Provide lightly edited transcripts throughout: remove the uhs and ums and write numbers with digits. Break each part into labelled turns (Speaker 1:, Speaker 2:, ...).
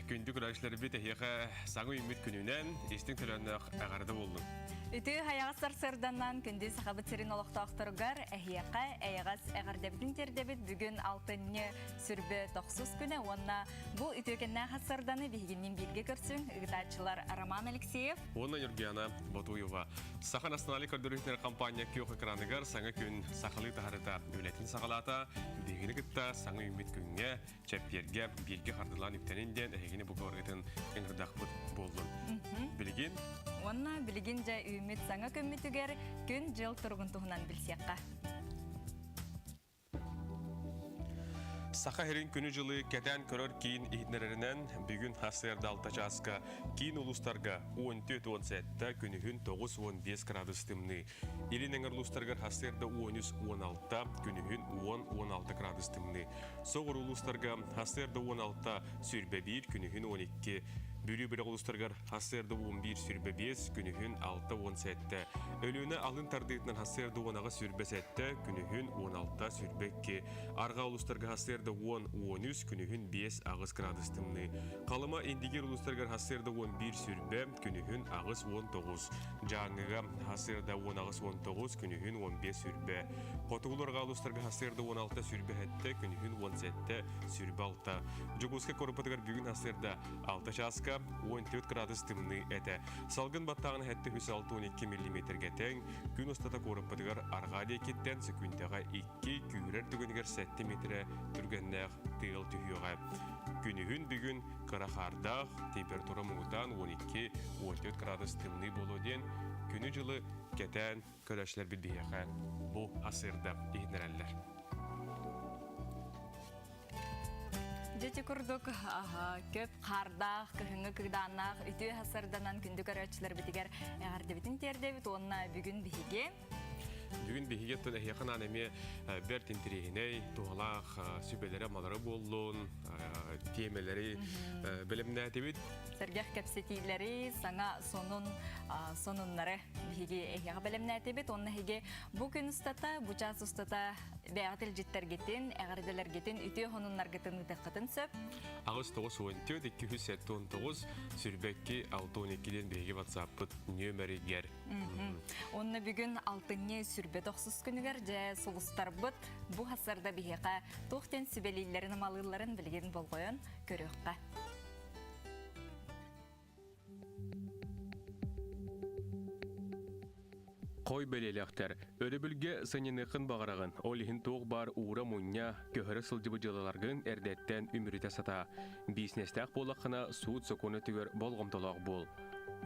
Speaker 1: Күндү көрөөччүлэрбит эһиэхэ саҥа үүммүт күнүнэн истиҥ төлөннөөх эҕэрдэ буоллун.
Speaker 2: Үтүө хайаҕас сарсыарданнан күндү Сахабыт сирин олохтоохторугар эһиэхэ эйэҕэс эҕэрдэбитин тиэрдэбит бүгүн алтынньы сүрбэ тохсус күнэ уонна бу үтүөкэннээх сарсыарданы биһигинниин бииргэ көрсүҥ ыытааччылар Роман Алексеев
Speaker 1: уонна Нюргиана Ботуева. Саха национальнай көрдөрүүтүнэр компания күөх экраныгар саҥа күн сахалыы таһарыта үлэтин саҕалаата. Биһигини кытта саҥа үүммүт күҥҥэ чэппиэргэ бииргэ хардылаан үктэнин диэн эһигини бу куоргытын ыҥырдахпыт буоллун. Билигин
Speaker 2: Уонна билигин дьэ үүммүт саҥа күммүтүгэр күн-дьыл туругун туһунан билсиэххэ.
Speaker 1: Саха сирин күнү-дьылы кэтээн көрөр киин иһитиннэрэринэн, бүгүн сарсыарда 6 чааска киин улуустарга 14-17, күнүһүн 9-15 градус тымныы. Илин эҥэр улуустарыгар сарсыарда 13-16, күнүһүн 10-16 градус тымныы. Соҕуруу улуустарга сарсыарда 16, 21, күнүһүн 12, Бүлүү бөлөх улуустарыгар сарсыарда 11, 25, күнүһүн 6, 17, Өлүөнэ алын тардыытынан сарсыарда 18, 27, күнүһүн 16, 22, Арҕаа улуустарга сарсыарда 10, 13, күнүһүн 5, 8 градус тымныы. Халыма Индигир улуустарыгар сарсыарда 11, 20, күнүһүн 8, 19, Дьааҥыга сарсыарда 18, 19, күнүһүн 15, 20, Хотугуларга улуустарга сарсыарда 16 сүүрбэ күнүһүн 17 сүүрбэ Дьокуускай куораппытыгар бүгүн сарсыарда 6 чааска 14 градус тымныы этэ. Салгын баттааҕын 762 миллиметргэ тэҥ, күн устата куораппытыгар арҕаа диэкиттэн сөкүүндэҕэ 2, күүһүрэр түгэнигэр 7 метрэ түргэннээх тыал түһүөҕэ. Күнүһүн бүгүн кыра хаардаах, температура муҥутаан 12-14 градус тымныы буолуо диэн күнү-дьылы кэтээн көрөөччүлэрбит биһиэхэ бу асыырда иһитиннэрэллэр.
Speaker 2: Дьэ курдук көп хаардаах, кыһыҥҥы кыыдааннаах үтүө сарданан күндү көрөөччүлэрбитигэр эҕэрдэбитин тиэрдэбит уонна бүгүн биһиги
Speaker 1: Бүгүн биһиги оттон эһиэхэ анаан эмиэ бэрт интэриэһинэй, туһалаах сүбэлэри-амалары буоллун, тиэмэлэри бэлэмнээтибит.
Speaker 2: Сэргэх кэпсэтиилэри, саҥа сонун сонуннары биһиги эһиэхэ бэлэмнээтибит уонна эһиги бу күн устата, бу чаас устата бэйэҕит илдьиттэргитин, эҕэрдэлэргитин, үтүө сонуннаргытын ыытыаххытын сөп.
Speaker 1: 8 9 14 279 сүүрбэкки 6 12 диэн биһиги ватсаппыт нүөмэригэр.
Speaker 2: Уонна бүгүн алтынньы сүрбэ тохсус күнүгэр дьэ сулустарбыт бу хасарда биһиэхэ туох диэн сүбэлииллэрин амалыылларын билигин болҕойон көрүөххэ.
Speaker 1: Хой бэлиэлээхтэр, өрөбүлгэ сынньаныаххын баҕараҕын, ол иһин туох баар уура-мунньа, көһөрө сылдьыбыт дьыалаларгын эрдэттэн үмүрүтэ сатаа. Биисинэстээх буоллаххына, суут-сокуон өттүгэр болҕомтолоох буол.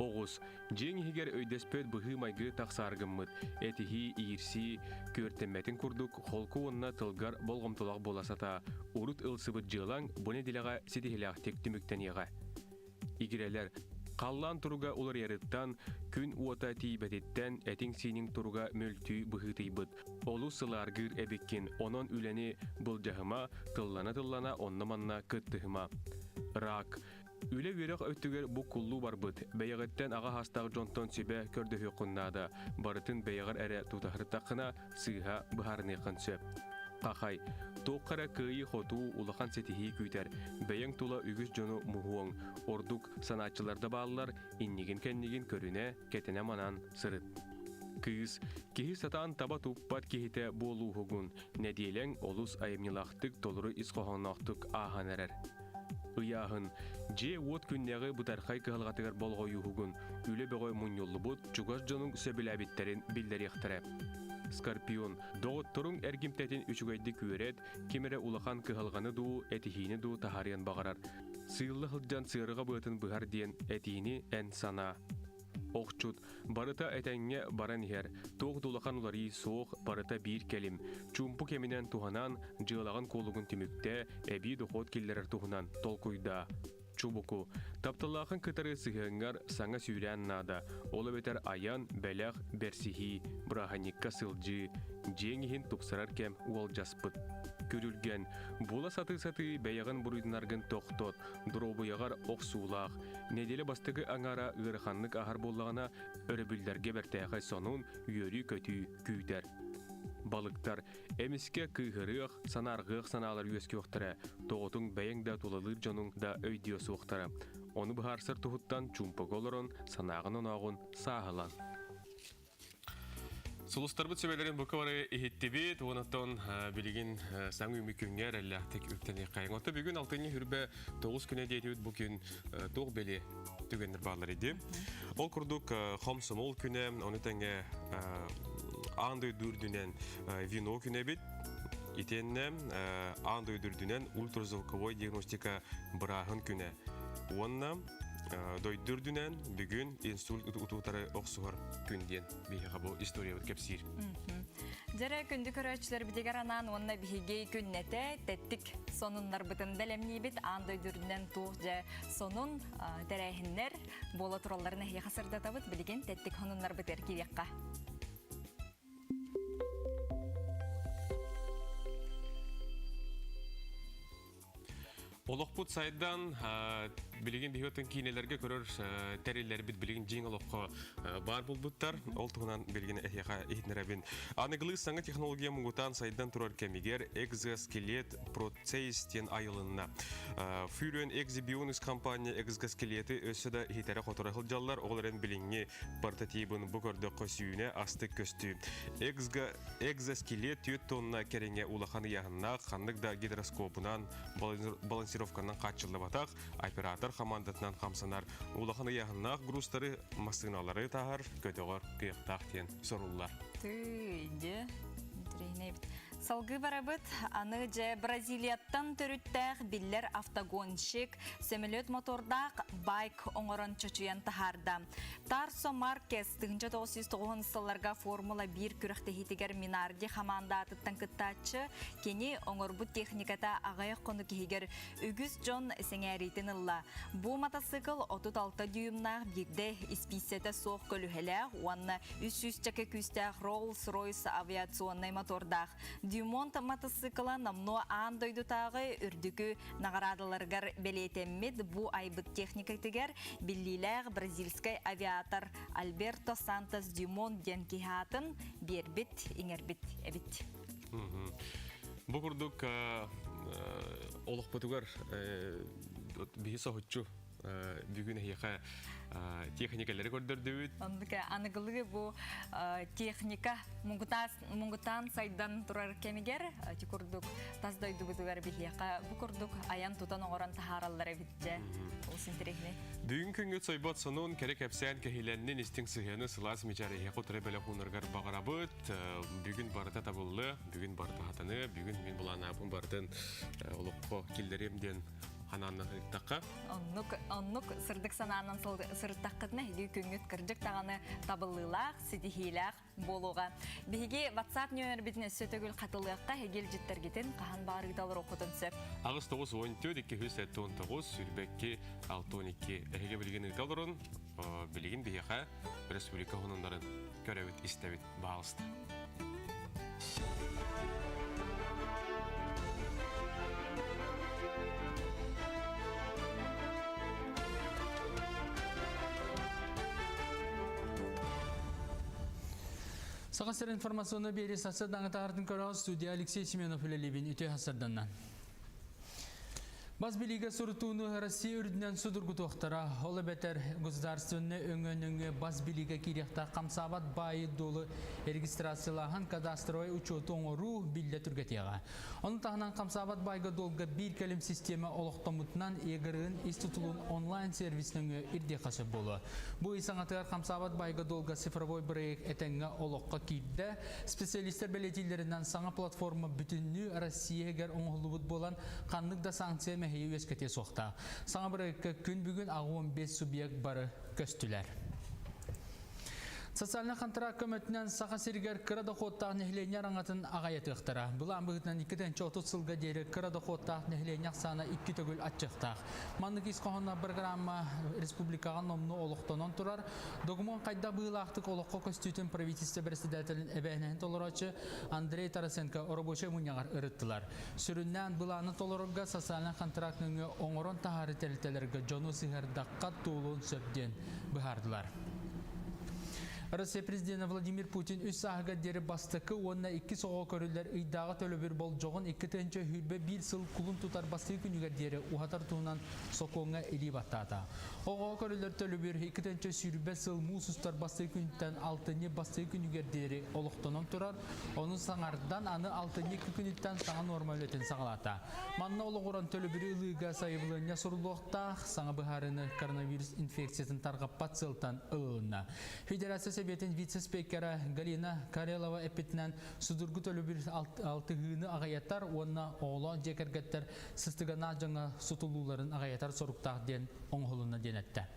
Speaker 1: Оҕус, дьиэҥ иһигэр өйдөспөт быһыы-майгы тахсаары гыммыт, этиһии, иирсии, күөртэммэтин курдук холку уонна тылгар болҕомтолоох буола сатаа. Урут ылсыбыт дьыалаҥ бу нэдиэлэҕэ ситиһиилээхтик түмүктэниэҕэ. Игирэлэр, халлаан туруга уларыйарыттан, күн уота тиийбэтиттэн этиҥ-сииниҥ туруга мөлтүү быһыытыйбыт. Олус сылааргыыр эбиккин, онон үлэни былдьаһыма, тыллана-тыллана онно-манна кыттыһыма. Рак. Үлэ-үөрэх өттүгэр буккуллуу барбыт, бэйэҕиттэн аҕа саастаах дьонтон сүбэ көрдөһүөххүн наада, барытын бэйэҕэр эрэ тутаһыртаххына сыыһа быһаарыныаххын сөп. Хахай, туохха эрэ кыайыы-хотуу, улахан ситиһии күүтэр, бэйэҥ тула үгүс дьону муһуоҥ, ордук санааччылар да бааллар, иннигин-кэннигин көрүнэ, кэтэнэ манан сырыт. Кыыс, киһи сатаан таба туппат киһитэ буолууһугун, нэдиэлэҥ олус айымньылаахтык толору ис хоһоонноохтук ааһан эрэр. Ыйааһын, дьиэ-уот күннээҕи бытархай кыһалҕатыгар болҕойууһугун, үлэ бөҕө мунньуллубут чугас дьонуҥ сөбүлээбиттэрин биллэриэхтэрэ. Скорпион, доҕотторуҥ эргимтэтин үчүгэйдик үөрэт, ким эрэ улахан кыһалҕаны дуу, этиһиини дуу таһаарыан баҕарар. Сыылла сылдьан сыарҕа быатын быһар диэн этиини эн санаа. Охчут, барыта этэҥҥэ баран иһэр, туох да улахан уларыы суох, барыта биир кэлим. Чуумпу кэминэн туһанан, дьыалаҕын куолугун түмүктээ, эбии дохуот киллэрэр туһунан толкуйдаа. Чубуку, тапталлаахын кытары сыһыаҥҥар саҥа сүүрээн наада, ол эбэтэр айан, бэлэх, бэрсиһии, бырааһынньыкка сылдьыы, дьиэҥ иһин тупсарар кэм уолдьаспыт. Күрүлгэн, була сатыы-сатыы бэйэҕин буруйданаргын тохтот, доруобуйаҕар охсуулаах, нэдиэлэ бастакы аҥаара ыараханнык аһар буоллаҕына, өрөбүллэргэ бэртээхэй сонун, үөрүү-көтүү күүтэр. Балыктар эмискэ кыыһырыах, санаарҕыах санаалар үөскүөхтэрэ, тоҕотуҥ бэйэҥ да тулалыыр дьонуҥ да өйдүө суохтара. Ону быһаарсар туһуттан чуумпуга олорон санааҕын-онооҕун сааһылан. Сулустарбыт сүбэлэрин бука бары иһиттибит, онтон билигин саҥа үүммүт күҥҥэ эрэллээхтик үктэниэххэйиҥ. Оттон бүгүн алтынньы хүрбэ тоҕус күнэ диэтибит бу күн туох бэлиэ түгэннэр бааллар иди. Ол курдук хомсомол күнэ, ону тэҥэ аан дойду үрдүнэн вино күнэ эбит. Итиэннэ аан дойду үрдүнэн ультразвуковой диагностика бырааһын күнэ. Уонна дойду үрдүнэн бүгүн инсульт утуутары охсуһар күн диэн биһиэхэ бу историябыт кэпсиир.
Speaker 2: Дьэрэ күндү көрөөччүлэр битигэр анаан уонна биһиги күннэтэ тэттик сонуннарбытын бэлэмниибит аан дойду үрдүнэн туох дьэ сонун тэрээһиннэр буола туралларын эһиэхэ сырдатабыт билигин тэттик сонуннарбытыгар киириэххэ.
Speaker 1: Олохпут сайдан, билигин биһиги киинэлэргэ көрөр тэриллэрбит билигин дьиҥ олоххо баар булбуттар. Ол туһунан билигин эһиэхэ иһитинэрэбин. Аныгылыы саҥа технология муҥутаан сайдан турар кэмигэр экзоскелет Процейс диэн айылынна. Фюрен Экзибионис компания экзоскелеты өссө да иһитэрэ-хоторо сылдьаллар. Ол эрэн билиҥҥи портативын бу көрдөххө сүүнэ астык көстүү. Экзоскелет 4 тонна кэриҥэ улахан ыйааһыннаах, ханнык да гидроскопунан, балансировканан хааччыллыбатах, оператор хамаандатынан хамсанар улахан ыйааһыннаах грузтары, массыыналары таһар, көтөҕөр кыахтаах диэн соруллар.
Speaker 2: Тыйды. Салгыы барабыт. Аны дьэ Бразилияттан төрүттээх биллэр автогонщик, сөмөлүөт мотордаах байк оҥорон чочуйан таһаарда. Тарсо Маркес 1990 сылларга Формула 1 күрэхтэһиитигэр Минарди хамаандаатыттан кыттааччы, кини оҥорбут техниката аҕыйах хонук иһигэр үгүс дьон сэҥээриитин ылла. Бу матасыыкыл 36 дюймнаах биирдэ испииссэтэ суох көлүһэлээх уонна 300 чэкэ күүстээх Rolls-Royce авиационнай мотордаах. Дюмонт матасыыкыла номнуо аан дойдутааҕы үрдүкү наҕараадаларыгар бэлиэтэммит бу айбыт техникатыгар биллиилээх бразильскай авиатор Альберто Сантос Дюмон диэн киһи аатын биэрбит, иҥэрбит эбит.
Speaker 1: Бу курдук олохпутугар биһи соһуччу бүгүн эһиэхэ техникалары көрдөрдүбүт.
Speaker 2: Оннук аныгылыы бу техника муҥутаан сайдан турар кэмигэр ити курдук тас дойдубутугар биһиэхэ бу курдук айан тутан оҥорон таһаараллар эбит дьэ. Олус интэриэһинэй.
Speaker 1: Бүгүн күҥҥүт сойбот сонун кэрэ кэпсээн кэһилэннин истиҥ сыһыаны сылаас мичээр эһиэхэ утары бэлэх уунаргар баҕарабыт. Бүгүн барыта табыллы, бүгүн барыта хатаны, бүгүн мин былааннаабын барытын олоххо киллэриэм диэн ханааннан ыыттахха.
Speaker 2: Оннук, оннук сырдык санаанан сырыттаххытына эһиги күҥҥүт кырдьык даҕаны табыллыылаах, ситиһиилээх буолуоҕа. Биһиги WhatsApp нөмербитин өссө төгүл хатылыахха эһиги илдьиттэргитин хаһан баарыыта олоруоххутун сөп.
Speaker 1: 8 9 14 279 22 62 эһиги билигин ыыта олорун, билигин биһиэхэ республика хонуннарын көрөбүт, истэбит, баалыста.
Speaker 3: Саха сир информационный биэри сарсыардаҥы таһартын көрөҕө студия Алексей Семенов үлэлиибин үтүө сарсыарданнан. Бас билиигэ сурутууну Россия үрдүнэн судургутуохтара. Ол эбэтэр государственнай өҥө-нөҥүө бас билиигэ киириэхтээх хамсаабат баайы-дуолу регистрациялааһын кадастровай учуоту оҥоруу биллэ түргэтиэҕэ. Ону таһынан хамсаабат баайга-дуолга биир кэлим систиэмэ олохтоммутунан ЕГРН ис тутулун онлайн-сервис нөҥүө ирдиэххэ сөп буолуо. Бу ый саҥатыгар хамсаабат баайга-дуолга цифровой бырайыак этэҥҥэ олоххо киирдэ. Специалистар бэлиэтииллэринэн саҥа платформа бүтүннүү Россия иһигэр оҥоһуллубут буолан, ханнык да санкция мэһэйи үөскэтиэ суохтаах. Саҥа бырайыакка күн бүгүн 85 субъект бары көстүлэр. Социальнай хантараак көмөтүнэн Саха сиригэр кыра дохуоттаах нэһилиэнньэ араҥатын аҕайатыахтара. Былаан быһыытынан 2030 сылга диэри кыра дохуоттаах нэһилиэнньэ ахсаана икки төгүл аччыахтаах. Маннык ис хоһоонноох программа республикаҕа номнуо олохтонон турар. Докумуон хайдах быһыылаахтык олоххо көстүүтүн правительство председателин эбээһинэһин толороочу Андрей Тарасенко оробуочай мунньаҕар ырыттылар. Сүрүннээн былааны толорорго социальнай контракт нөҥүө оҥорон таһаары тэрилтэлэргэ дьону сыһыардахха туолуон сөп диэн быһаардылар. Россия президенэ Владимир Путин үс сааһыгар диэри бастакы уонна иккис оҕо көрүллэр ыйдааҕы төлөбүр болдьоҕун 2021 сыл кулун тутар бастакы күнүгэр диэри уһатар туһунан сокуоҥҥа илии баттаата. Оҕоҕо көрүллэр төлөбүр 2020 сыл муус устар бастакы күнүттэн алтынньы бастакы күнүгэр диэри олохтонон турар. Ону саҥардан аны алтынньы икки күнүттэн саҥа нуорма үлэтин саҕалаата. Манна олоҕуран төлөбүрү ылыыга сайабылыанньа суруллуохтаах, саҥа быһаарыыны коронавирус инфекциятын тарҕаппат сыалтан ылылынна. Федерация Сэбиэтин вице-спикерэ Галина Карелова эппитинэн, судургу төлөбүр алтыһыыны аҕыйатар уонна оҕолоох дьиэ кэргэттэр сыстыганнаах дьоҥҥо сутулууларын аҕыйатар соруктаах диэн оҥоһулунна диэн эттэ.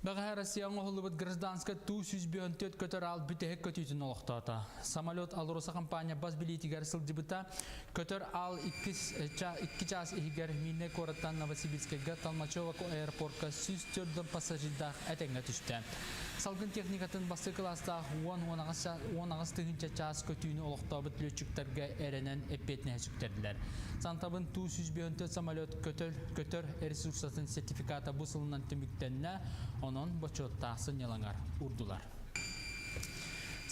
Speaker 3: Бэҕэһээ Россия оҥоһуллубут гражданскай Ту-154 көтөр аал бүтэһик көтүүтүн олохтоото. Самолет Алроса компания бас билиитигэр сылдьыбыта. Көтөр аал икки чаас иһигэр Миннай куораттан Новосибирскайга Толмачево аэропортка 104 пассажирдаах этэҥҥэ түстэ. Салгын техникатын бастакы кылаастаах 10-18 тыһыынча чаас көтүүнү олохтообут лүөччүктэргэ эрэнэн эппиэтинэһи сүктэрдилэр. Сантабын Ту-154 самолет көтөр ресурсатын сертификата бу сылынан түмүктэннэ, онон бочуоттаах сынньалаҥар урдулар.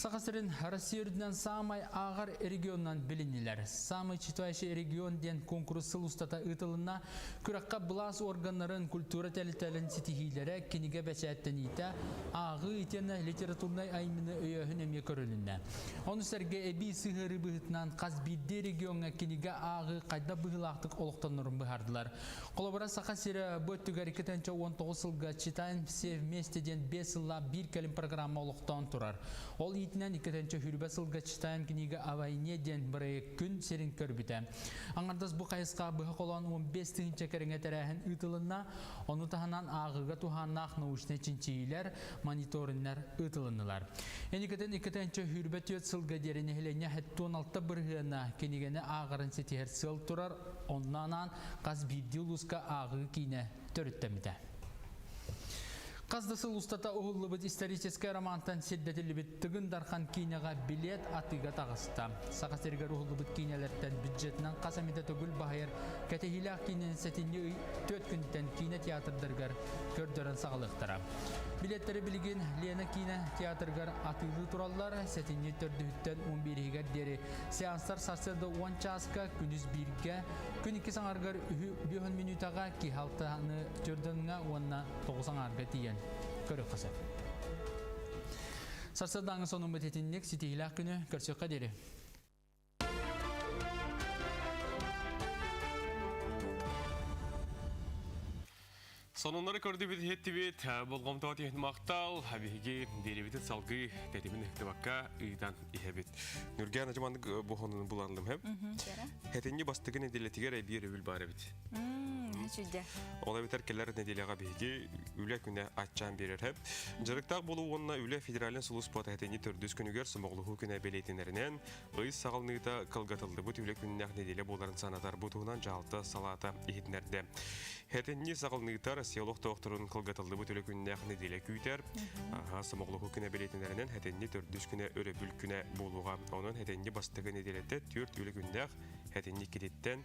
Speaker 3: Саха сирин Россия үрдүнэн саамай ааҕар регионунан билиннилэр. Самый читающий регион диэн куонкурус сыл устата ыытылынна. Күрэххэ былаас органнарын, культура тэрилтэлэрин ситиһиилэрэ, кинигэ бэчээттэниитэ, ааҕыы итиэннэ литературнай айымньыны өйөөһүн эмиэ көрүлүннэ. Ону сэргэ эбии сыһыарыы быһыытынан хас биирдии региоҥҥа кинигэ ааҕыы хайдах быһыылаахтык олохтонорун быһаардылар. Холобура, Саха сирэ бу өттүгэр 2019 сылга «Читаем все вместе» диэн биэс сыллаах биир кэлим программа олохтоон турар. Ол иитинэн 2020 сылга «Читаем книга о войне» диэн бырайыак күн сирин көрбүтэ. Аҥардас бу хайысха быһа холоон 15 тыһыынча кэриҥэ тэрээһин ыытылынна. Ону таһынан ааҕыыга туһааннаах научнай чинчийиилэр, мониториннар ыытылыннылар. Эникэтин 2024 сылга диэри нэһилиэнньэ 76 бырыһыана кинигэни ааҕарын ситиһэр сыал турар, онно анаан хас биирдии улууска ааҕыы киинэ төрүттэммитэ. Хас да сыл устата уһуллубут историческай романтан сирдэтиллибит Тыгын Дархан киинэҕэ билиэт атыыга таҕыста. Саха сиригэр уһуллубут киинэлэртэн бюджетынан хас эмитэ төгүл баһыйар кэтэһиилээх киинэни сэтинньи ый түөрт күнтэн киинэ театрдарыгар көрдөрөн саҕалыахтара. Билиэттэри билигин Лена киинэ театрыгар атыылыы тураллар. Сэтинньи төрдүһүттэн 11-игэр диэри сеанстар сарсыарда 10 чааска, күнүс бииргэ, күн иккис аҥарыгар үһү бүһүн мүнүүтэҕэ киһи алтаны төрдөнҥө уонна тоҕус аҥаарга тиийэн көрүөххэ сөп. Сарсыардааҥы сонуммут итинник ситиһиилээх күнү көрсүөххэ диэри.
Speaker 1: Сонуннары көрдүбүт иһиттибит, болҕомтоҕо тиһин махтал, биһиги биэрэбитин салгыы тэтимин ыһыктыбакка ыытан иһэбит. Нүргээн ажыманнык бу хонунун буланлым хэп. Хэтинни бастыгы неделетигер эбиэр өбүл бар эбит.
Speaker 2: Үчүгэй.
Speaker 1: Ол эбэтэр кэлэр неделяга биһиги үлэ күнэ аччаан биэрэр хэп. Дьарыктаах болуу уонна үлэ федеральный сулууспата хэтинни төрдүс күнүгэр сомоҕолоһуу күнэ бэлиэтинэринэн Ый саҕаланыыта кылгатыллыбыт үлэ күннээх нэдиэлэ буоларын санатар бу туһунан дьаһалта салаата иһитиннэрдэ. Хэтинни саҕаланыыта Россия олохтоохторун кылгатыллыбыт үлэ күннээх нэдиэлэ күүтэр. Сомоҕолоһуу күнэ бэлиэтинэринэн хэтинни төрдүс күнэ өрөбүл күнэ буолуоҕа. Онон хэтинни бастакы нэдиэлэтэ түөрт үлэ күннээх, хэтинни иккититтэн,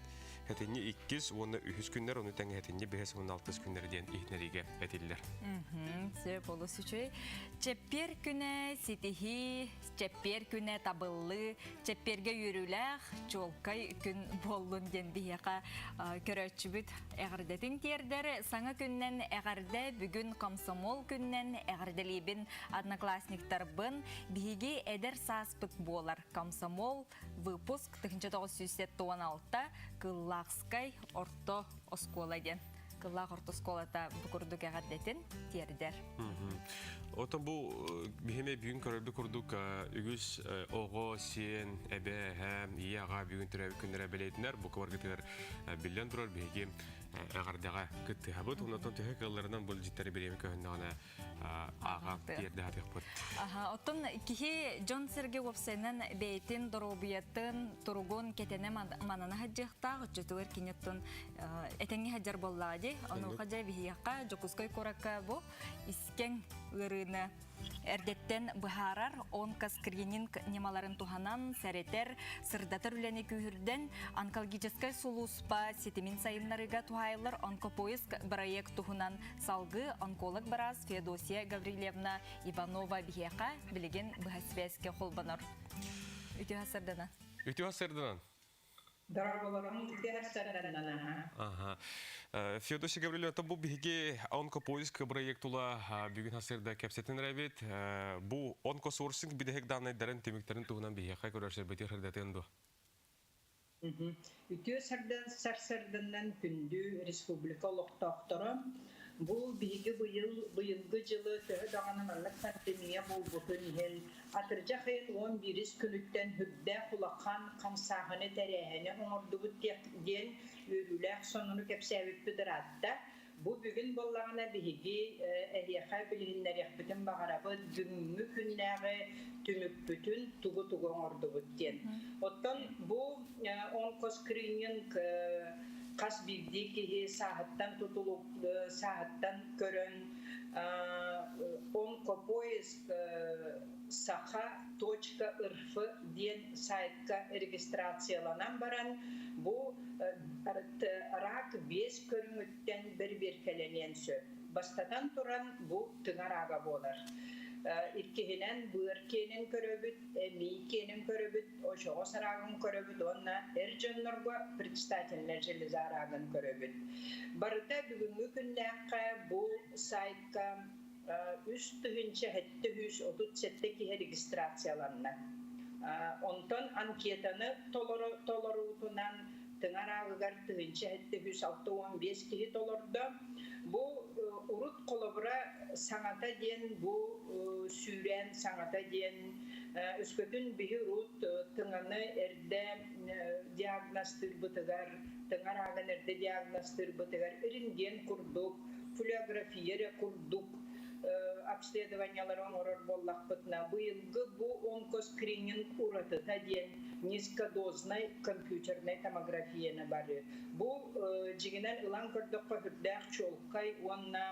Speaker 1: хэтинни иккис уонна үһүс күннэр, ону тэҥэ хэтинни бэһис уонна алтыс күннэр диэн иһитиннэриигэ этиллэр.
Speaker 2: Сөп олус үчүгэй. Чэппиэр күнэ ситиһии Чэппиэр күнэ табыллыы, чэппиэргэ үөрүүлээх, чуолкай күн буоллун диэн биһиэхэ көрөөччүбүт эҕэрдэтин тиэрдэр. Саҥа күннэн эҕэрдэ, бүгүн комсомол күннэн эҕэрдэлиибин одноклассниктарбын. Биһиги эдэр сааспыт буолар. Комсомол выпуск 1976 Кыллаахскай орто оскуола диэн. Кыллаах орто оскуолата бу курдук эҕэрдэтин тиэрдэр.
Speaker 1: Отон бу биһиме бүгүн көрөрбүт курдук үгүс оҕо, сиэн, эбэ, эһэ, ийэ, аҕа бүгүн төрөөбүт күннэрэ бэлиэтинэр. Бу кыбаргытыгар биллэн турар биһиги эҕэрдэҕэ кыттыһабыт. Оннотон төһө кыалларынан бұл життэри бириэми көһүннэҕинэ ааҕа тиэрдэ сатыахпыт.
Speaker 2: Оттон киһи дьон-сэргэ уопсайынан бэйэтин доруобуйатын, туругун кэтэнэ манана сылдьыахтаах, оччотугар кини оттон этэҥҥэ сылдьар буоллаҕа дии. Онуоха дьэ биһиэхэ Дьокуускай куоракка бу искэҥ ыарыыны эрдэттэн быһаарар онкоскрининг ньымаларын туһанан сэрэтэр, сырдатар үлэни күүһүрдэн онкологическай сулууспа ситимин сайыннарыыга туһаайыллар. туһаайыллар онкопоиск бырайыак туһунан салгыы онколог быраас Феодосия Гаврильевна Иванова биһиэхэ билигин быһа связьке холбонор. Үтүө сарданан.
Speaker 1: Үтүө сарданан.
Speaker 4: Дорооболорун үтүө сарданан.
Speaker 1: Ага. Феодосия Гаврильевна, бу биһиги онкопоиск бырайыак тула бүгүн хасырда кэпсэтин эрэбит. Бу онкосорсинг бидэһик данныйдарын түмүктэрин туһунан биһиэхэ көрөрсөрбүтүр хырдатын дуо?
Speaker 4: Үтүө сарсыарданан күндү республика олохтоохторо! Бу биһиги быйыл быйылгы дьылы төһө даҕаны маннык пандемия буолбутун иһин, атырдьах ыйын 11-ис күнүттэн сүрдээх улахан хамсааһыны тэрээһини оҥордубут диэн үөрүүлээх сонуну кэпсээбиппит ыраатта. Бу бүгүн буоллаҕына биһиги эһиэхэ билиһиннэриэхпитин баҕарабыт бүгүҥҥү күннээҕи түмүкпүтүн тугу-тугу оҥордубут диэн. Оттон бу онкоскрининг хас биирдии киһи сааһыттан тутулук сааһыттан көрөн онкопоиск саха.рф диэн сайтка регистрацияланан баран бу рак биэс көрүҥүттэн бэрэбиэркэлэниэн сөп. Бастатан туран, бу тыҥа рага буолар. Иккиһинэн, быар киэнин көрөбүт, эмиий киэнин көрөбүт, очоҕос рагын көрөбүт уонна эр дьоннорго предстательнай железа рагын көрөбүт. Барыта бүгүҥҥү күннээххэ бу сайтка 3737 киһи регистрацияланна. Онтон анкетаны толоруутунан тыҥа араагыгар 1765 киһи толордо. Бу урут холобура саҥата диэн бу сүүрээн саҥата диэн өскөтүн биһи урут тыҥаны эрдэ диагностыырбытыгар тыҥа араагын эрдэ диагностыырбытыгар рентген курдук флюорография эрэ курдук обследованиялары оҥорор буоллахпытына, быйылгы бу онкоскрининг уратыта диэн низкодозной компьютернай томографияны бары. Бу дьиҥинэн ылан көрдөххө сүрдээх чуолкай уонна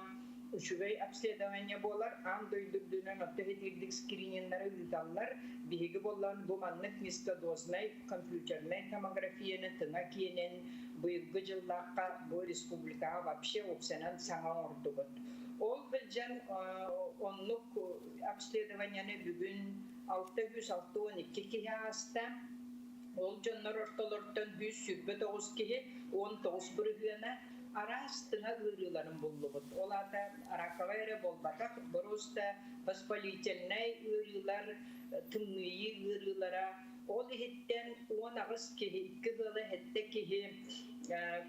Speaker 4: үчүгэй обследование буолар. Аан дойду үрдүнэн отто итирдик скрининнары ыыталлар. Биһиги буоллан бу маннык низкодозной компьютернай томографияны тыҥа киэнин быйылгы дьыллаахха бу республикаҕа вообще уопсанан саҥа оҥордубут. Ол сылдьан оннук обследованиены бүгүн 662 киһи ааста. Ол дьоннор ортолоруттан 129 киһи 19 бырыһыана араас тыҥа ыарыыларын буллубут. Ол аата раковай эрэ буолбатах, просто воспалительнай ыарыылар, тымныйыы ыарыылара, ол иһиттэн 18 киһи, икки ыала сэттэ киһи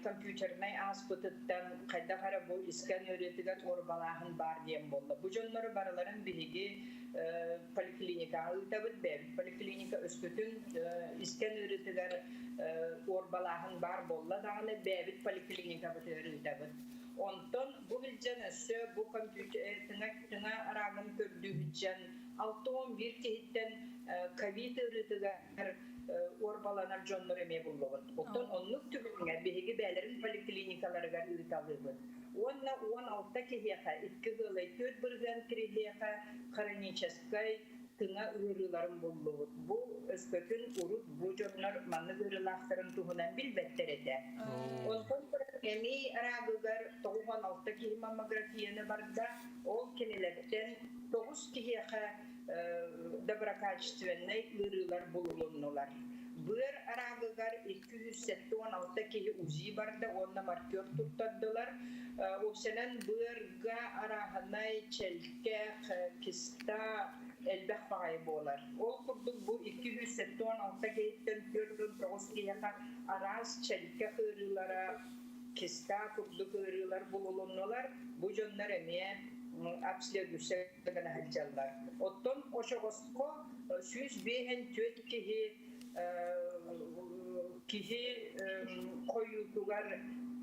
Speaker 4: компьютернай ааспытыттан хайдах эрэ бу искэн ыарыытыгар уорбалааһын баар диэн буолла. Бу дьоннору барыларын биһиги поликлиникаҕа ыытабыт, бэйэбит поликлиника өскөтүн искэн ыарыытыгар уорбалааһын баар буолла даҕаны бэйэбит поликлиникабытыгар ыытабыт. Онтон бу илдьэн өссө бу компьютер тыҥа рагын көрдүү сылдьан 61 киһиттэн ковид ыарыытыгар уорбаланар дьоннор эмиэ буллубут. Оттон оннук түгэҥҥэ биһиги бэйэлэрин поликлиникаларыгар ыыталыыбыт. Уонна 16 киһиэхэ икки ыалай 4% киһиэхэ хроническай тыҥа ыарыыларын буллубут. Бу өскөтүн урут бу дьоннор маннык ыарыылаахтарын туһунан билбэттэр этэ. Онтон эмиий рагыгар 96 киһи маммографияны барда. Ол кинилэртэн 9 киһиэхэ доброкачественнай ыарыылар булулуннулар. Быар араагыгар 276 киһи УЗИ барда уонна маркер туттардылар. Уопсайынан быарга арааһынай чэлкэх, киста элбэх баҕайы буолар. Ол курдук бу 276 киһиттэн 49 киһиэхэ араас чэлкэх ыарыылара, киста курдук ыарыылар булулуннулар. Бу дьоннор эмиэ обследующая гына сылдьаллар. Оттон очоҕоско 154 киһи киһи хойуутугар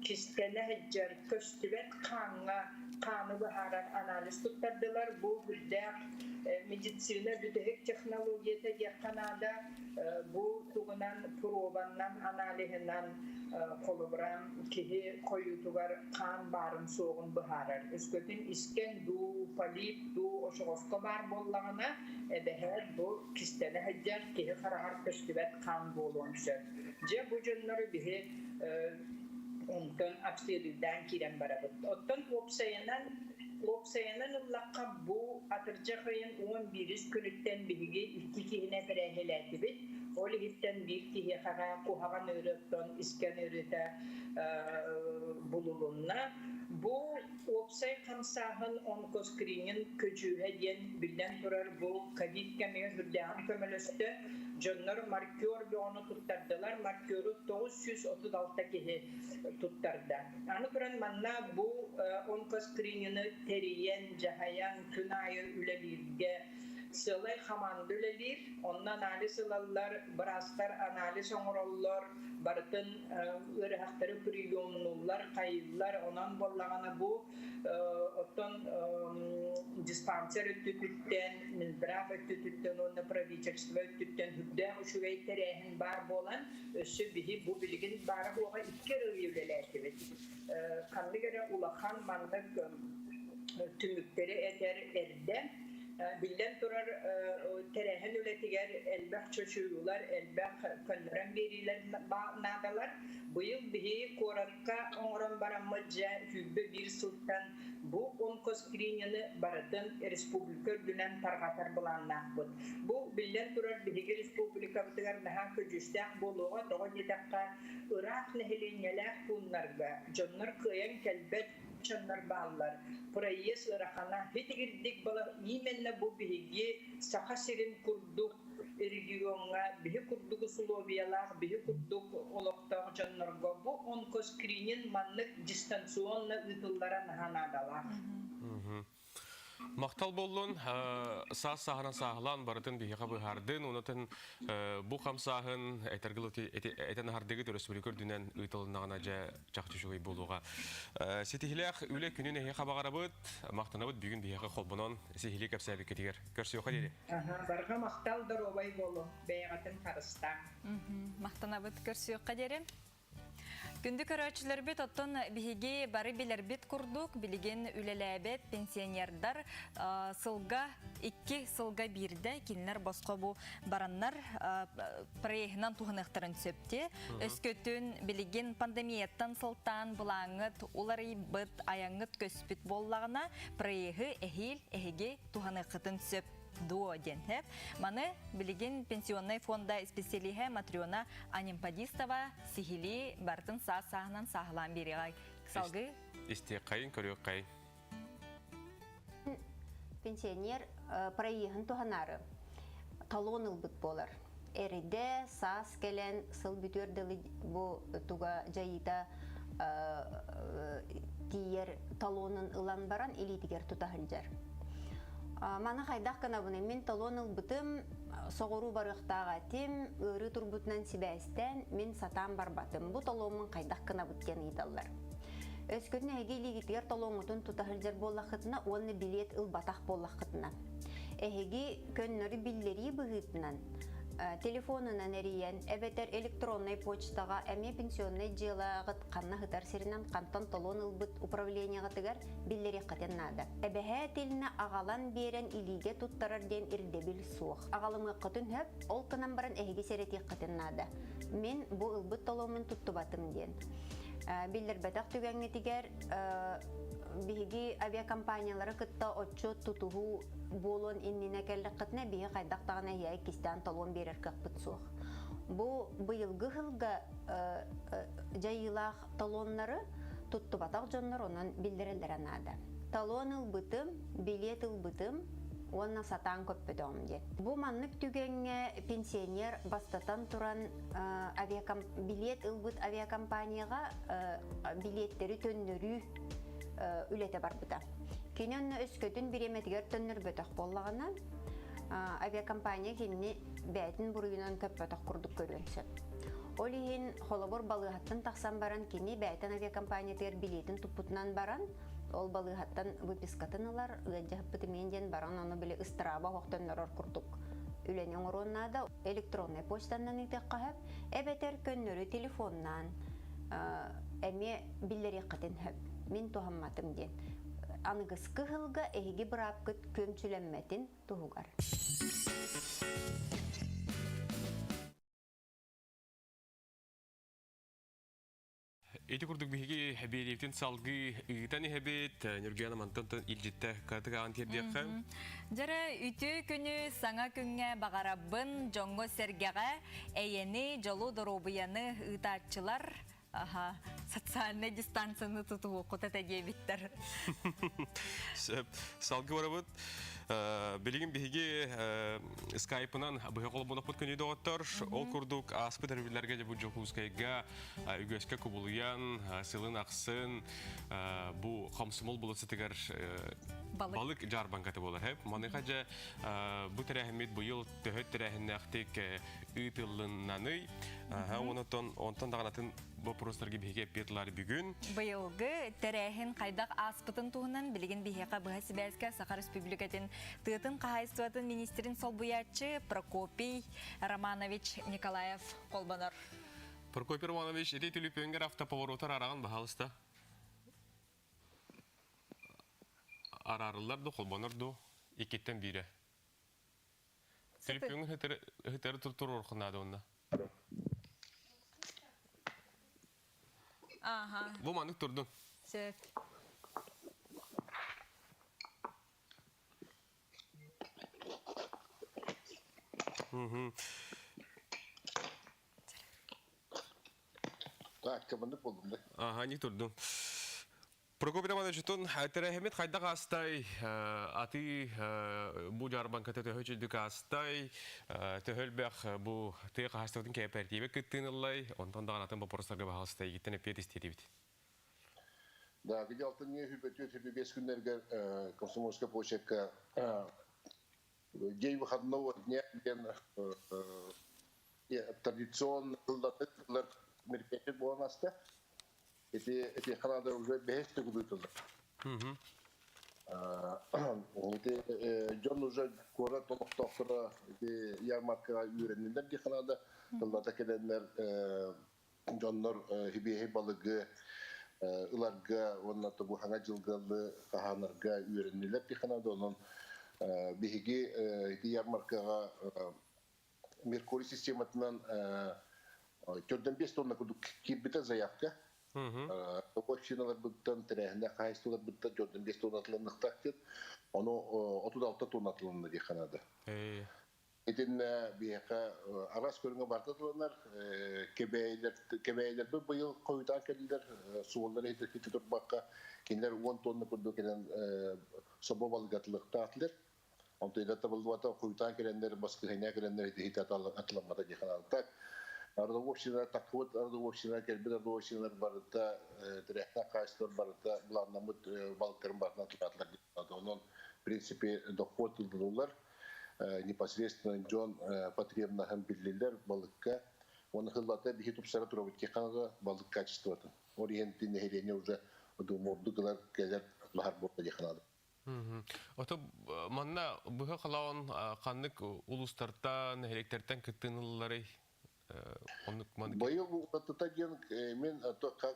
Speaker 4: кистэнэ сылдьар көстүбэт хааҥҥа хааны быһаарар анализ туттардылар. Бу үрдээх медицина бүтэһик технологията диэххэ наада. Бу тугунан пробаннан аналиһынан холобура киһи хойуутугар хаан баарын суоҕун быһаарар. Өскөтүн искэн дуу, полип дуу очоҕоско баар буоллаҕына, эбэһээт бу кистэнэ сылдьар киһи хараҕар көстүбэт хаан буолуон сөп. Дьэ бу дьоннору биһи Онтон обследуйдаан киирэн барабыт. Оттон уопсайынан, уопсайынан ыллахха бу атырдьах ыйын 11-ис күнүттэн биһиги икки киһини эпэрээһилээтибит. Ол иһиттэн биир киһиэхэҕэ куһаҕан ыарыыттан искэн ыарыыта булулунна. Бу уопсай хамсааһын онкоскрининг көдьүүһэ диэн биллэн турар бу ковид кэмигэр сүрдээҕин көмөлөстө. Дьоннор маркер бөҕөнү туттардылар. Маркеру 936 киһи туттарда. Аны туран манна бу онкоскринины тэрийэн, дьаһайан күн аайы үлэлииргэ сыалай хамаанда үлэлиир. Онно анализ ылаллар, быраастар анализ оҥороллор, барытын ыарыһахтары приемнуллар, хайыыллар. Онон буоллаҕына бу оттон диспансер өттүтүттэн, Минздрав өттүтүттэн уонна правительство өттүттэн үрдээх үчүгэй тэрээһин баар буолан, өссө биһи бу билигин баара-суоҕа икки эрэ ый үлэлээтибит. Ханнык эрэ улахан маннык түмүктэри этэр эрдэ. Биллэн турар, тэрээһин үлэтигэр элбэх чочуйуулар, элбэх көннөрөн биэриилэр наадалар. Быйыл биһи куоракка оҥорон бараммыт дьэ 21 сылтан бу онкоскринины барытын республика үрдүнэн тарҕатар былааннаахпыт. Бу, биллэн турар, биһиги республикабытыгар наһаа көдьүүстээх буолуоҕа, тоҕо диэтэххэ, ыраах нэһилиэнньэлээх пууннарга дьоннор кыайан кэлбэт дьоннор бааллар. Проезд ыарахана итигирдик именно бу биһиги Саха сирин курдук региоҥҥа биһи курдук усулуобуйалаах, биһи курдук олохтоох дьоннорго бу онкоскрининг маннык дистанционно ыытыллара наһаа наадалаах.
Speaker 1: Махтал буоллун, саас сааһынан сааһылаан барытын биһиэхэ быһаардын, онотон бу хамсааһын этэргил этэн аһардыгыт өрөспүүбүлүкэ үрдүнэн ыытылыннаҕына дьэ чахчы үчүгэй буолуоҕа. Ситиһилээх үлэ күнүн эһиэхэ баҕарабыт, махтанабыт бүгүн биһиэхэ холбонон сиһилии кэпсээбиккитигэр. Көрсүөххэ диэри.
Speaker 4: Барҕа махтал доруобай буолуҥ, бэйэҕитин харыстааҥ.
Speaker 2: Махтанабыт көрсүөххэ диэри. Күндү көрөөччүлэрбит, оттон биһиги бары билэрбит курдук, билигин үлэлээбэт пенсионердар сылга икки сылга биирдэ кинилэр босхо бу бараннар проеһынан туһаныахтарын сөптү. Өскөтүн билигин пандемияттан сылтаан былааҥҥыт уларыйбыт, айаҥҥыт көспүт буоллаҕына, проеһы эһиил эһиги туһаныаххытын сөп дуо диэн. Маны билигин пенсионнай фонда исписэлииһэ Матрена Анимпадистова сиһилии барытын саас сааһынан сааһылаан биэриэҕэ. Салгыы.
Speaker 1: Истиэххэйин, көрүөххэйин.
Speaker 5: Пенсионер проеһын туһанаары талон ылбыт буолар. Эрдэ саас кэлэн сыл бүтүөр дылы бу туга дьайыыта тиийэр талонун ылан баран илиитигэр тута сылдьар. Маны хайдах гынабыный? Мин талон ылбытым, соҕуруу барыахтаах этим, ыарыы турбутунан сибээстээн мин сатаан барбатым. Бу таломмун хайдах гынабыт диэн ыйыталлар. Өскөтүн эһиги илиигитигэр талоҥҥутун тута сылдьар буоллаххытына уонна билиэт ылбатах буоллаххытына, эһиги көннөрү биллэрии быһыытынан телефонунан эрийэн эбэтэр электроннай почтаҕа эмиэ пенсионнай дьыалаҕыт ханна сытар сиринэн хантан толуон ылбыт управлениеҕытыгар биллэриэххитин наада. Эбэһээ тилинэ аҕалан биэрэн илиигэ туттарар диэн ирдэбил суох. Аҕалымыаххытын сөп, ол гынан баран эһиги сэрэтиэххитин наада. Мин бу ылбыт толуоммун туттубатым диэн. Биллэрбэтэх түгэҥҥитигэр биһиги авиакомпаниялары кытта отчуот тутуһуу буолуон иннинэ кэллэххитинэ биһи хайдах даҕаны эһиэхэ иккистээн толуон биэрэр кыахпыт суох. Бу быйылгы сылга дьайыылаах талоннары туттубатах дьоннор онон биллэрэллэрэ наада. Талон ылбытым, билиэт ылбытым уонна сатаан көппөтөҕүм диэн. Бу маннык түгэҥҥэ пенсионер бастатан туран билиэт ылбыт авиакомпанияҕа билиэттэри төннөрүү үлэтэ барбыта. Кини онно өскөтүн бириэмэтигэр төннөрбөтөх буоллаҕына, авиакомпания кинини бэйэтин буруйунан көппөтөх курдук көрүөн сөп. Ол иһин холобур балыыһаттан тахсан баран кини бэйэтин авиакомпаниятыгар билиэтин туппутунан баран ол балыыһаттан выпискатын ылар, ыалдьаһыппыт имиэн диэн баран ону били ыстарааба оһох төннөрөр курдук үлэни оҥоруон наада. Электроннай почтанан ыытыахха сөп, эбэтэр көннөрү телефоннаан эмиэ биллэриэххитин сөп. Мин туһамматым диэн. Аныгыскы сылга эһиги быраапкыт күөмчүлэммэтин туһугар.
Speaker 1: Ити курдук биһиги биэриибитин салгыы ыытан иһэбит. Ньургуяна мантан илдьиттэ кыратык ааҕан тиэрдиэххэ.
Speaker 2: Дьэрэ үтүө күнү саҥа күҥҥэ баҕарабын дьоҥҥо-сэргэҕэ эйэни, дьолу, доруобуйаны ыытааччылар аха, социальнай дистанцияны тутуһуоххут этэ диэбиттэр.
Speaker 1: Сөп. Салгыы барабыт. Билигин биһиги скайпынан быһа холбонохпут күнү доҕоттор. Ол курдук ааспыт өрөбүллэргэ дьэ бу Дьокуускайга үгэскэ кубулуйан сылын ахсын бу комсомол булусытыгар балык дьаарбаҥката буолар. Маныаха дьэ бу тэрээһиммит быйыл төһө тэрээһиннээхтик ыытыллыннаный. Онтон онтон даҕанатын боппуруостарга биһиги эппиэтлар бүгүн.
Speaker 2: Быйылгы тэрээһин хайдах ааспытын туһунан билигин биһиэхэ быһа сибээскэ Саха Республикатын тыатын хаһаайыстыбатын министрин солбуйааччы Прокопий Романович Николаев холбонор.
Speaker 1: Прокопий Романович, ити түлүпүөҥгэр автоповоротар араҕан баһалыста. Араарыллар ду, холбонор ду, иккиттэн биирэ. Түлүпүөҥүн ыһытары туруорхун наада онно.
Speaker 2: Ааха.
Speaker 1: Бу маннык турдун.
Speaker 2: Сөп.
Speaker 6: Так, кабаннык болдум да.
Speaker 1: Ага, не турдун. Прокопий Романович, отон тэрээһиммит хайдах аастай, атыы бу дьаарбаҥката төһө үчүгдүк аастай, төһө элбэх бу тыа хаһаайыстыбатын кээпэртиибэ кыттыын ыллай, онтон даҕаны атын боппуруостарга баһаалыста эйигиттэн эппиэт истиэтибит.
Speaker 6: Да, где алтынньы хүбөтүө 25 күннэргэр Комсомольская площадка день выходного дня диэн традиционно мероприятие буолан аста. Ити ити Канада уже бэһис төгүл ыытыллар. Ити дьон уже куорат олохтоохторо ити ярмаркаҕа үөрэннилэр дии Канада. Тыллата кэлэннэр дьоннор хибиэһи балыгы ыларга уонна бу хаҥа дьылгалы хаһаанарга үөрэннилэр дии Канада. Онон биһиги ити ярмаркаҕа Меркурий систематынан 4-5 тонна курдук киирбитэ заявка. Вакциналарбыттан, тэрээһиннээх хаһаайыстыбаларбыттан 4-5 тонна атыланныахтаах диэн. Ону 36 тонна атыланна диэххэ наада. Итиннэ биһиэхэ араас көрүҥэ барыта атыланар. Кэбээйилэр кэбээйилэрбит быйыл хойутаан кэллилэр. Суоллары иһитэ турбакка кинилэр 10 тонна курдук кэлэн собо балыгатылыктаатылар. Онтон идэ табыллыбата хойутаан кэлэннэр, баскыһыанньа кэлэннэр итиһитэ атыламмата диэххэ наада. Так, родоводчина таккыбыт родоводчина кэлбит родоводчиналар барыта тирэхтээх хаачыстыбалар барыта былааннаммыт балыктарын барытын атылаатылар диэн. Онон, в принципе, дохуот ыллылар. Непосредственно дьон потребнаһын биллилэр балыкка. Уонна хыллата биһи тупсара турабыт диэххэ балык качествотын. Ол иһин нэһилиэнньэ уже думурдук ылар кэлэр лаһар буолла диэххэ наада.
Speaker 1: Ото манна быһа халаан ханнык улуустартан, нэһилиэктэртэн кыттыынылларый? Оннук маннык.
Speaker 6: Быйыл уратыта диэн мин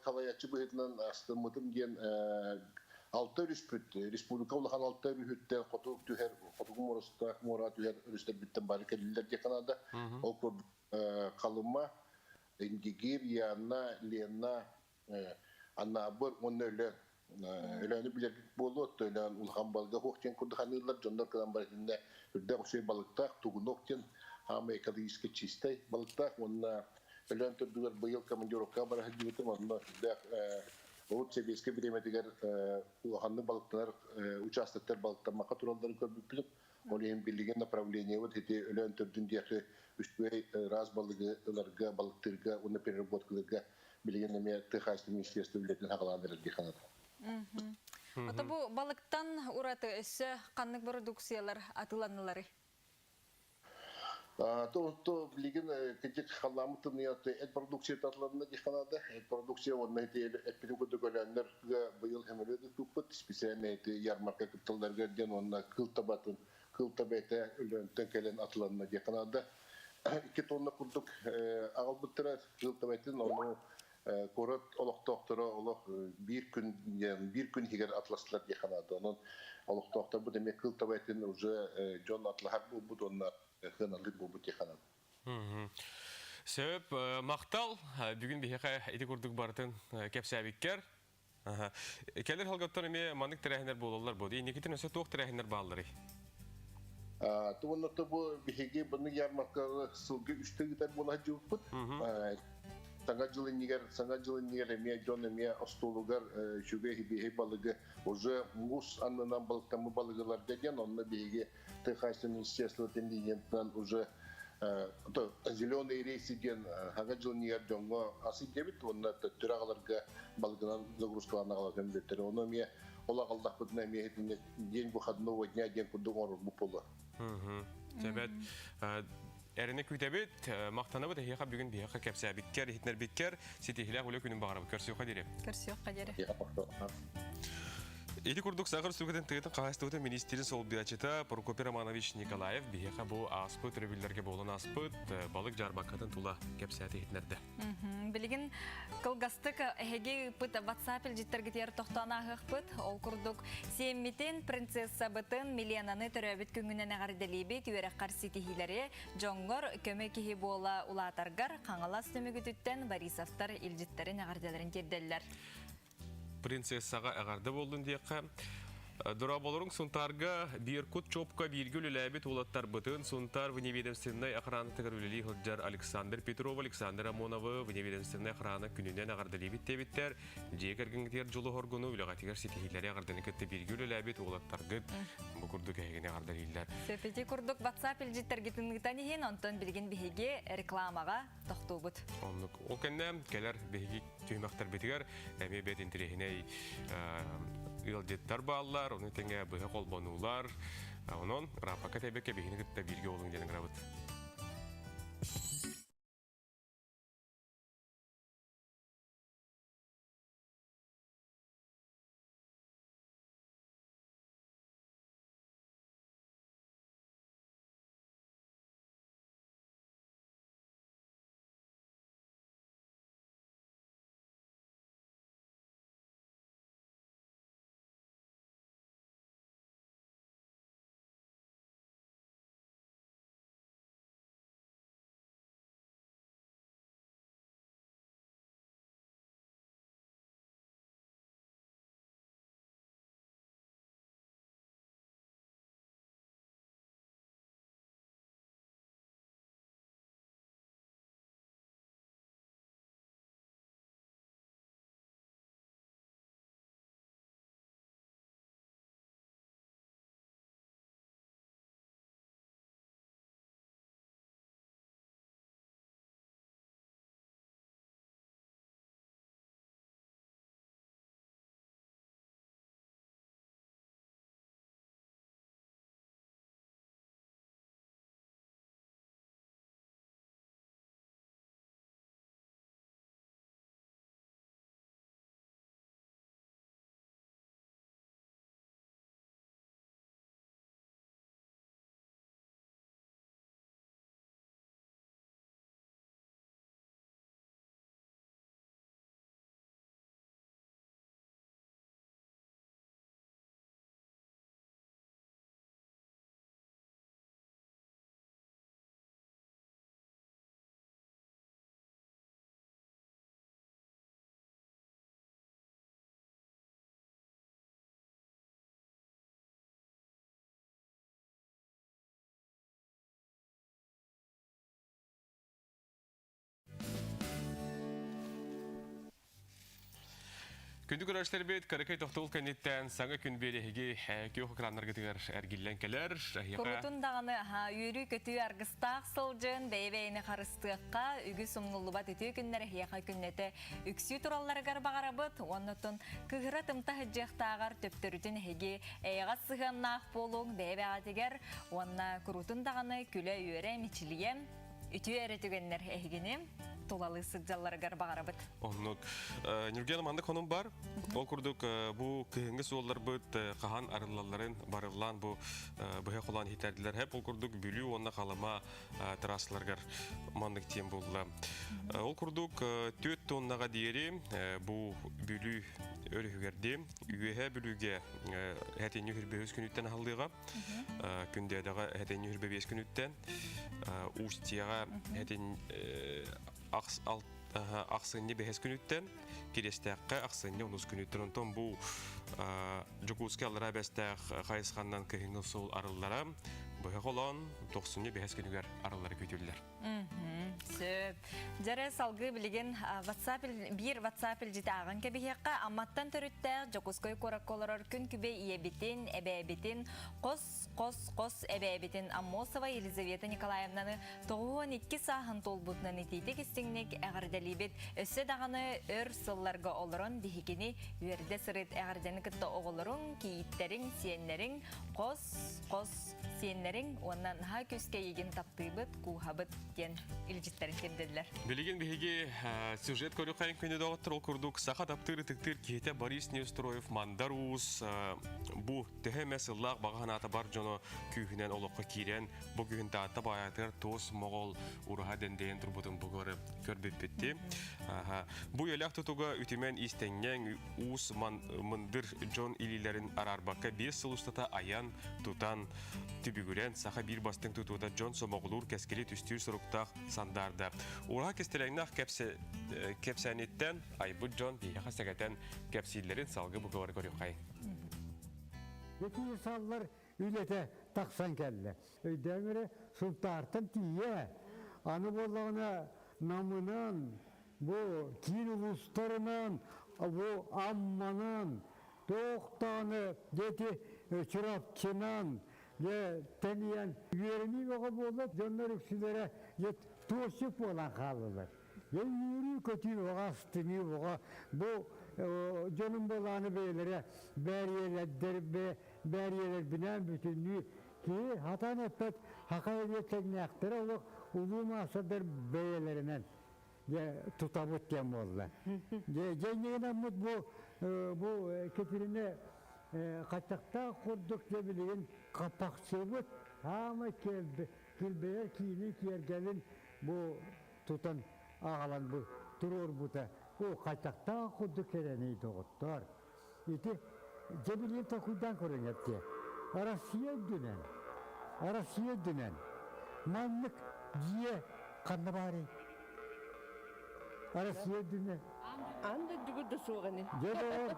Speaker 6: халайааччы быһыытынан астыммытым диэн алта өрүспүт республика улахан алта өрүһүттэн хоту түһэр хотугу муорастаах муора түһэр өрүстэрбиттэн бары кэллилэр диэххэ наада. Ол курдук Халыма, Индигир, Яна, Лена, Анаабыр уонна Өлөөн. Өлөөнү билэргит буолуо, Өлөөн улахан балыга суох диэн курдук саныыллар, дьоннор кылан бар итиннэ үрдээх үчүгэй балыктаах, тугунок диэн хаамай экологически чистай балыктаах уонна Өлөөн төрдүгэр быйыл командировкаҕа бара сылдьыбытым, онно үрдээх урут сэбиэскэй бириэмэтигэр улаханнык балыктанар участоктар балыктаммакка туралларын көрбүппүт. Ол иһин билигин направлениебыт ити Өлөөн төрдүн диэки үчүгэй ыраас балыгы ыларга, балыктыырга уонна переработкалыырга билигин эмиэ тыа хаһаайыстыбатын министерство үлэтин саҕалаан эрэр дии санаатым.
Speaker 2: Ото бу балыктан ураты өссө ханнык бородууксуйалар атыыланныларый?
Speaker 6: То билигин кыдьык халлааммыт тымныйа эт продукцията атыланна дии санаата. Эт продукция уонна ити эппитин курдук өлөөннөргө быйыл хөмөлүө туппут специально ити ярмарка кытталларыгар диэн уонна кыл табатын кыл таба этэ Өлөөнтөн кэлэн атыланна дии санаата. 2 тонна курдук аҕалбыттара кыл табатын ону куорат олохтоохторо олох биир күн биир күн иһигэр атластылар дии санаата. Онон олохтоохторбут эмиэ кыл таба этин уже дьон атлаһар буолбут уонна сыаналыыр буолбут дии санаата.
Speaker 1: Сөп, махтал. Бүгүн биһиэхэ ити курдук барытын кэпсээбиккэр. Кэлэр халгаттар эмиэ маннык тэрээһиннэр буолаллар буо. Инникитин өссө туох тэрээһиннэр баалларый?
Speaker 6: Туонна бу биһиги бұны ярмарканы сылгы үстэ ыытар буола сылдьыбыппыт. Саҥа дьыл иннигэр, саҥа дьыл иннигэр эмиэ дьон эмиэ остуолугар үчүгэй хибиэһэй балыгы уже муус аннынан балыктаммыт балыгыларга диэн онно биһиги тыа хаһаайыстыбатын министерствотын линиятынан уже зеленые рейсы диэн саҥа дьыл иннигэр дьоҥҥо ас илдьэбит уонна төттөрү аҕаларга балыгынан загрузкалаан аҕалар көмөлөттөр. Ону эмиэ ол аҕаллахпытына эмиэ итинник день выходного дня диэн курдук оҥорорбут буолуо.
Speaker 1: Сөбөт. Эрэнэ күүтэбит, махтанабыт эһиэхэ бүгүн биһиэхэ кэпсээбиккэр, иһитинэрбиккэр, ситиһиилээх үлэ күнүн баҕарабыт. Көрсүөххэ диэри.
Speaker 2: Көрсүөххэ диэри.
Speaker 1: Ити курдук Саха Республикатын тыатын хаһаайыстыбатын министрин солбуйааччыта Прокопий Романович Николаев биһиэхэ бу ааспыт өрөбүллэргэ буолан ааспыт балык дьаарбаҥкатын тула кэпсээтэ иһитинэрдэ.
Speaker 2: Билигин кылгастык эһиги ыыппыт WhatsApp илдьиттэргитигэр тохтоон ааһыахпыт. Ол курдук сиэммитин, принцессабытын Миленаны төрөөбүт күҥҥүнэн эҕэрдэлиибит, үөрэххэр ситиһиилэри, дьоҥҥор көмө киһи буола улаатаргар Хаҥалас түмүгүтүттэн Борисовтар илдьиттэрин эҕэрдэлэрин тиэрдэллэр.
Speaker 1: Принцессаҕа эҕэрдэ буоллун диэххэ. Дорооболоруҥ Сунтаарга Беркут ЧОПка бииргэ үлэлээбит уолаттарбытын Сунтаар вневедомственнай охранатыгар үлэлии сылдьар Александр Петров, Александр Амоновы вневедомственнай охрана күнүнэн эҕэрдэлиибит диэбиттэр. Дьиэ кэргэҥҥитигэр дьолу-соргуну, үлэҕитигэр ситиһиилэри эҕэрдэни кытта бииргэ үлэлээбит уолаттаргыт бу курдук эһигини эҕэрдэлииллэр.
Speaker 2: Сөп ити курдук WhatsApp илдьиттэргитин ыытан иһин, онтон билигин биһиги рекламаҕа тохтуубут.
Speaker 1: Оннук. Ол кэннэ кэлэр биһиги түһүмэхтэрбитигэр эмиэ бэт интэриэһинэй ыалдьыттар бааллар, ону тэҥэ быһа холбонуулар. Онон Рапака тэбэкэ биһини кытта бииргэ буолуҥ диэн ыҥырабыт. Күндү көрөөччүлэрбит, кыракый тохтобул кэнниттэн саҥа күн биэрэһиги күөх экраннаргытыгар эргиллэн кэлэр.
Speaker 2: Курутун даҕаны үөрүү-көтүү аргыстаах сылдьын, бэйэ-бэйэни харыстыахха, үгүс умнуллубат үтүө күннэр эһиэхэ күннэтэ үксүү туралларыгар баҕарабыт. Оннотон кыһыра тымта сылдьыахтааҕар төптөрүтүн эһиги эйэҕэс сыһыаннаах буолуҥ бэйэ-бэҕэтигэр уонна курутун даҕаны күлэ-үөрэ мичилийэ үтүө эрэ түгэннэр эһигини. тулалыы сылдьалларыгар баҕарабыт.
Speaker 1: Оннук. Ньургуйа маннык хонун бар. Ол курдук бу кыһыҥҥы суолларбыт хаһан арыллалларын барыллаан бу быһа холоон иһитэрдилэр. Хэп ол курдук Бүлүү уонна Халыма трассаларыгар маннык тиэн булла. Ол курдук 4 тоннаға диэри бу Бүлүү өрүһүгэрди Үөһэ Бүлүүгэ хэтинни хүрбөһүс күнүттэн аһыллыыга күндээдэҕэ хэтинни хүрбэбиэс күнүттэн Устьяҕа хэтин ахсынньы бэһис күнүттэн Кириэстээххэ ахсынньы онус күнүттэн онтон бу Дьокуускай аллараа бэстээх хайысханнан кыһыҥҥы суол арыллара быһа холоон тохсунньу бэһис күнүгэр арыллары күүтүллэр.
Speaker 2: Сөп. Дьэрэ салгыы билигин WhatsApp биир WhatsApp илдьити ааҕан кэбиһиэххэ Амматтан төрүттээх Дьокуускай куоракка олорор күн күбэй ийэбитин, эбээбитин, хос хос хос эбээбитин Аммосова Елизавета Николаевнаны 92 сааһын туолбутунан итиитик истиҥник эҕэрдэлиибит. Өссө даҕаны өр сылларга олорон биһигини үөрдэ сырыт эҕэрдэни кытта оҕолоруҥ, кийииттэриҥ, сиэннэриҥ хос хос сиэннэриҥ уонна наһаа күүскэ эйигин таптыыбыт, кууһабыт диэн илдьиттэрин тиэрдэллэр.
Speaker 1: Билигин биһиги сюжет көрүөххэйин күнү доҕоттор ол курдук саха таптыыр ытыктыыр киһитэ Борис Неустроев Мандар Уус бу төһө эмэ сыллаах баҕа санаата бар дьоно күүһүнэн олоххо киирэн бу күһүн Таатта баайатыгар туос моҕол ураһа дэндэйэн турбутун бугары көрбүппүтти. Бу үйэлээх тутуга үтүмэн иистэнньэҥ уус мындыр дьон илиилэрин араарбакка 5 сыл устата айан, тутан, түбүгүрэн саха биир бастыҥ тутуута дьон сомоҕолуур кэскили түстүүр соруктаах сандаарда. Ураһа кистэлэҥнээх кэпсээниттэн айбыт дьон биһиэхэ сэгэтэн кэпсииллэрин салгы бугабары көрүөххэйиҥ.
Speaker 7: Ити саллар үлэтэ тахсан кэллэ. Өйдөөн эрэ Сунтаартан тиийэ. Аны буоллаҕына Намынан, бу киин улуустарынан, бу Амманан, туох даҕаны дети Чурапчынан, дьэ тэнийэн үөрэнии бөҕө буолла, дьоннор үксүлэрэ дьэ туосчук буолан хааллылар. Дьэ үөрүү-көтүү бөҕө, астыныы бөҕө. Бу дьонум былааны бэйэлэрэ бээрийэлэрдэр бээрийэлэрбинээн бүтүннүү киһи хатан эппэт хака эбиэт тэҥнээхтэрэ олох улуу маастардар бэйэлэринэн дьэ тутабыт диэн буолла. Дьэ дьэнньигинаммыт бу бу Кэтерине хаччахтаах курдук дьэ билигин хаппахчыбыт хаамай килбэйэр киинин киэргэлин бу тутан аҕалан бу туруорбута о хаччахтаах курдук кэрэний доҕоттоор. Ити дьэ билигин толкуйдаан көрүҥ эттиэ. Россия үрдүнэн, Россия үрдүнэн маннык дьиэ ханна баарый? Россия үрдүнэн.
Speaker 8: Аан дойдуга да суох ини.
Speaker 7: Дьэ доҕор,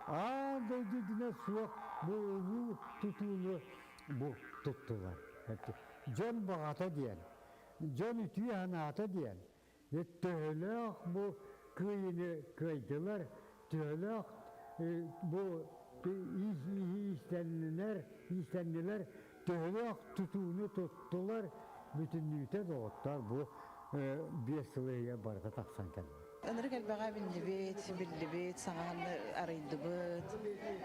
Speaker 7: аан дойду үрдүнэн суох бу улуу тутууну бу туттулар. Дьон баҕата диэн, дьон үтүө санаата диэн Төһөлөөх бу кыайыыны кыайдылар, төһөлөөх бу иистэннилэр, иистэннилэр, төһөлөөх тутууну туттулар, бүтүннүүтэ доҕоттоор бу 5 сыл иһигэр барыта тахсан кэллэ.
Speaker 8: Ынырык элбэҕэ биллибит, биллибит, саҥаһын арыйдыбыт.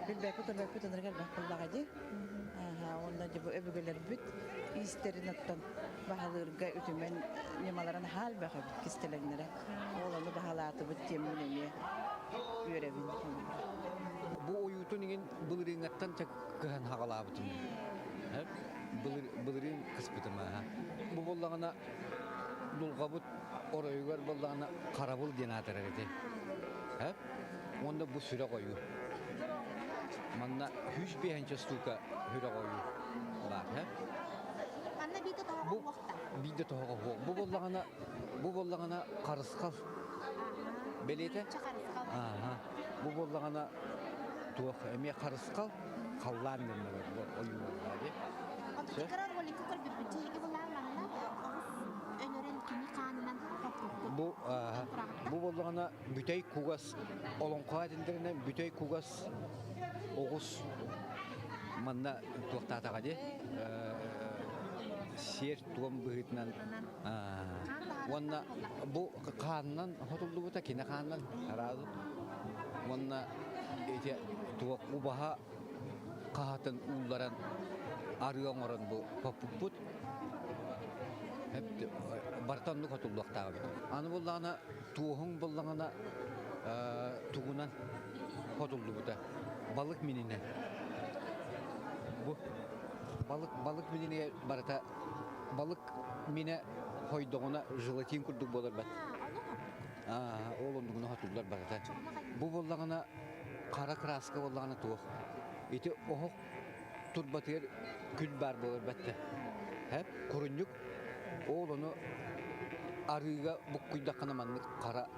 Speaker 8: Билбэппит, көрбөппүт ынырык элбэх буоллаҕа дии. Уонна дьэ бу өбүгэлэрбит иистэрин оттон баһылыырга үтүмэн ньымаларын наһаа элбэх эбит кистэлэҥнэрэ. Ол ону баһылаатыбыт диэммин эмиэ үөрэбин.
Speaker 9: Бу ойуутун иҥин былырыыҥҥаттан кыһан хаҕалаабытым. Былырыын кыспытым ааһа. Бу буоллаҕына дулҕабыт оройугар буоллаҕына харабыл диэн аатырар ити. Уонна бу сүрэх ойуу. Манна 105 штука сүрэх ойуу баар.
Speaker 5: Манна биирдэ тоһоҕо уохта.
Speaker 9: Биирдэ тоһоҕо уох. Бу буоллаҕына, бу буоллаҕына харысхал. Бэлиэтэ? Ааха. Бу буоллаҕына туох эмиэ харысхал халлаан дэннэр бу ойуу буоллаҕа дии.
Speaker 5: Отут кыра роликка көрбүппүт. Чэйиги булаан манна оҕус өлөрөн кини хаанынан хоппуппут.
Speaker 9: Бу бу буоллаҕына бүтэй кугас олоҥхо этилдэринэн бүтэй кугас оҕус манна туохтаатаҕа дии сиэр-туом быһыытынан уонна бу хаанынан хотуллубута кини хаанынан араазы уонна ити туох убаһа хаһатын уулларан арыы оҥорон бу хоппуппут. Барыта оннук хотуллуохтаах эбит. Аны буллаҕына туоһуҥ буллаҕына тугунан хотуллубута. Балык мининэн. Бу балык балык мининигэр барыта балык минэ хойдоҕуна желатин курдук буолар бат. Ол оннугуна хотуллар барыта. Бу буоллаҕына хара краска буоллаҕына туох. Ити оһох турбатыгар күл баар буолар бэтте. Хэп курунньук ол ону арыыга буккуйдаххына маннык хара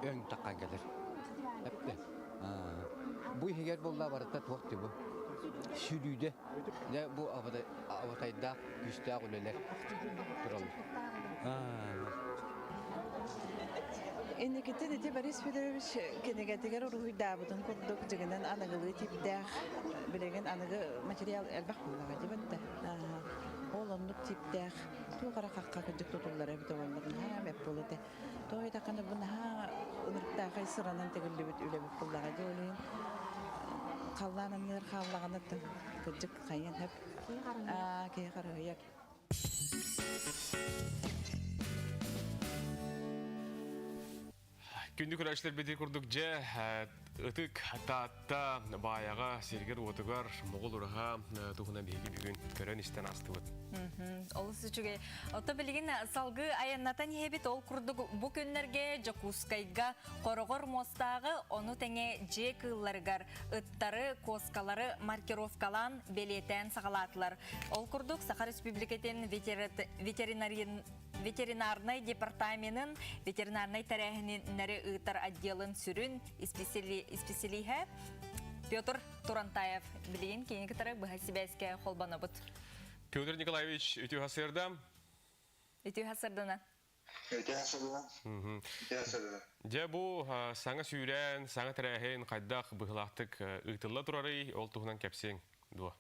Speaker 9: өҥ таххан кэлэр. Эппе. Бу иһигэр буолла барыта туох бу. Сүлүүдэ. Дьэ бу абатайдаах күүстээх үлэлэр тураллар.
Speaker 8: Инникитин ити Борис Федорович кинигэтигэр уруһуйдаабытын курдук дьиҥинэн аныгылыы тииптээх билигин аныгы материал элбэх буоллаҕа дии Ол оннук тииптээх туох эрэ хахха кырдьык тутуллара эбитэ буоллар наһаа бэрт буолуо этэ. Тоҕо диэтэххинэ бу наһаа ынырыктаахай сыранан тигиллибит үлэбит буоллаҕа дии ол иһин халлаан анныгар хааллаҕына кырдьык хайыан сөп. Киһи харыһыйар.
Speaker 1: Күндү көрөөччүлэрбит курдук дьэ ытык Таатта баайаҕа сиргэр-уотугар Моҕол ураһа туһунан биһиги бүгүн көрөн-истэн аастыбыт.
Speaker 2: Олус үчүгэй. Ото билигин салгыы айаннатан иһэбит ол курдук бу күннэргэ Дьокуускайга хороҕор муостааҕы ону тэҥэ дьиэ кыылларыгар ыттары, куоскалары маркировкалаан бэлиэтээн саҕалаатылар. Ол курдук Саха Республикатын ветеринарнай департаменын ветеринарнай тэрээһиннэри ыытар отделын сүрүн исписэлииһэ Петр Турантаев билигин кини кытары быһа сибээскэ холбонобут.
Speaker 1: Петр Николаевич, үтүө хасырда.
Speaker 2: Үтүө хасырдана.
Speaker 1: Дьэ бу саҥа сүүрээн, саҥа тэрээһин хайдах быһыылаахтык ыытылла турарый, ол туһунан кэпсиэҥ дуо?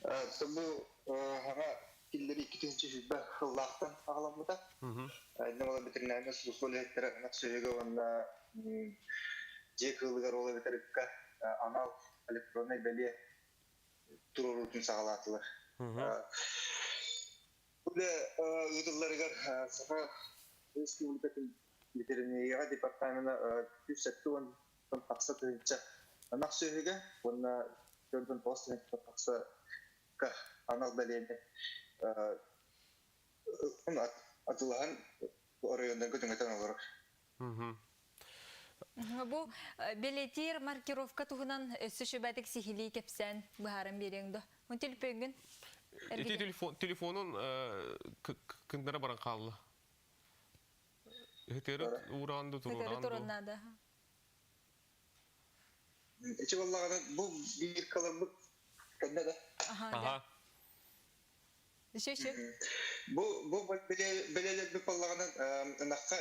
Speaker 10: Бу хаҥа киллэри 2020 сыллаахтан аҕаламмыта. Иннэ буолан ветеринарнай служба үлэһиттэрэ ынах сүөһүгэ уонна дьиэ кыылыгар ол эбэтэр ыкка анал электроннай бэлиэ туруоруутун саҕалаатылар. Үлэ ыытылларыгар Саха Республикатын ветеринарияҕа департамена 170 тахса тыһыынча ынах сүөһүгэ уонна 49 тыһыынча тахса анал бэлиэни атылаһан оройуоннарга түҥэтэн олорор.
Speaker 2: Бу бэлиэтиир маркировка туһунан өссө сүбэтик сиһилии кэпсээн быһааран биэриэҥ дуо? Мун телефоҥҥун
Speaker 1: Ити телефонун кындара баран хаалла. Ыһытыары уураан ду
Speaker 2: Сытыары
Speaker 1: туруораан ду.
Speaker 2: туруннаада.
Speaker 10: Ити буоллаҕына бу биир кыларбыт кэннэ да.
Speaker 2: Аха. Еще
Speaker 10: Бу бу бэлиэлэрбит буоллаҕынан ынахха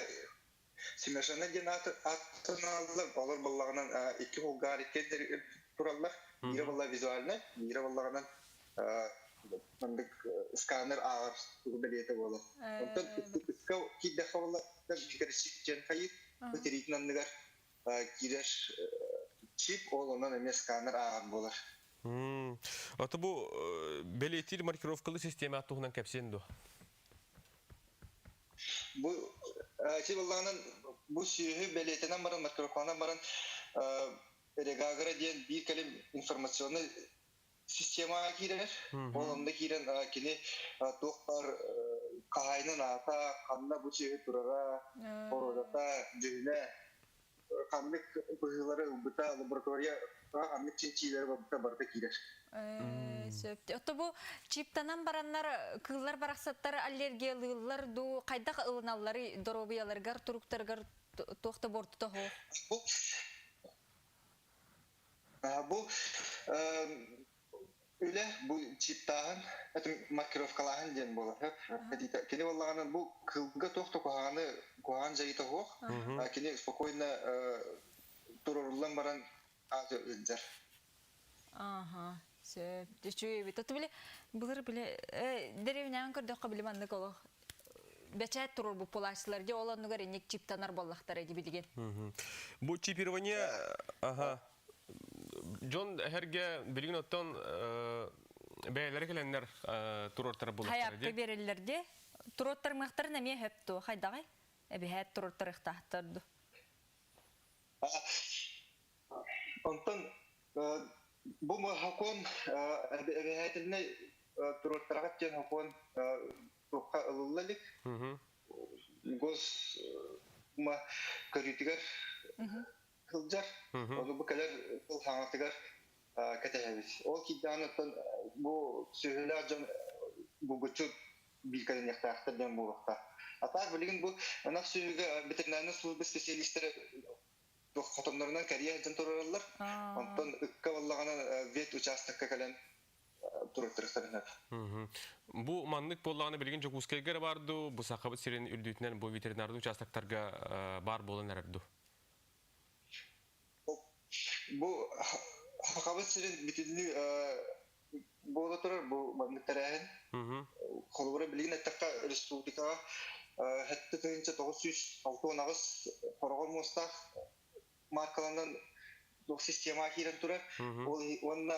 Speaker 10: Смешанный диэн ааттаналлар, олор буоллаҕынан икки кулгаар иккиэннэр тураллар. Биирэ буолла визуальнай, биирэ буоллаҕынан маннык сканер ааҕар тугу бэлиэтэ буолар. Онтон ыкка киирдэххэ буолла чип диэн хайыыр, бу тириитин анныгар киирэр чип, ол онон эмиэ сканер ааҕар буолар.
Speaker 1: Ото бу бэлиэтиир маркировкалы систиэмэ туһунан кэпсиэн дуо?
Speaker 10: Бу ити буоллаҕынан бу сүөһү бэлиэтэнэн баран, маркировкаланан баран Регагра диэн биир кэлим информационнай системаҕа киирэр. Ол онно киирэн кини туох баар хаһаайынын аата, ханна бу сүөһү турара, боруодата, дьүһүнэ, ханнык быһыылары ылбыта, лаборатория ханнык чинчиилэри барбыта барыта киирэр.
Speaker 2: Сөп. Отто бу чиптанан бараннар кыыллар барахсаттар аллергиялыыллар дуу, хайдах ылыналлары доруобуйаларыгар, туруктарыгар туох да буортута суох?
Speaker 10: Бу үлэ бу чиптааһын, маркировкалааһын диэн буолар. Кини буоллаҕына бу кыылга туох да куһаҕаны куһаҕан дьайыыта суох. Кини спокойно туруоруллан баран сылдьар.
Speaker 2: Аха, сөп. Үчүгэй эбит. Оту били былыр били дэриэбинэҕин көрдөххө били маннык олох бэчээт туруорбут буолааччылар дии ол оннугар инник чиптанар буоллахтара дии билигин.
Speaker 1: Бу чипирование аха дьон эһэргэ билигин оттон. Бэйэлэри кэлэннэр туруортара булахтара
Speaker 2: Хайапка береллер де. Туруоттармыахтарын эмиэ хөп туо хайдаҕай? Эбиһээт туруортарыахтаахтар ду.
Speaker 10: Онтон бу хокуон эбэһээтилинэй туруортараҕыт диэн хокуон туохха ылылла илик. Гос көрүүтүгэр сылдьар. Ону бу кэлэр сыл хаҥатыгар кэтэһэбит. Ол киирдэҕинэ оттон бу сүөһүлээх дьон булгуччу бииркэлэниэхтээхтэр диэн буолуохтаах. А так билигин бу ынах сүөһүгэ ветеринарнай служба специалистэрэ хотоннорунан кэрийэ сылдьан турараллар. Онтон ыкка буоллаҕына вет учаастакка кэлэн туруттарыахтарын сөп.
Speaker 1: Бу маннык буоллаҕына билигин Дьокуускайга эрэ баар дуу, бу Сахабыт сирин үрдүтүнэн бу ветеринарный участоктарга баар буолан эрэр дуу?
Speaker 10: Бу Сахабыт сирин бүтүннүү буола турар бу маннык тэрээһин. Холобура билигин эттэххэ республикаҕа 7968 хороҕор муостаах маркаланан система киирэн турар. Ол уонна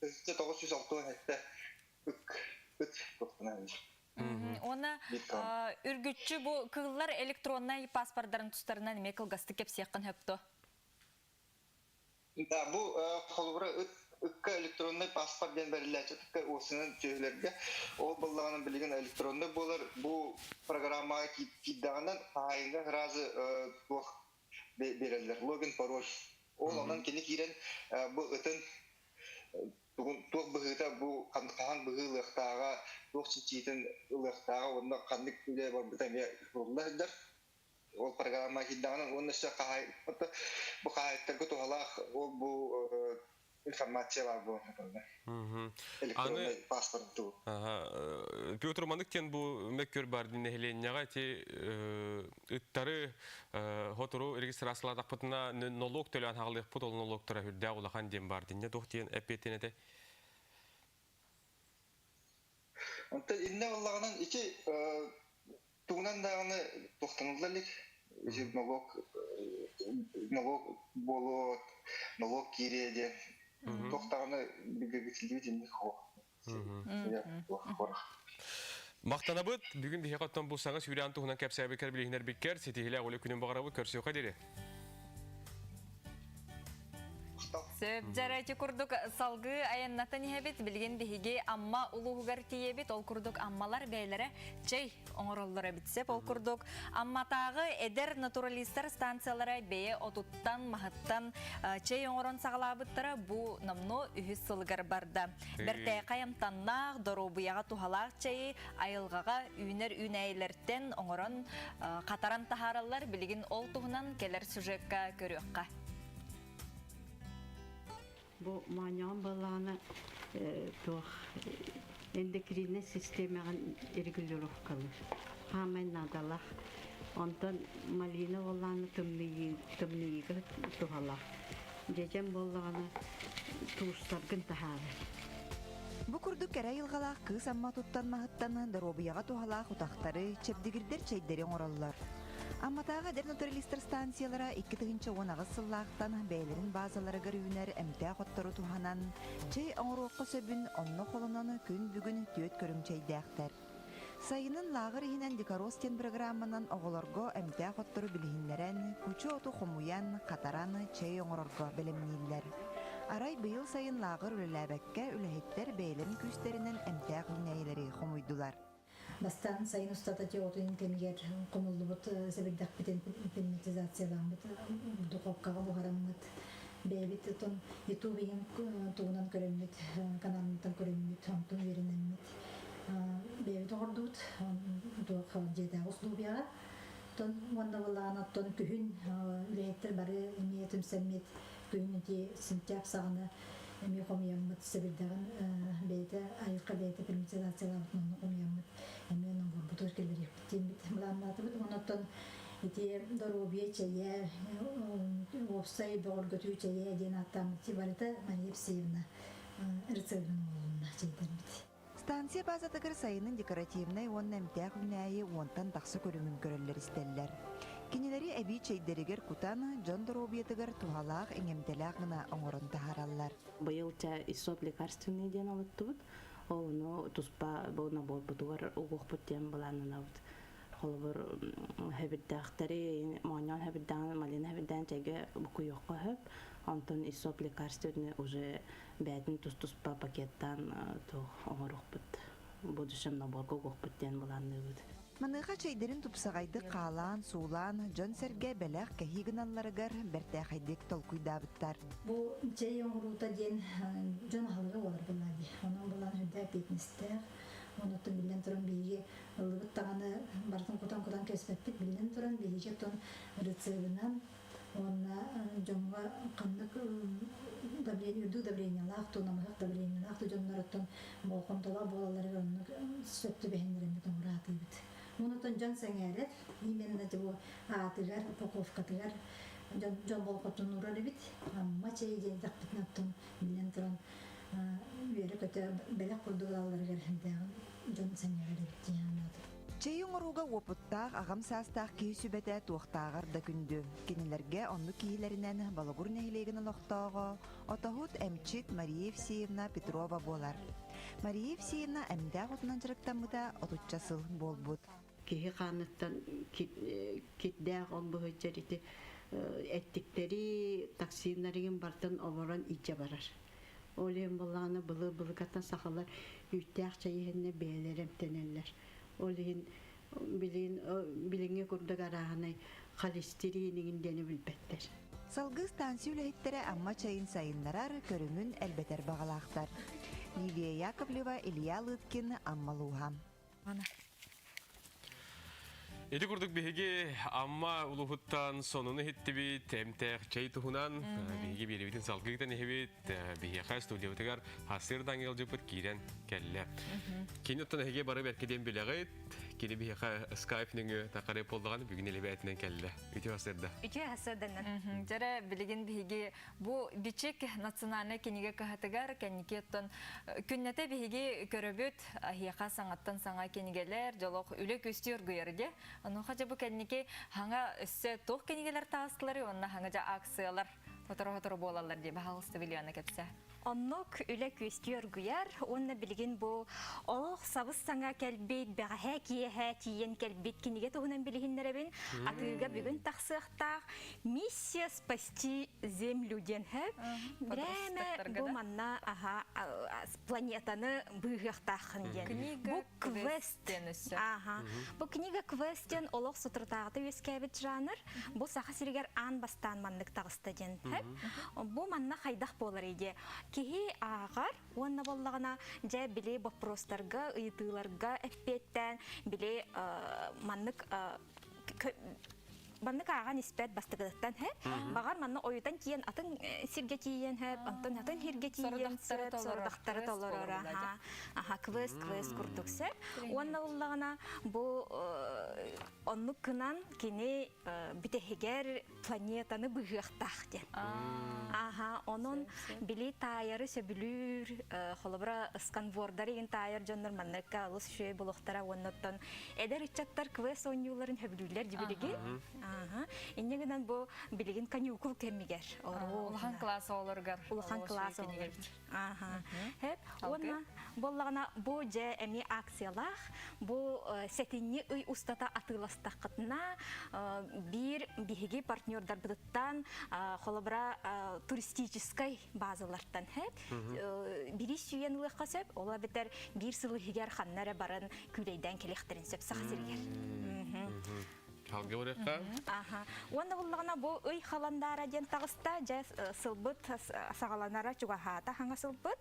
Speaker 10: 1967 ык ыт туохтанан
Speaker 2: Уонна үргүччү бу кыыллар электроннай паспордарын тустарынан эмиэ кылгастык кэпсиэххин сөптө.
Speaker 10: Да, бу холобура ыт ыкка электроннай паспорт диэн бэриллээччи ыкка уосунан түөһүлэргэ ол боллаҕынан билигин электроннай буолар бу программаҕа киирдэҕинэн хаһаайыҥҥа сразу туох биэрэллэр логин пароль ол онон кини киирэн бу ытын туох быһыыта бу хаһан быһыы ылыахтааҕа, туох чинчиитин ылыахтааҕа уонна ханнык үлэ барбыта эмиэ сурулла сылдьар. Ол программа киирдэҕинэ уонна өссө хаһаай бу хаһаайыттарга туһалаах ол бу информация баар буолан электронный паспорт дуу.
Speaker 1: Петр Манык диэн бу мөккүөр бар нэһилиэнньэҕэ ити ыттары хотору регистрациялаатахпытына нолуок төлөөн хаалыахпыт ол нолуоктара үрдээх улахан диэн бар динне туох диэн эппиэттин этэ.
Speaker 10: Онтон инне боллаҕынан ити тугунан даҕаны туохтанулла илик ити нолуок нолуок буолуо нолуок киириэ диэн туох даҕаны бигэргэтиллибит инник суох.
Speaker 1: Махтанабыт. Бүгүн биһиэхэ оттон бу саҥа сүүрээн туһунан кэпсээбиккэр билиһинэрбиккэр ситиһилээх үлэ күнүн баҕарабыт. Көрсүөххэ диэри.
Speaker 2: Сөп дьарачы курдук салгыы айаннатан иһэбит. Билигин биһиги Амма улууһугар тиийэбит. Ол курдук Аммалар бэйэлэрэ чэй оҥороллор эбит. Сөп ол курдук Амматааҕы эдэр натуралистар станциялара бэйэ отуттан, маһыттан чэй оҥорон саҕалаабыттара бу номнуо үһүс сылыгар барда. Бэртээхэй амтаннаах, доруобуйаҕа туһалаах чэйи айылҕаҕа үүнэр үүнээйилэртэн оҥорон хатаран таһаараллар. Билигин ол туһунан кэлэр сюжекка көрүөххэ.
Speaker 11: Бу моонньоҕон буоллаҕына туох эндокриннай систиэмэҕин регулировкалыыр. Хаамай наадалаах. Онтон малина буоллаҕына тымныйыы тымныйыыга туһалаах. Дьэдьэн буоллаҕына туустаргын таһаарар.
Speaker 12: Бу курдук кэрэ айылҕалаах кыыс Амма туттан маһыттан доруобуйаҕа туһалаах утахтары, чэбдигирдэр чэйдэри оҥороллор. Амматааҕы эдэр натуралистар станциялара 2018 сыллаахтан бэйэлэрин баазаларыгар үүнэр эмтээх оттору туһанан, чэй оҥоруохха сөбүн онно холонон күн бүгүн түөрт көрүҥ чэйдээхтэр. Сайынын лааҕыр иһинэн Дикорос диэн бырагырааманан оҕолорго эмтээх оттору билиһиннэрэн, кучу оту хомуйан, хатаран, чэй оҥорорго бэлэмнииллэр. Арай быйыл сайын лааҕыр үлэлээбэккэ, үлэһиттэр бэйэлэрин күүстэринэн эмтээх үүнээйилэри хомуйдулар.
Speaker 13: Бастаан сайын устата теотун кэмигэр хомуллубут сэбирдэхпитин пигментизацияламмыт, духовкаҕа буһараммыт, бэйэбит отон YouTube иһин тугунан көрөммүт, каналыттан көрөммүт, онтон үөрэнэммит бэйэбит оҥордубут туох дьиэтээҕи условияҕа. Оттон уонна былаан оттон күһүн үлэһиттэр бары эмиэ түмсэммит күһүн ити сентябрь саҕана эмиэ хомуйаммыт сэбирдэҕин бэйэтэ айылҕа бэйэтэ приматизациялаабытын онно хомуйаммыт эмиэ номгорбутугар киллэриэхпит диэммит былааннаатыбыт. Онон ити доруобуйа чэйэ, уопсай бөҕөргөтүү чэйэ диэн ааттааммыт барыта Мария Евсеевна рецебин оҥоһулунна чэйдэрбит.
Speaker 12: Станция базатыгар сайынын декоративнай уонна эмтээх үүнээйи уонтан тахса көрүҥүн көрөллөр-истэллэр. Кинилэри эбии чэйдэригэр кутан, дьон доруобуйатыгар туһалаах, иҥэмтэлээх гына оҥорон таһаараллар.
Speaker 14: Быйыл чэ иссоп лекарственный диэн олоттубут. Ол ону туспа бу наборбутугар угуохпут диэн былааннанабыт. Холобур, хэбирдээхтэри, моонньоон хэбирдээн, малина хэбирдээн чэйгэ букуйуохха сөп. Онтон иссоп лекарственный уже бээтин тус-туспа пакеттаан туох оҥоруохпут. Будущем наборга угуохпут диэн былаанныыбыт.
Speaker 12: Маныаха чэйдэрин тупсаҕайдык хаалаан, суулаан, дьон-сэргэ бэлэх кэһии гыналларыгар бэртээхэйдик толкуйдаабыттар.
Speaker 13: Бу чэй оҥоруута диэн дьон аһылыга буолар буоллаа дии. Онон булан үрдэ эппиэтинэстээх. Онуттан биллэн туран биһиги ыллыбыт даҕаны барытын кутан-кутан кэспэппит. Биллэн туран биһиги оттон рецебынан уонна дьоҥҥо ханнык давление үрдүк давлениелаах туу намыһах давлениелаах туу дьоннор оттон болҕомтолоох буолалларыгар оннук сөп түбэһиннэрэммит оҥораатыыбыт. Онутон дьон сэҥээрэр именно бу аатыгар упаковкатыгар дьон дьон болҕомтотун уурар эбит. Амма чэй диэн эттэхпитинэ оттон биллэн туран үөрэ-көтө бэлэх курдук ылалларыгар дьон сэҥээрэр эбит диэн санаатым.
Speaker 12: Чэйи оҥорууга уопуттаах аҕам саастаах киһи сүбэтэ туохтааҕар да күндү. Кинилэргэ оннук киһилэринэн Болугур нэһилиэгин олохтооҕо, отоһут эмчит Мария Евсеевна Петрова буолар. Мария Евсеевна эмдээх отунан дьарыктаммыта отучча сыл буолбут.
Speaker 11: Киһи хааныттан кирдээх ол быһыйдьар ити эттиктэри, токсиннарыгын бартын оборон илдьэ барар. Ол иһин буоллаҕына былыр-былыргаттан сахалар үүттээх чэй иһэннэр бэйэлэрэ эмтэнэллэр. Ол иһин билигин билиҥҥи курдук арааһынай холестерин иҥин диэни билбэттэр.
Speaker 12: Салгыы станция үлэһиттэрэ Амма чайын сайыннарар, көрүҥүн элбэтэр баҕалаахтар. Лилия Яковлева, Илья Лыткин, Амма улууһа.
Speaker 1: Ити курдук биһиги Амма улууһуттан сонуну иһиттибит, эмтээх чэй туһунан биһиги биэрэбитин салгыытан иһибит, биһиэхэ студиябытыгар Хасыр ыалдьыппыт киирэн кэллэ. Кини оттон эһиги бары бэркэ диэн билэҕит, кини биһиэхэ скайп нөҥүө тахары буоллаҕына бүгүн элебээтинэн кэллэ. Үтүө хасырда.
Speaker 2: Үтүө хасырданан. Дьэрэ билигин биһиги Бу Бичик национальнай кинигэ кыһатыгар кэнники оттон күннэтэ биһиги көрөбүт аһиэха саҥаттан саҥа кинигэлэр, дьолох үлэ күстүү оргуйар дьэ. Онуоха дьэ бу кэнники хаҥа өссө туох кинигэлэр таҕыстылар уонна хаҥа дьэ акциялар сотору-сотору буолаллар дии баһаалыста Вилиана кэпсээ.
Speaker 15: Оннук үлэ күөстүү оргуйар уонна билигин бу олох сабыс-саҥа кэлбит, бэҕэһээ киэһэ тиийэн кэлбит кинигэ туһунан билиһиннэрэбин. Атыыга бүгүн тахсыахтаах «Миссия спасти землю» диэн һэ. Бирээмэ бу манна аха планетаны быыһыахтааххын диэн. Бу квест. Аха. Бу книга квест диэн олох соторутааҕыта үөскээбит жанр. Бу Саха сиригэр аан бастаан маннык таҕыста диэн. Бу манна хайдах буолар идея? Киһи ааҕар уонна буоллаҕына дьэ били боппуруостарга, ыйытыыларга эппиэттээн били маннык маннык ааҕан испэт бастакытыттан һэ баҕар манна ойутан тиийэн атын сиргэ тиийэн һэ онтон атын сиргэ тиийэн сорудахтары толорор аха аха квест квест курдук сэ уонна ыллаҕына бу оннук гынан кини бүтэһигэр планетаны быһыахтаах диэн. Аха, онон били таайары сөбүлүүр, холобура сканвордары игин таайар дьоннор манныкка олус үчүгэй булуохтара уонна оттон эдэр ыччаттар квест оонньууларын сөбүлүүллэр дии билигин. Аха. Инньэ гынан бу билигин каникул кэмигэр.
Speaker 2: Улахан класс оҕолоругар.
Speaker 15: Улахан класс оҕолоругар. Аха. Хеп. Уонна буоллаҕына бу дьэ эмиэ акциялаах. Бу сэтинньи ый устата атыыластаххытына биир биһиги партнердарбытыттан холобура туристическай базалартан хэп бири сүүйэн ылыахха сөп. Ол эбэтэр биир сыл иһигэр ханна эрэ баран күүлэйдээн кэлиэхтэрин сөп Саха сиригэр.
Speaker 1: Халга барыахха.
Speaker 15: Аха. Уонна буллаҕына бу ый халандаара диэн таҕыста, дьэ сылбыт саҕаланара чугаһаата хаҥа сылбыт.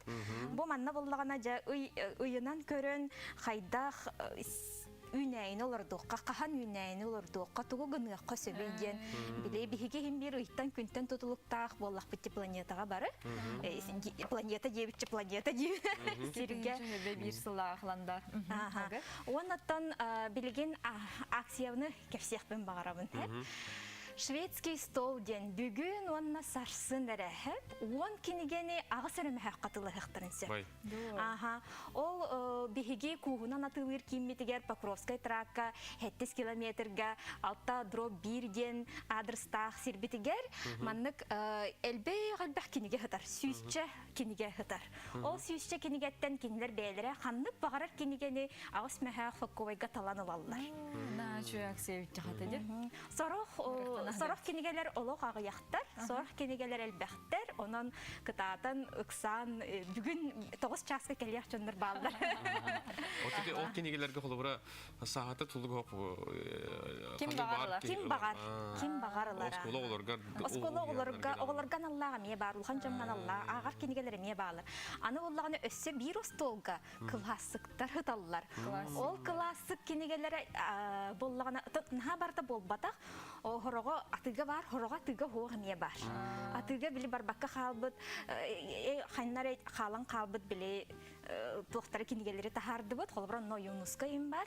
Speaker 15: Бу манна буллаҕына дьэ ый ыйынан көрөн хайдах үүнээйини олордуохха, хаһан үүнээйини олордуохха, тугу гыныахха сөбүй диэн били биһиги иһин биир ыйтан күнтэн тутулуктаах буоллахпыт планетаҕа бары. Планета диэбитчэ планета диир сиргэ.
Speaker 2: Биир сыллаах халандар.
Speaker 15: Уоннаттан билигин акцияны кэпсиэхпин баҕарабын. Шведский стол диэн бүгүн уонна сарсын эрэ 10 кинигэни аҕыс эрэ мөһөөх хатылаһыахтарын сөп. Аха. Ол биһиги кууһунан атыылыыр кииммитигэр Покровскай тракка 7 километрга 6 дробь 1 диэн адрестаах сирбитигэр маннык элбэх элбэх кинигэ сытар, сүүсчэ кинигэ сытар. Ол сүүсчэ кинигэттэн кинилэр бэйэлэрэ ханнык баҕарар кинигэни аҕыс мөһөөх соккубайга талан ылаллар. Сорох сорох кинигэлэр олох аҕыйахтар, сорох кинигэлэр элбэхтэр. Онон кытаатан ыксаан бүгүн 9 чааска кэлиэх дьоннор бааллар.
Speaker 1: Ол кинигэлэргэ холобура саата тулук
Speaker 15: Ким баҕар ким баҕар ким баҕар ылара.
Speaker 1: Оскуола оҕолорго
Speaker 15: Оскуола оҕолорго оҕолорго аналлаах эмиэ баар, улахан дьоҥҥо аналлаах ааҕар кинигэлэр эмиэ бааллар. Аны буоллаҕына өссө биир остуолга кылаассыктар ыталлар. Ол кылаассык кинигэлэрэ буоллаҕына наһаа барыта буолбатах. Хороҕо атыыга баар, хороҕо атыыга суох эмиэ баар. Атыыга били барбакка хаалбыт, ханна эрэ хаалан хаалбыт били туохтары кинигэлэри таһаардыбыт. Холобура, онно Ойуунускай им бар.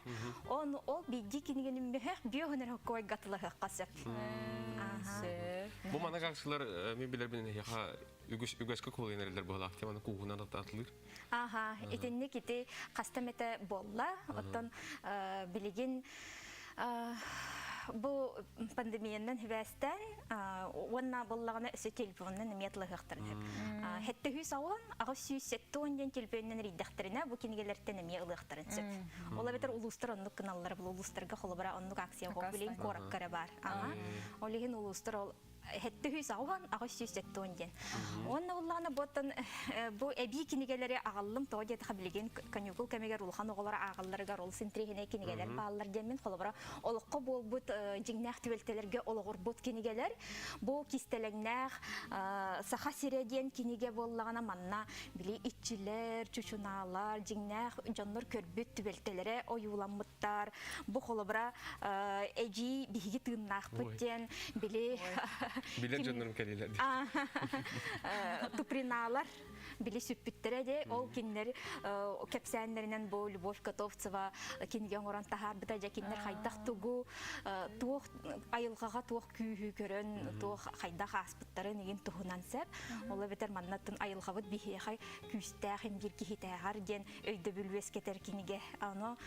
Speaker 15: Он ол биирдии кинигени мөһөх биэһүн эрэ хоккойга атылаһыахха сөп.
Speaker 1: Бу маннык акциялар мен билэрбин эһиэхэ үгүс үгэскэ куолайан эрэллэр быһалаах тем аны кууһунан атылыыр.
Speaker 15: Аха, итинник ити хаста эмэтэ буолла. Оттон билигин бу пандемиянан хибээстэн уонна буоллаҕына өссө телефонунан эмиэ атылаһыахтарын сөп. 710 870 диэн телефонунан эрийдэхтэринэ бу кинигэлэртэн эмиэ ылыахтарын сөп. Ол эбэтэр улуустар оннук гыналлар, бу улуустарга холобура оннук акция билин куоракка эрэ баар. Ол иһин улуустар ол 710 870 диэн. Уонна уллаана буоттан бу эбии кинигэлэри аҕаллым тоҕо диэтэхэ билигин каникул кэмигэр улахан оҕолор ааҕалларыгар ол интэриэһинэй кинигэлэр бааллар диэммин холобура олоххо буолбут дьиҥнээх түбэлтэлэргэ олоҕурбут кинигэлэр бу кистэлэҥнээх Саха сирэ диэн кинигэ буоллаҕына манна били иччилэр, чучунаалар, дьиҥнээх дьоннор көрбүт түбэлтэлэрэ ойууламмыттар. Бу холобура эдьиий биһиги тыыннаахпыт диэн били
Speaker 1: Билэр дьоннорум кэлиилэр.
Speaker 15: Туприналар били сүппүттэрэ де ол кинилэр кэпсээннэринэн бу Любовь Готовцева кинигэ оҥорон таһаарбыта дьэ кинилэр хайдах тугу туох айылҕаҕа туох күүһү көрөн туох хайдах ааспыттарын игин туһунан сеп ол эбэтэр маннаттын айылҕабыт биһиэхэ күүстээх имбир киһитээҕэр диэн өйдөбүл үөскэтэр кинигэ аны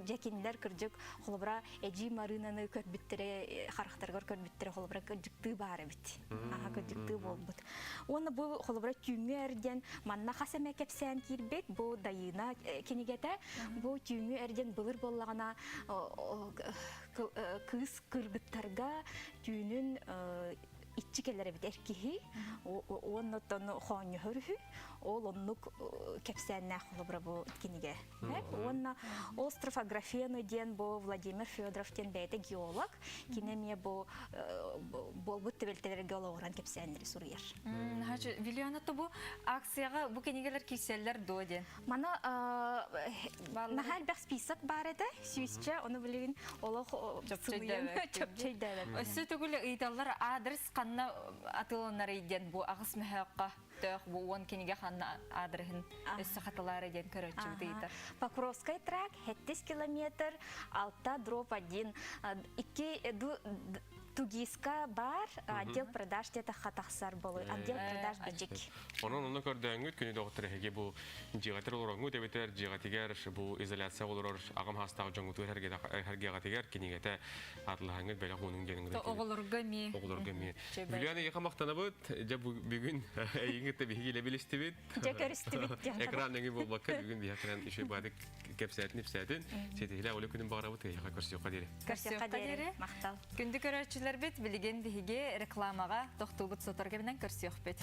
Speaker 15: дьэ кинилэр кырдьык холобура эдьиий Марынаны көрбүттэрэ харахтарыгар көрбүттэрэ холобура кырдьыктыы баар эбит аха кырдьыктыы буолбут уонна бу холобура түүҥҥү эр диэн манна хас эмэ кэпсээн киирбит бу Дайыына кинигэтэ бу түүҥҥү эр диэн былыр буоллаҕына кыыс кыргыттарга түүнүн иччи кэлэр эбит эр киһи уонна оттон хоонньоһор үһү ол оннук кэпсээннээх холобура бу кинигэ уонна остров Аграфены диэн бу Владимир Федоров диэн бэйэтэ геолог кини эмиэ бу буолбут түбэлтэлэргэ олоҕуран кэпсээннэри суруйар.
Speaker 2: Вилиана бу акцияҕа бу кинигэлэр киирсэллэр дуо диэн?
Speaker 15: Мана наһаа элбэх список баар этэ, сүүсчэ, ону билигин олох сымыйан чөпчөйдөөбөт.
Speaker 2: Өссө төгүл ыйыталлар адрес ханна атыыланарый диэн бу аҕыс мөһөөккө төөх бу 10 кинигэ ханна аадырыһын өссө хатылаары диэн көрөөччүбүт ыйытар.
Speaker 15: Покровскай тракт 7 километр 6 дробь 1 2 2ГИСка бар отдел продаж диэтэ хатахсар болу отдел продаж бичик.
Speaker 1: Онон онно көрдөөҥҥүт күнү доҕоттор эһиги бу дьиэҕитигэр олороҥҥут эбэтэр дьиэҕитигэр бу изоляция олорор аҕам саастаах дьоҥҥутугар эргиэҕитигэр кинигэтэ атылаһаҥҥыт бэлэх уунуҥ диэн
Speaker 2: Оҕолорго эмиэ.
Speaker 1: Оҕолорго эмиэ. Вилюяна эйиэхэ махтанабыт. Дьэ бүгүн эйигин кытта биһиги илэ билистибит.
Speaker 15: Дьэ көрүстүбүт.
Speaker 1: Экран нөҥүө буолбакка бүгүн биһиэхэ үчүгэй баадык кэпсээтин ипсээтин. Ситиһилээх үлэ күнүн баҕарабыт эйиэхэ көрсүөххэ диэри.
Speaker 15: Көрсүөххэ диэри. Махтал.
Speaker 2: Күндү көрөөччүлэрбит билигин биһиги рекламаҕа тохтуубут сотору кэминэн көрсүөхпүт.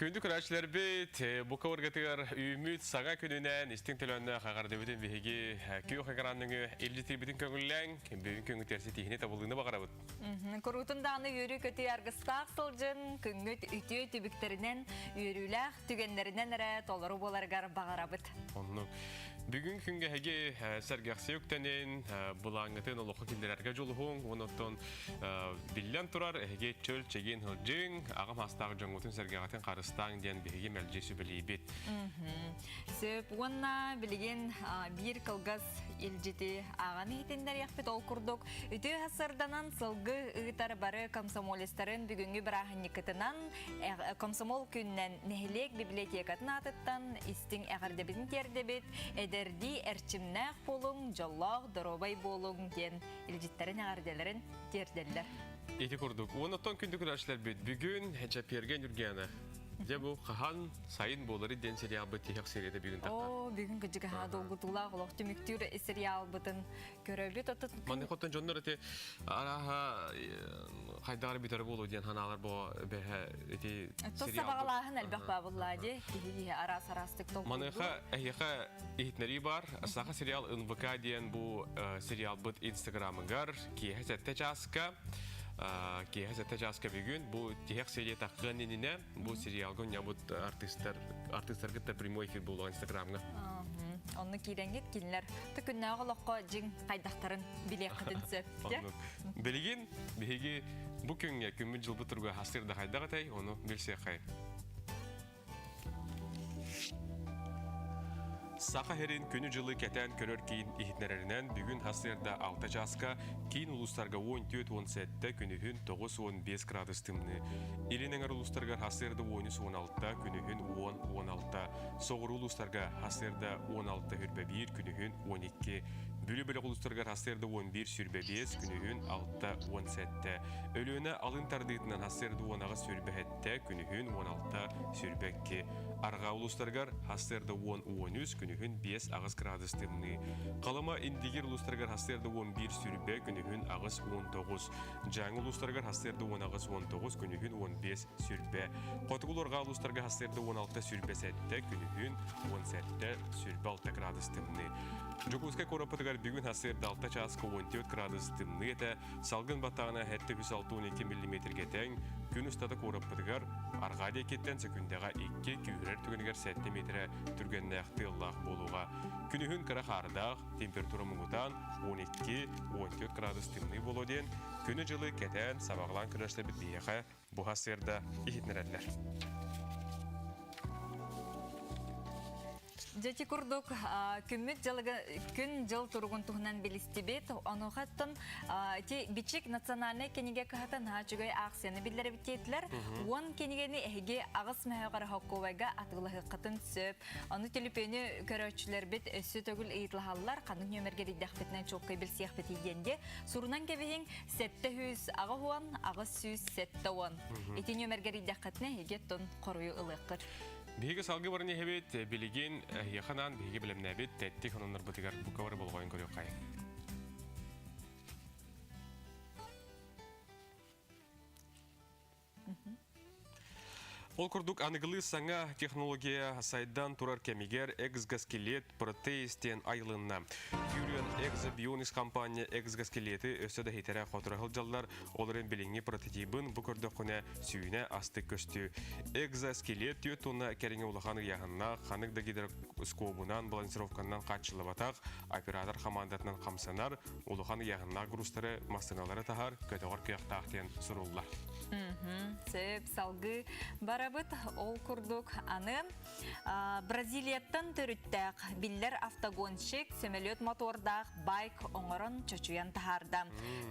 Speaker 1: Күндү көрөөччүлэрбит, бу кыбыргытыгар үүммүт саҥа күнүнэн истиҥ төлөннөөх эҕэрдэбитин биһиги күөх экран нөҥүө илдьитирбитин көҥүллээҥ, бүгүн күҥҥүтүгэр ситиһини табылыыны баҕарабыт.
Speaker 2: Куруутун даҕаны үөрүү-көтүү аргыстаах сылдьын, күҥҥүт үтүө түбүктэринэн, үөрүүлээх түгэннэринэн эрэ толору буоларыгар баҕарабыт.
Speaker 1: Оннук. Бүгүн күҥҥэ эһиги сэргэхсийэ үктэнин, былааҥҥытын олоххо киллэрэргэ дьулуһуҥ, онон Биллэн турар, эһиги чөл чэгиэн сылдьыҥ, аҕам астаах дьоҥҥутун сэргэҕитин харыстааҥ диэн биһиги мэлдьи сүбэлиибит.
Speaker 2: Сөп уонна билигин биир кылгас илдьити ааҕан иһитиннэриэхпит. Ол курдук, үтүө сарданан сылгы ыытар бары комсомолецтарын бүгүҥҥү бырааһынньыккытынан комсомол күнүнэн нэһилиэк библиотекатын аатыттан истиҥ эҕэрдэбитин тиэрдэбит. Эдэрдии эрчимнээх буолуҥ, дьоллоох, доруобай буолуҥ диэн илдьиттэрин эҕэрдэлэрин тиэрдэллэр.
Speaker 1: Ити курдук. Уоннаттан күндү көрөөччүлэрбит бүгүн Чэпиэргэ Ньургиана. Дьэ бу хаһан сайын буолары диэн сериалбыт тиһэх серията бүгүн тахха.
Speaker 2: Оо, бүгүн кыдьыгаһа долгутуулаах олох түмүктүүр сериалбытын көрөбүт. Отут
Speaker 1: Манны хоттон дьоннор ити араха хайдагар бүтэр буолу диэн ханаалар бу бэһэ ити
Speaker 2: Тос сабаҕалааһын элбэх баабыллаа ди киһи киһи араас араастык толкуйдуур.
Speaker 1: Маныаха эһиэхэ Иһитиннэрии баар. Саха сериал НВК диэн бу сериалбыт инстаграмыгар киэһэ сэттэ чааска киэһэ сэттэ чааска бүгүн бу тиһэх серия таххыан иннинэ бу сериалга унньабыт артыыстар артыыстаргыт кытта прямой эфир буолуо инстаграмҥа.
Speaker 2: Онно киирэҥҥит кинилэр күннээҕи олоххо дьиҥ хайдахтарын билиэххитин сөп.
Speaker 1: Билигин биһиги бу күҥҥэ күммүт дьылбыт туруга хастыр да хайдах этэй, ону билсиэххэй. Саха сирин күнү-дьылы кэтээн көрөр киин иһитиннэрэринэн, бүгүн сарсыарда 6 чааска киин улуустарга 14-17, күнүһүн 9-15 градус тымныы. Илин эҥэр улуустарыгар сарсыарда 13-16, күнүһүн 10-16, соҕуруу улуустарга сарсыарда 16-21, күнүһүн 12, Бүлүү бөлөх улуустарыгар сарсыарда 11-25, күнүһүн 6-17, Өлүөнэ алын тардыытынан сарсыарда 18-27, күнүһүн 16 сүүрбэкки. Арҕаа улуустарыгар сарсыарда 10-13, күнүһүн 5-8 градус тымныы. Халыма Индигир улуустарыгар сарсыарда 11 сүүрбэ, күнүһүн 8-19. Дьааҥы улуустарыгар сарсыарда 18-19, күнүһүн 15 сүүрбэ. Хотугу арҕаа улуустарга сарсыарда 16 сүүрбэ 7, күнүһүн 17 сүүрбэ 6 градус тымныы. Дьокуускай куораппытыгар бүгүн сарсыарда 6 чааска 14 градус тымныы этэ. Салгын баттаҕына 762 миллиметргэ тэҥ, күн устата куораппытыгар арҕаа диэкиттэн сөкүндэҕэ 2, күүһүрэр түгэнигэр 7 миэтэрэ түргэннээх тыаллаах буолуоҕа. Күнүһүн кыра хаардаах, температура муҥутаан 12-14 градус тымныы буолуо диэн күнү-дьылы кэтээн, сабаҕалаан көрөөччүлэрбит биһиэхэ буһа сыарда иһитиннэрэллэр.
Speaker 2: Дьэти курдук күммүт дьылыгы күн дьыл туругун туһунан билистибит. Онуохаттан ити Бичик национальнай кинигэ кыһата наһаа үчүгэй аахсыйаны биллэрбит диэтилэр. Уон кинигэни эһиги аҕыс мөһөҕөр хоккуобайга атыылаһыаххытын сөп. Ону төлөпүөнү көрөөччүлэрбит өссө төгүл ыйыталаһаллар. Ханнык нүөмэргэ эрийдэхпитинэн чуолкай билсиэхпитий диэн диэ. Сурунан кэбиһиҥ 780 870. Ити нүөмэргэ эрийдэххитинэ эһиги оттон хоруйу ылыаххыт.
Speaker 1: Биһиги салгыы баран иһэбит, билигин эһиэхэ анаан биһиги бэлэмнээбит тэттик сонуннарбытыгар бука бары болҕойон көрүөххэйиҥ. Ол курдук аныгылыы саҥа технология сайдан турар кэмигэр эксгаскелет протез диэн айылынна. Юрион Экзобионис компания эксгаскелеты өссө да хитэрэ хотура сылдьаллар, Ол эрэн билиҥҥи прототибын бу көрдөххүнэ сүүнэ астык көстүү. Экзоскелет түөрт тонна кэриҥэ улахан ыйааһыннаах, ханнык да гидроскобунан, балансировканан хааччыллыбатах, оператор хамаандатынан хамсанар, улахан ыйааһыннаах грузтары, массыыналары таһар, көтөҕөр кыахтаах диэн суруллар.
Speaker 2: Сөп, салгыы барабыт. Ол курдук аны Бразилияттан төрүттээх биллэр автогонщик сөмөлүөт мотордаах байк оҥорон чочуйан таһаарда.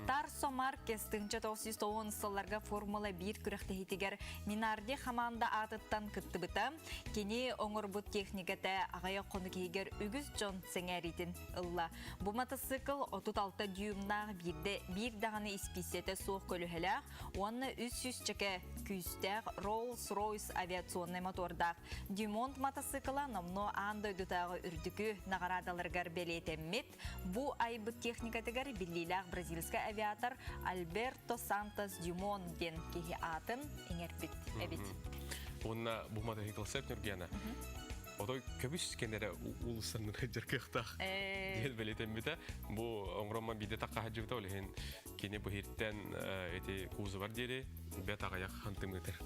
Speaker 2: Тарсо Маркес 1990 сылларга Формула 1 күрэхтэһиитигэр Минарди хамаанда аатыттан кыттыбыта. Кини оҥорбут техникэтэ аҕыйах хонук иһигэр үгүс дьон сэҥээриитин ылла. Бу матасыыкыл 36 дюймнаах биирдэ биир даҕаны испииссэтэ суох көлөһөлөөх уонна 300 чэкэ күүстээх Rolls-Royce авиационнай мотордаах Дюмонт матасыыкыла номнуо аан дойдутааҕы үрдүкү наҕараадаларыгар бэлиэтэммит. Бу айбыт техникатыгар биллиилээх бразильскай авиатор Альберто Сантос Дюмон диэн киһи аатын иҥэрбит эбит.
Speaker 1: Уонна бу мотоцикл сөп Нюргена. Отой көбүс кенере улусаннын сылдьар кыахтаах диэн бэлиэтэммитэ. Бу оҥромман биирдэ тахха сылдьыбыта, ол иһин кини бу иһиттэн эти кузовар диэри бэт аҕыйах хантымыытыр.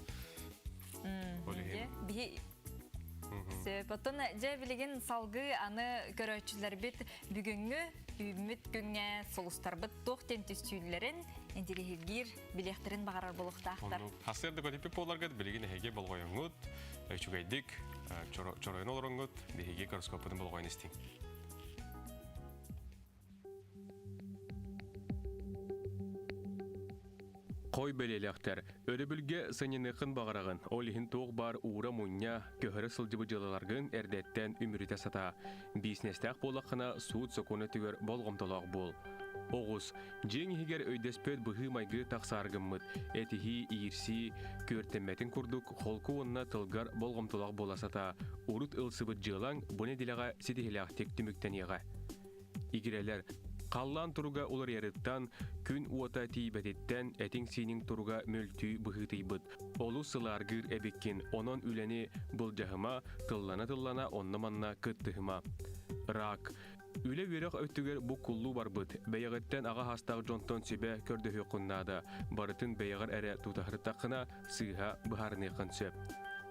Speaker 1: Ол иһин
Speaker 2: Биһи Сөп. Оттон дьэ билигин салгыы аны көрөөччүлэрбит бүгүҥҥү үүммүт күҥҥэ сулустарбыт туох диэн түстүүллэрин интириэһиргиир билиэхтэрин баҕарар буолуохтаахтар.
Speaker 1: Хасыар да көтүппүт буоларгыт билигин эһиги болҕойоҥҥут, үчүгэйдик чоройон олороҥҥут, биһиги гороскоппутун болҕойон истиҥ. Хой бэлиэлээхтэр, өрөбүлгэ сынньаныаххын баҕараҕын, ол иһин туох баар уура-мунньа, көһөрө сылдьыбыт дьыалаларгын эрдэттэн үмүрүтэ сатаа. Биисинэстээх буоллаххына, суут-сокуон өттүгэр болҕомтолоох буол. Оҕус, дьиэҥ иһигэр өйдөспөт быһыы-майгы тахсаары гыммыт, этиһии, иирсии, күөртэммэтин курдук холку уонна тылгар болҕомтолоох буола сатаа. Урут ылсыбыт дьыалаҥ бу нэдиэлэҕэ ситиһилээхтик түмүктэниэҕэ. Игирэлэр, халлаан туруга уларыйарыттан, күн уота тиийбэтиттэн этиҥ-сииниҥ туруга мөлтүү быһыытыйбыт. Олус сылааргыыр эбиккин, онон үлэни былдьаһыма, тыллана-тыллана онно-манна кыттыһыма. Рак. Үлэ-үөрэх өттүгэр буккуллуу барбыт, бэйэҕиттэн аҕа саастаах дьонтон сүбэ көрдөһүөххүн наада, барытын бэйэҕэр эрэ тутаһыртаххына сыыһа быһаарыныаххын сөп.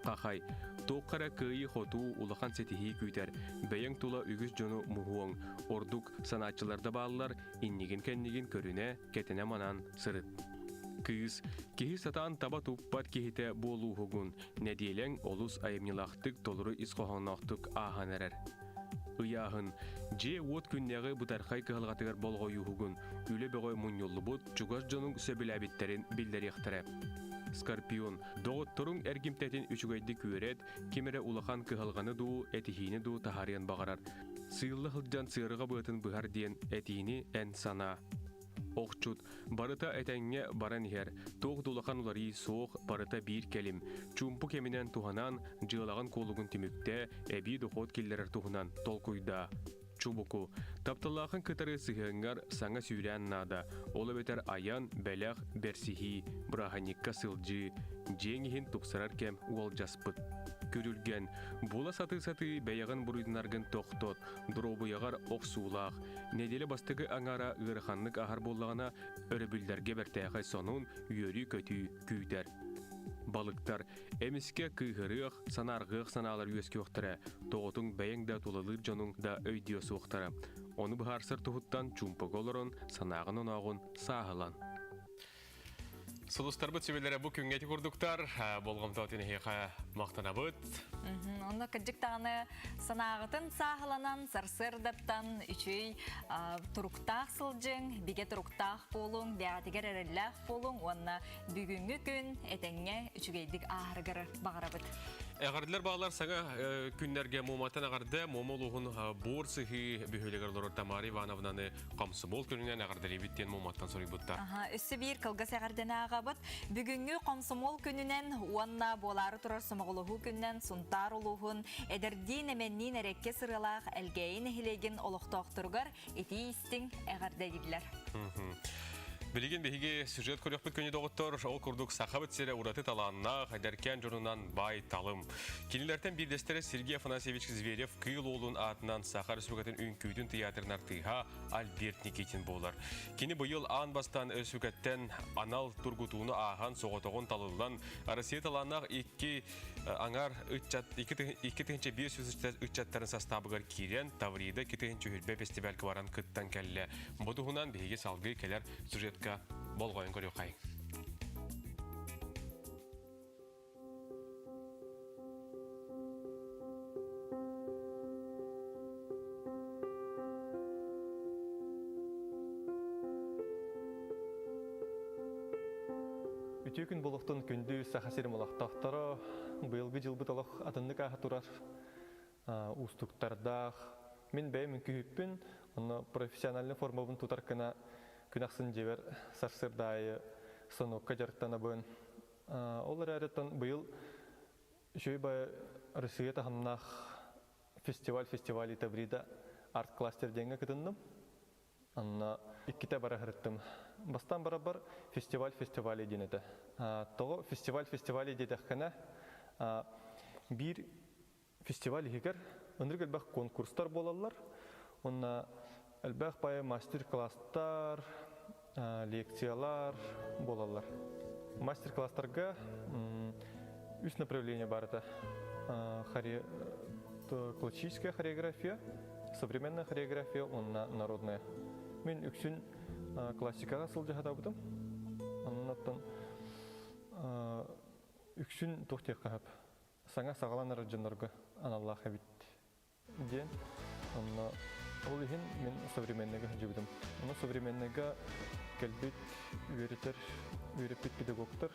Speaker 1: Хахай. Туохха эрэ кыайыы-хотуу, улахан ситиһии күүтэр, бэйэҥ тула үгүс дьону муһуоҥ, ордук санааччылар да бааллар, иннигин-кэннигин көрүнэ, кэтэнэ манан сырыт. Кыыс, киһи сатаан таба туппат киһитэ буолууһугун, нэдиэлэҥ олус айымньылаахтык толору ис хоһоонноохтук ааһан эрэр. Ыйааһын, дьиэ-уот күннээҕи бытархай кыһалҕатыгар болҕойууһугун, үлэ бөҕө мунньуллубут чугас дьонуҥ сөбүлээбиттэрин биллэриэхтэрэ. Скорпион, доҕотторуҥ эргимтэтин үчүгэйдик үөрэт, ким эрэ улахан кыһалҕаны дуу, этиһиини дуу таһаарыан баҕарар. Сыылла сылдьан сыарҕа быатын быһар диэн этиини эн санаа. Охчут, барыта этэҥҥэ баран иһэр, туох да улахан уларыы суох, барыта биир кэлим. Чуумпу кэминэн туһанан, дьыалаҕын-куолугун түмүктээ, эбии дохуот киллэрэр туһунан толкуйдаа. Чубуку, тапталлаахын кытары сыһыаҥҥар саҥа сүүрээн наада, ол эбэтэр айан, бэлэх, бэрсиһии, бырааһынньыкка сылдьыы, дьиэҥ иһин тупсарар кэм уолдьаспыт. Күрүлгэн, була сатыы-сатыы бэйэҕин буруйданаргын тохтот, доруобуйаҕар охсуулаах. Нэдиэлэ бастакы аҥаара ыараханнык аһар буоллаҕына, өрөбүллэргэ бэртээхэй сонун, үөрүү-көтүү күүтэр. Балыктар, эмискэ кыыһырыах, санаарҕыах санаалар үөскүөхтэрэ, тоҕотуҥ бэйэҥ да тулалыыр дьонуҥ да өйдүө суохтара. Ону быһаарсар туһуттан чуумпуга олорон, санааҕын-онооҕун сааһылан. Сулустарбыт сүбэлэрэ бу күҥҥэ ити курдуктар. Болҕомтоотун эһиэхэ махтанабыт.
Speaker 2: Онно кырдьык даҕаны санааҕытын сааһыланан, сарсыардаттан үчүгэй туруктаах сылдьыҥ, бигэ туруктаах буолуҥ, бэйэҕитигэр эрэллээх буолуҥ уонна бүгүҥҥү күн этэҥҥэ үчүгэйдик ааһарыгар баҕарабыт.
Speaker 1: Эҕэрдэлэр баалар саҥа күннэргэ Муоматтан эҕэрдэ Муома улууһун Буор Сыһыы бөһүөлэгэр олорор Тамара Ивановнаны Комсомол күнүнэн эҕэрдэлиибит диэн Муоматтан суруйбуттар.
Speaker 2: Өссө биир кылгас эҕэрдэни ааҕабыт. Бүгүҥҥү Комсомол күнүнэн уонна буолаары турар сомоҕолоһуу күнүнэн Сунтаар улууһун эдэрдиин-эмэнниин эрэккэ сырыалаах Элгээйи нэһилиэгин олохтоохторугар итии истиҥ эҕэрдэ дииллэр.
Speaker 1: Билигин биһиги сюжет көрүөхпүт күнү доҕоттор, ол курдук Сахабыт сирэ ураты талааннаах, эдэркээн дьонунан баай талым. Кинилэртэн биирдэстэрэ Сергей Афанасьевич Зверев Кыыл Уолун аатынан Саха Республикатын үҥкүүтүн тыйаатырын артыыһа Альберт Никитин буолар. Кини быйыл аан бастаан өрөспүүбүлүкэттэн анал тургутууну ааһан соҕотоҕун талыллан Россия талааннаах икки аҥар ыччат 2500 ыччаттарын састаабыгар киирэн Таврида 2020 фестивальга баран кыттан кэллэ. Бу туһунан биһиги салгыы кэлэр сюжетка болҕойон көрүөххэйиҥ.
Speaker 16: Үтүө күн буолуохтун күндү Саха сирин олохтоохторо. Быйылгы дьылбыт олох атыннык ааһа турар уустуктардаах. Мин бэйэм үҥкүүһүппүн, онно профессиональнай формабын тутар гына күн ахсын дьиэбэр сарсыарда аайы станокка дьарыктанабын. Ол эрээри быйыл үчүгэй баайы Россия таһымнаах фестиваль фестиваль Таврида арт-кластер диэҥҥэ кытынным. Онно иккитэ бара сырыттым. Бастаан барарбар фестиваль фестивали диэн этэ. Тоҕо фестиваль фестивали диэтэххинэ, Биир фестиваль иһигэр ынырык элбэх конкурстар буолаллар. Онно элбэх баайы мастер-класстар, лекциялар буолаллар. Мастер-класстарга үс направление бар это. Классическая хореография, современная хореография, онна народная. Мен үксүн классикаға сылдьыһатабытым. Оннан үксүн туох диэххэ саҥа саҕаланар дьоннорго аналлаах эбит диэн. Онно ол иһин мин современныйга сылдьыбытым. Онно современныйга кэлбит үөрэтэр үөрэппит педагогтар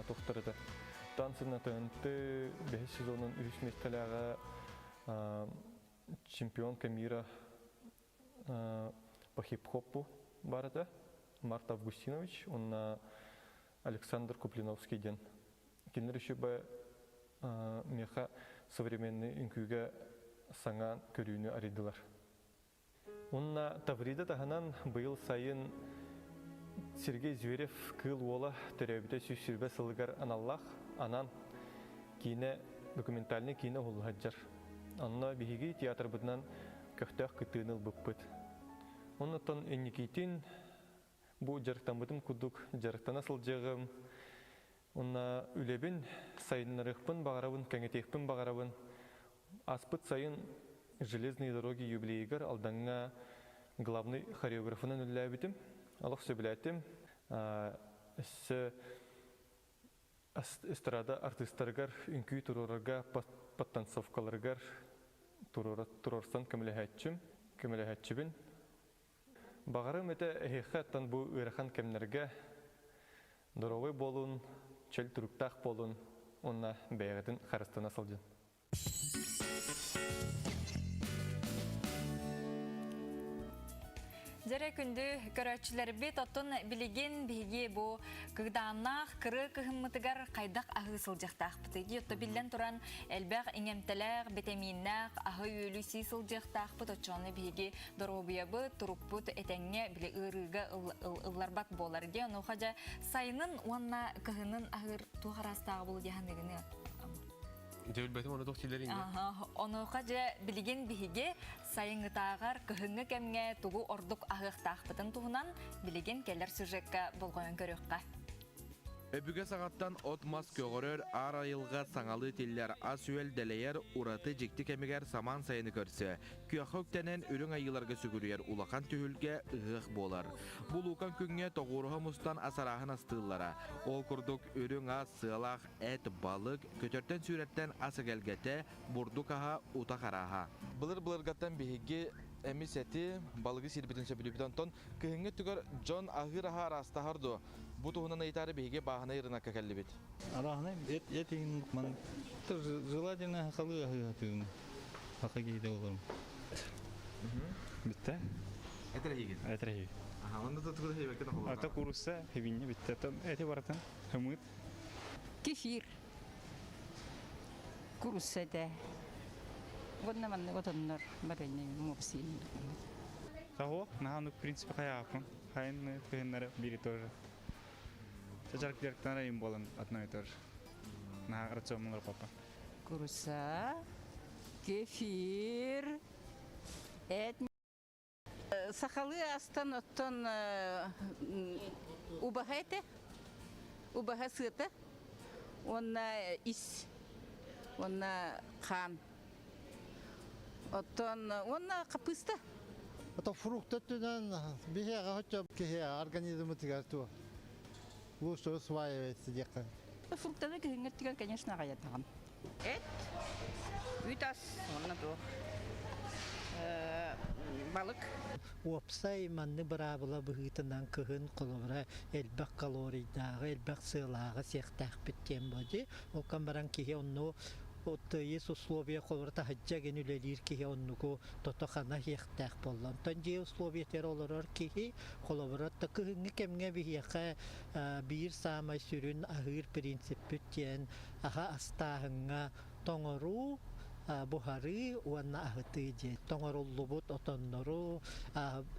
Speaker 16: туохтар этэ. Танцы на ТНТ бэһис сезонун үһүс миэстэлээҕэ чемпионка мира по хип-хопу бар этэ. Март Августинович уонна Александр Куплиновский диэн. Кинилэр еще миэхэ современный үҥкүүгэ саҥа көрүүнү арыйдылар. Уонна Таврида таһынан быйыл сайын Сергей Зверев Кыыл Уола төрөөбүтэ 120 сылыгар аналлаах анан киинэ документальный киинэ уһуллаһаджар. Онно биһиги театрбытынан көхтөөх кыттыыны ылбыппыт. Оннуттан инникитин бу дьарыктаммытым курдук дьарыктана сылдьыаҕым. Уонна үлэбин сайыннарыахпын баҕарабын, кэҥэтиэхпин баҕарабын. Аспыт сайын «Железные дороги» юбилейыгар Алдаҥҥа главный хореографынан үлэлээбитим. Олох сөбүлээтим. Өссө эстрада артыыстарыгар үҥкүү туруорарга подтанцовкаларыгар туруорсан көмөлөһөөччүм, көмөлөһөөччүбүн. Баҕарым этэ эһиэхэ оттон бу ыарахан кэмнэргэ доруобай буолун, чөл туруктаах буолун уонна бэйэҕитин харыстана сылдьын.
Speaker 2: Дьэрэ күндү көрөөччүлэрбит, оттон билигин биһиги бу кыгдааннаах кыры кыһыммытыгар хайдах аһыы сылдьыахтаахпытый? Отто биллэн туран элбэх иҥэмтэлээх, битэмииннээх аһы-үөлү сии сылдьыахтаахпыт, оччоҕуна биһиги доруобуйабыт, турукпут этэҥҥэ били ыарыыга ылларбат буолар дии. Онуоха дьэ сайынын уонна кыһынын аһыыр туох араастааҕы булу диэханыгыны?
Speaker 1: Дьэ билбэтим оны туох дииллэрин.
Speaker 2: Онуоха дьэ билигин биһиги сайыҥҥытааҕар кыһыҥҥы кэмҥэ тугу ордук аһыахтаахпытын туһунан билигин кэлэр сюжекка болҕойон көрүөххэ.
Speaker 17: Өбүгэ саҕаттан от-мас көҕөрөр, аар айылҕа саҥалыы тиллэр, ас-үөл дэлэйэр ураты дьикти кэмигэр самаан сайыны көрсө, күөххэ үктэнэн үрүҥ айыыларга сүгүрүйэр улахан түһүлгэ ыһыах буолар. Булуукан күҥҥэ тоҕуоруһа мустан ас арааһын астыыллара. Ол курдук үрүҥ ас, сыалаах эт, балык, көтөртөн-сүүрэртэн ас эгэлгэтэ, бурдук аһа, утах арааһа. Былыр-былыргаттан биһиги эмис эти, балыгы сиирбитин сөбүлүүбүт. Онтон кыһыҥҥы өттүгэр дьон аһыыр аһа араастаһар дуо? Бу туһунан ыйытаары биһиги бааһынай ырынакка кэллибит.
Speaker 18: Арааһынай эт эт иһин ман желательно халыы аһыы хака киһитэ олорум. Битте.
Speaker 17: Этэр
Speaker 18: Этэр
Speaker 17: Аха, онно тутугу хейбекке тохолор.
Speaker 18: Ата курусса хебинне битте. Эти баратын хымыт.
Speaker 19: Кефир. Курусса этэ. Уонна маннык отоннор барыанньа муопсиин.
Speaker 18: Того, наһаа в принципе хайааппын. Хайын кыһыннары бири тоже. Чачарк директора им болан одно и то же. На рацион папа.
Speaker 19: Курусса, кефир, эт Сахалыы астан оттон убаһа этэ, убаһа сыата, уонна ис, уонна хаан. Оттон уонна хапыста.
Speaker 7: Это фрукт өттүнэн биһиэхэ хотя киһи организмытыгар туо лучше усваивается диэххэ.
Speaker 19: Фруктаны кыһыҥҥы өттүгэр, конечно, аҕайатаҕын.
Speaker 20: Эт, үүт ас, уонна туох балык.
Speaker 21: Уопсай манны быраабыла быһыытынан кыһын холобура элбэх калорийдааҕы, элбэх сыалааҕы сиэхтээхпит диэн буолди. Ол баран киһи онну тыйыс условия холобура таһыдьа гин үлэлиир киһи оннугу тото-хана иһиэхтээх буолла. Онтон дьиэ условиятыгар олорор киһи холобура кыһыҥҥы кэмҥэ биһиэхэ биир саамай сүрүн аһыыр принциппит диэн аһа астааһыҥҥа тоҥоруу, Буһарыы уонна аһытыы диэн тоҥоруллубут отоннору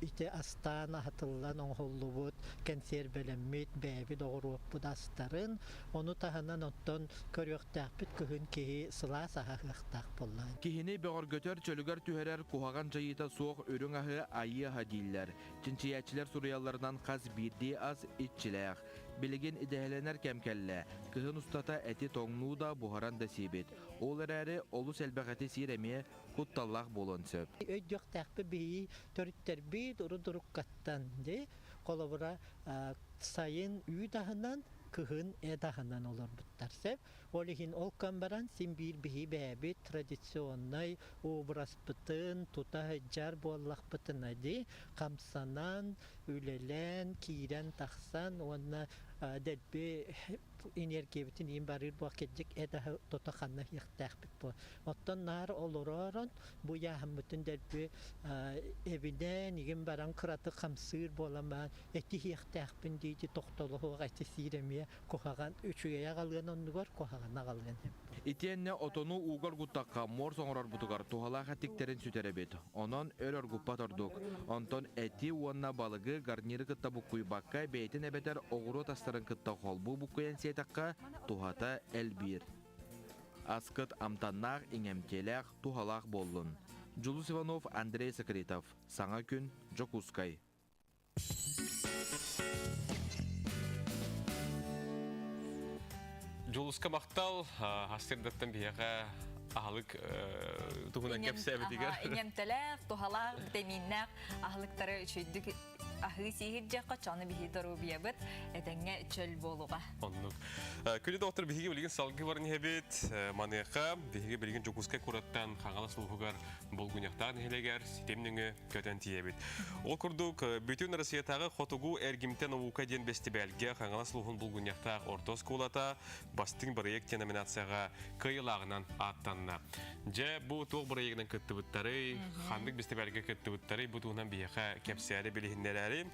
Speaker 21: ити астаан аһатыллан оҥоһуллубут кэнсиэрбэлэммит бэйэбит оҕуруоппут астарын ону таһынан оттон көрүөхтээхпит кыһын киһи сылаас аһаһыахтаах буолла.
Speaker 17: Киһини бөҕөргөтөр, чөлүгэр түһэрэр куһаҕан дьайыыта суох үрүҥ аһы айыы аһа дииллэр. Чинчийээччилэр суруйалларынан хас биирдии ас иччилээх. Билигин идэһэлэнэр кэм кэллэ. Кыһын устата эти тоҥнуу да, буһаран да сиибит. Ол эрээри олус элбэх эти сиир эмиэ кутталлаах буолуон сөп.
Speaker 21: Өйдүөхтээхпит биһиги төрүттэрбит урут-уруккаттан дии холобура сайын үүт аһынан, кыһын эт аһынан олорбуттар сөп. Ол иһин ол кэм баран син биир биһи бэйэбит традиционнай образпытын тута сылдьар буоллахпытына дии хамсанан, үлэлээн, киирэн-тахсан уонна дэлби энергиябытын иин барыыр буох кирдик эт аһы тото ханна иһиэхтээхпит буо. Оттон наар олороорон бу ыйааһыммытын дэлби эбинэн игин баран кыратык хамсыыр буолан баран эти иһиэхтээхпин дии тохтолоһуох эти сиир эмиэ куһаҕан үчүгэйи аҕалыан оннугар куһаҕаны аҕалыан сөп.
Speaker 17: Итиэннэ отону ууга оргуттахха морс оҥорорбутугар туһалаах эттиктэрин сүтэрэбит. Онон өр оргуппат ордук. Онтон эти уонна балыгы гарниры кытта буккуйбакка бэйэтин эбэтэр оҕуруот астарын кытта холбуу буккуйан сиэтэххэ туһата элбиир. Аскыт амтаннаах, иҥэмтиэлээх, туһалаах буоллун. Дьулус Иванов, Андрей Сокритов. Саҥа күн, Дьокуускай.
Speaker 1: Дьулуска махтал, хастырдаттан биһиэхэ аһылык туһунан кэпсээбитигэр.
Speaker 2: Иҥэмтэлээх, туһалаах, витаминнээх аһылыктары үчүйдүк аһыы сииһир дьиэххэ чону биһи доруобуйабыт этэҥҥэ чөл буолуға.
Speaker 1: Оннук. Күнү доктор биһиги билигин салгыы баран иһэбит. Маныаха биһиги билигин Дьокуускай куораттан Хаҥалас улууһугар Булгуньахтаах нэһилиэгэр ситим нөҥүө көтөн тиийэбит. Ол курдук, бүтүн Россиятааҕы Хотугу эргимтэ наука диэн бэстибээлгэ Хаҥалас улууһун Булгунньахтаах орто оскуолата Бастыҥ бырайыак диэн номинацияҕа кыайыылааҕынан ааттанна. Дьэ, бу туох бырайыагынан кыттыбыттарый, ханнык бэстибээлгэ кыттыбыттарый, бу туһунан биһиэхэ кэпсээри билиһиннэрээри.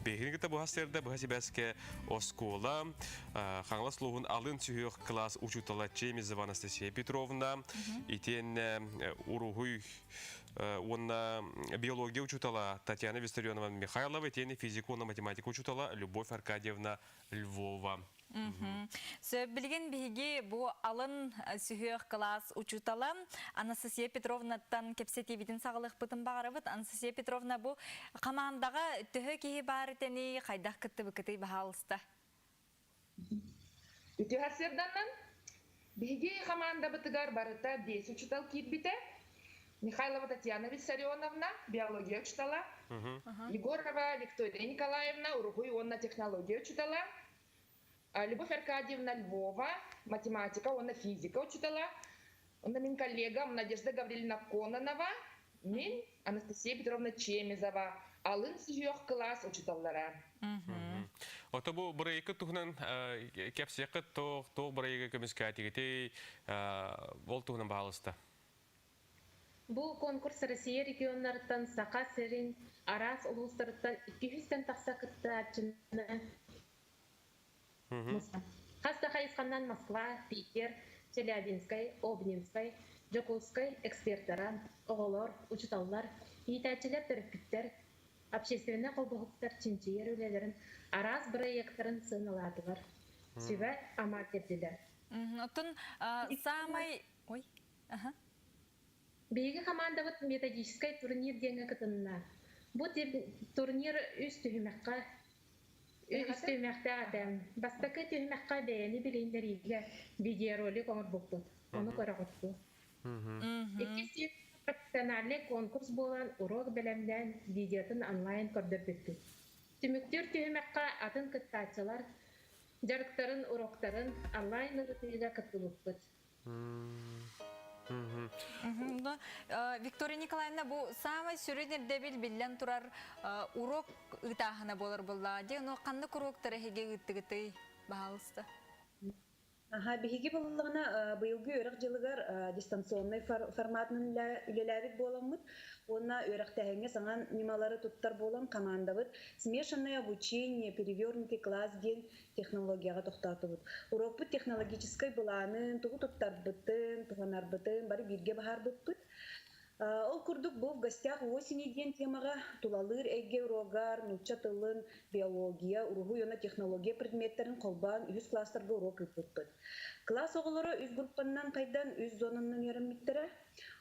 Speaker 1: Биһигини кытта быһа сырда, быһа сибээскэ оскуола Хаҥалас улууһун алын сүһүөх кылаас учуутала Чемизова Анастасия Петровна, итиэннэ уруһуй уонна биология учуутала Татьяна Виссарионовна Михайлова, итиэннэ физика уонна математика учуутала Любовь Аркадьевна Львова.
Speaker 2: Сөп билигин биһиги бу алын сүһүөх кылаас учуутала Анастасия Петровнаттан кэпсэтиибитин саҕалыахпытын баҕарабыт. Анастасия Петровна бу хамаандаҕа төһө киһи баар этэний, хайдах кыттыбыккытый баһаалыста?
Speaker 3: Үтүө сарсыарданнан биһиги хамаандабытыгар барыта биэс учуутал киирбитэ. Михайлова Татьяна Виссарионовна, биология учуутала, Егорова Виктория Николаевна, уруһуй уонна технология учуутала, Любовь Аркадьевна Львова, математика уонна физика учуутала, онно мин коллегам Надежда Гаврильевна Кононова, мин Анастасия Петровна Чемезова, алын сүһүөх кылаас учууталлара.
Speaker 1: Ото бу бырайыкы туһунан кэпсиэххит туох туох бырайыгы көмүскээтигитий ол туһунан баһаалыста.
Speaker 22: Бу конкурс Россия регионнарыттан Саха сирин араас улуустарыттан 200-тэн тахса кыттааччыны Хас да хайысханнан Москва, Питер, Челябинскай, Обнинскай, Дьокуускай экспертара, оҕолор, учууталлар, иитээччилэр, төрөппүттэр, общественнай холбоһуктар чинчийэр үлэлэрин араас бырайыактарын сыаналаатылар, сүбэ-ама биэрдилэр.
Speaker 2: Оттон саамай... Ой, аха.
Speaker 22: Биһиги хамаандабыт методическай турнир диэҥҥэ кытынна. Бу турнир үс түһүмэххэ Үс түһүмэхтээх этэ. Бастакы түһүмэххэ бэйэни билиһиннэриигэ видеоролик оҥорбуппут. Ону көрөҕүт дуу? Иккис профессиональнай конкурс буолан урок бэлэмнээн видеотын онлайн көрдөрбүппүт. Түмүктүүр түһүмэххэ атын кыттааччылар дьарыктарын, уроктарын онлайн ырытыыга кыттыбыппыт.
Speaker 2: Виктория Николаевна, бу самай сүрүн ирдэбил биллэн турар урок ыытааһына буолар буоллаҕа дии. Ону ханнык уроктары эһиги ыыттыгытый? Баһаалыста.
Speaker 4: Аха, биһиги буоллаҕына быйылгы үөрэх дьылыгар дистанционнай форматынан үлэлээбит буоламмыт уонна үөрэхтээһиҥҥэ саҥа ньымалары туттар буолан хамаандабыт смешанное обучение, перевернутый класс диэн технологияҕа тохтоотубут. Уруокпут технологическай былаанын, тугу туттарбытын, туһанарбытын бары бииргэ быһаарбыппыт. Ол курдук бу «В гостях у осени» диэн темаҕа тулалыыр эйгэ уруогар нуучча тылын, биология, уруһуй уонна технология предметтэрин холбоон үһүс класстарга уруок ыыппыппыт. Кылаас оҕолоро үс группаннан хайдан үс зонанан үөрэммиттэрэ.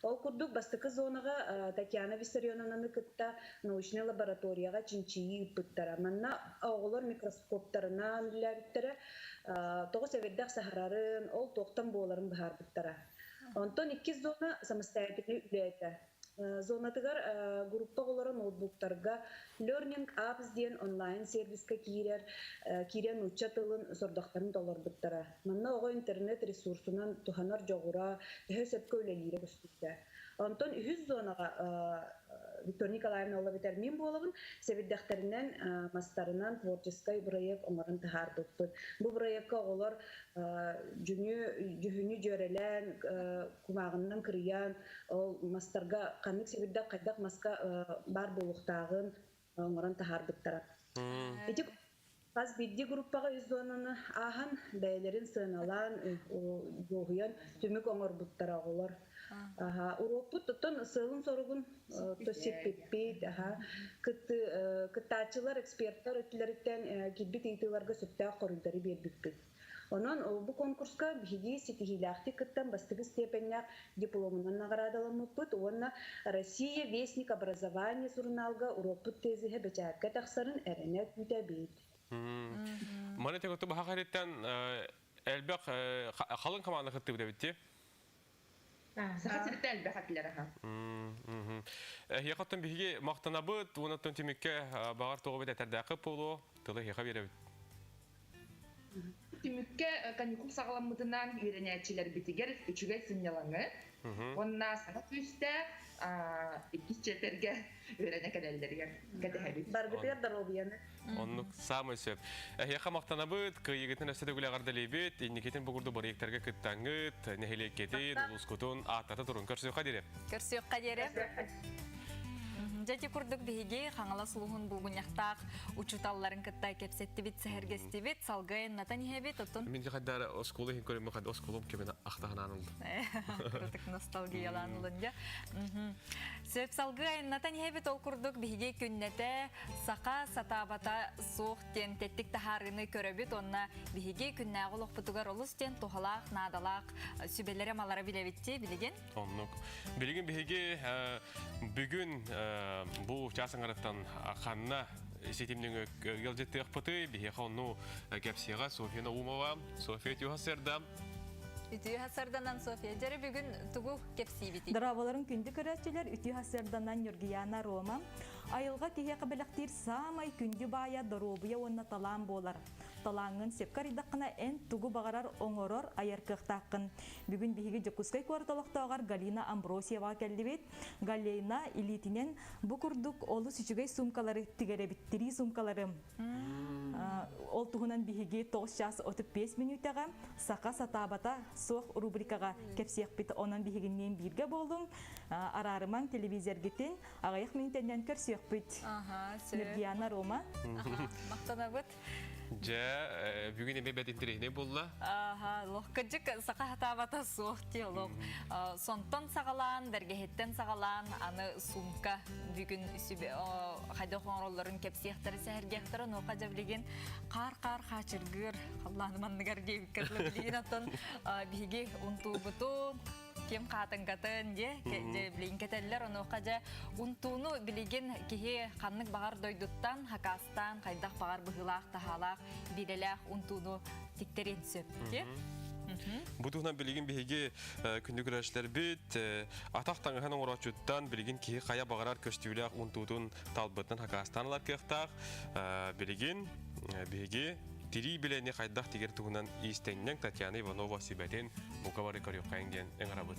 Speaker 4: Ол курдук бастакы зонаҕа Татьяна Виссарионовнаны кытта научнай лабораторияҕа чинчийии ыыппыттара. Манна оҕолор микроскоптарынан үлэлээбиттэрэ, тоҕус эбэрдэх саһарарын, ол туохтан буоларын быһаарбыттара. Онтон иккис зона самостоятельнай үлэ этэ. Зонатыгар группа оҕолоро ноутбуктарга Learning Apps диэн онлайн-сервиска киирэр, киирэн нуучча тылын сордохторун толорбуттара. Манна оҕо интернет ресурсунан туһанар дьоҕура төһө сөпкө үлэлиирэ көстүбүтэ. Онтон үһүс зонаҕа Виктория Николаевна ол эбэтэр мин буолабын, сэбирдэхтэринэн, мастарынан творческай бырайыак оҥорон таһаарбыппыт. Бу бырайыакка оҕолор дьүнү, дьүһүнү дьүөрэлээн, кумааҕыннан кырыйан, ол мастарга ханнык сэбирдэх хайдах маска баар буолуохтааҕын оҥорон таһаарбыттара. Ити хас биирдии группаҕа үс зонаны ааһан, бэйэлэрин сыаналаан, дуоһуйан түмүк оҥорбуттара оҕолор. Уруокпут оттон сыалын-соругун сиппиппит. Кыттааччылар, эксперттэр өттүлэриттэн киирбит ыйытыыларга сөптөөх хоруйдары биэрбиппит. Онон бу конкурска биһиги ситиһиилээхтик кыттан бастакы степеннээх дипломунан наҕараадаламмыппыт уонна Россия Вестник образования сурунаалга уруокпут тезиһэ бэчээккэ тахсарын эрэнэ күүтэбит.
Speaker 1: Маны теготу баха хариттан элбэх халын команда кыттыбыт эбит дии.
Speaker 3: Саха сиритэ элбэх этилэр аха.
Speaker 1: Эһиэхэ биһиги махтанабыт, уонаттан түмүккэ баҕар тоҕо бит этэрдээххэ буолуо, тылы эһиэхэ биэрэбит.
Speaker 3: Түмүккэ каникул саҕаламмытынан үөрэнээччилэрбитигэр үчүгэй сынньалаҥы уонна саҥа күүстээх иккис чиэпэргэ үөрэнэ кэлэллэригэр кэтэһэбит.
Speaker 4: Баргытыгар доруобуйаны.
Speaker 1: Оннук саамай сөп. Эһиэхэ махтанабыт, кыайыгытын өссө төгүл эҕэрдэлиибит, инникитин бу курдук бырайыактарга кыттаҥҥыт, нэһилиэккитин, улуускутун ааттата турун. Көрсүөххэ диэри.
Speaker 2: Көрсүөххэ диэри. Дьэ ити курдук биһиги Хаҥалас улууһун булгунньахтаах учууталларын кытта кэпсэттибит, сэһэргэстибит, салгыы айаннатан иһэбит. Оттон
Speaker 1: Мин хайдары оскуола иһин көрөммүн хайда оскуолам кэмин ахтаһанаан ылдым.
Speaker 2: Кырытык ностальгиялаан ылын дьэ. Сөп салгыы айаннатан иһэбит ол курдук биһиги күннэтэ саха сатаабата суох диэн тэттик таһаарыыны көрөбүт уонна биһиги күннээҕи олохпутугар олус диэн туһалаах, наадалаах сүбэлэри малары билэбит дии билигин.
Speaker 1: Оннук. Билигин биһиги бүгүн бу чаас аҥарыттан ханна ситимниҥ ыалдьыттыахпытый биһиэхэ онну кэпсиэҕэ Софья Наумова, Софья Тюха Серда.
Speaker 2: Үтүө хасарданан Софья, дьэрэ бүгүн тугу кэпсиибитий?
Speaker 6: Дорооболорун күндү көрөөччүлэр, үтүө хасарданан Ньургуяна Рома. Айылҕа киһиэхэ бэлэхтиир саамай күндү баайа доруобуйа уонна талаан буолар. Талааҥҥын сөпкө арыйдаххына эн тугу баҕарар оҥорор, айар кыахтааххын. Бүгүн биһиги Дьокуускай куорат олохтооҕор Галина Амбросьеваҕа кэллибит. Галина илиитинэн бу курдук олус үчүгэй суумкалары тигэрэбит, тирии суумкалары. Ол туһунан биһиги 9 час 35 мүнүүтэҕэ Саха сатаабата суох рубрикаҕа кэпсиэхпит. Онон биһигинниин бииргэ буолуҥ, араарымаҥ телевизоргитин аҕыйах мүнүүтэннэн көрсүөхпүт. Нургияна Рома.
Speaker 2: Махтанабыт.
Speaker 1: Дьэ, бүгүн эмиэ бэт интэриэһинэй буолла.
Speaker 2: Аха, лох кырдьык саха хатаабата суох дии олох. Сонтон саҕалаан, бэргэһиттэн саҕалаан, аны сумка бүгүн сүбэ хайдах оҥороллорун кэпсиэхтэрэ, сэһэргиэхтэрэ. Онуоха дьэ билигин хаар-хаар хаачыргыыр халлааным анныгар диэбиккэ дылы билигин оттон биһиги унтуубутун ким хаатыҥкатын дьэ билигин кэтэллэр онуоха дьэ унтууну билигин киһи ханнык баҕар дойдуттан хакаастаан хайдах баҕар быһыылаах таһаалаах биирэлээх унтууну тиктэриэн сөп дьэ
Speaker 1: Бу туһунан билигин биһиги күндү көрөөччүлэрбит атах таҥаһын оҥорооччуттан билигин киһи хайа баҕарар көстүүлээх унтуутун талбытын хакаастаан ылар кыахтаах. Билигин биһиги тирии билэни хайдах тигэр туһунан иистэнньэҥ Татьяна Иванова сүбэтин бука бары көрүөххэйиҥ диэн ыҥырабыт.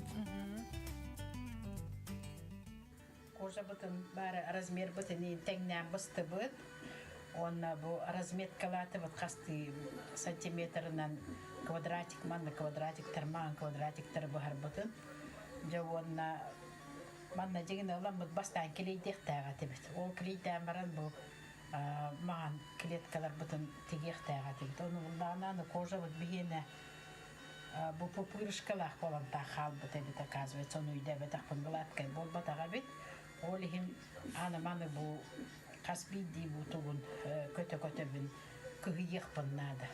Speaker 23: Кожа бытын бары размер бытын тэҥнээн быстыбыт.
Speaker 19: Уонна бу разметкалаатыбыт хастыы сантиметрынан квадратик манна квадратиктар маҥан квадратиктары быһарбытын. Дьэ уонна манна дьиҥин ыламмыт бастаан килийдиэхтээх этибит. Ол килийдээн баран бу маҥан клеткаларбытын тигиэхтээх этибит. Ону буллаҕына кожабыт биһиэнэ бу пупырышкалаах буолан таах хаалбыт эбит, оказывается, ону өйдөөбөтөхпүн былааткай буолбатах эбит. Ол иһин аны маны бу хас биирдии бу тугун көтө-көтөбүн кыһыйыахпын наада.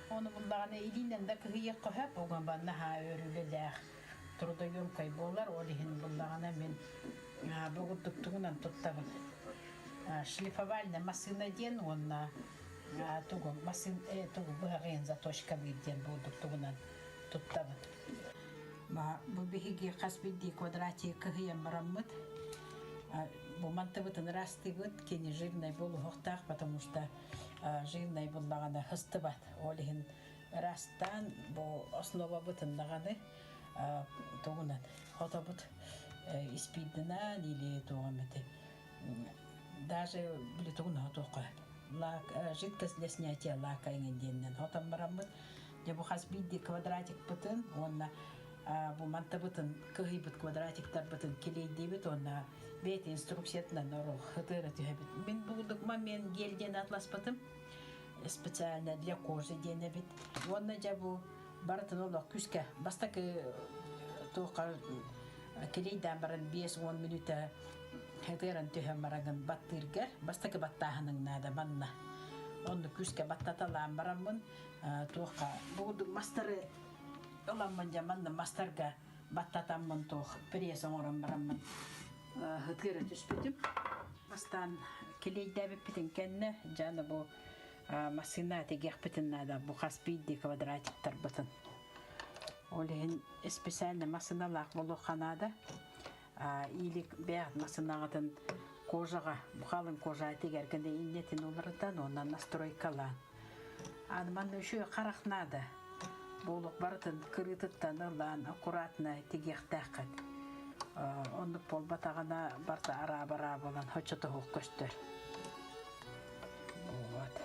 Speaker 19: Ону буллаҕына илиинэн да кыһыйыахха сөп, оҕом наһаа өр үлэлээх трудоемкай буолар, ол иһин буллаҕына мин бу курдук тугунан туттабын. Шлифовальная массыына диэн уонна тугу массыын тугу быһаҕыйын заточкалыыр диэн бурдук тугунан туттабын. Бу биһиги хас биирдии квадратик кыһыйан бараммыт бу мантыбытын ырастыыбыт, кини жирнай буолуохтаах, потому что жирнай буллаҕына хыстыбат. Ол иһин ырастаан бу основабытын даҕаны тугунан хотобут испиирдинэн или тугум эти даже били тугун хотуохха лак жидкость для снятия лака иҥин диэнинэн хотон бараммыт дьэ бу хас биирдии квадратикпытын уонна бу мантабытын кыһыйбыт квадратиктарбытын килиэйдиибит уонна бэйэтин инструкциятынан оруох хытыара түһэбит. Мин бу момент гель диэн атласпытым специально для кожи диэн эбит. Уонна дьэ бу барытын олох күүскэ бастакы туохха килиэйдээн баран 5-10 мүнүүтэ хытыаран түһэн бараҥын баттыыргар бастакы баттааһыныҥ наада манна. Онну күүскэ баттаталаан бараммын туохха бу мастары ыламмын дьэ манна мастарга баттатаммын туох пресс оҥорон бараммын ытыыра түспүтүм. Бастаан килиэйдээбиппитин кэннэ дьэ бу массыына тигиэхпитин наада бу хас биирдии квадратиктарбытын. Ол иһин специально массыыналаах буолуохха наада. Или бэйэҕит массыынаҕытын кожаҕа, бу халыҥ кожа тигэргин иннэтин уларытан уонна настройкалаан. Аны манна үчүгэй харах наада. Буолук барытын кырыытыттан ылан аккуратно тигиэхтээххит. Оннук буолбатаҕына барыта араа-бараа буолан хочотоһуох көстөр. Вот.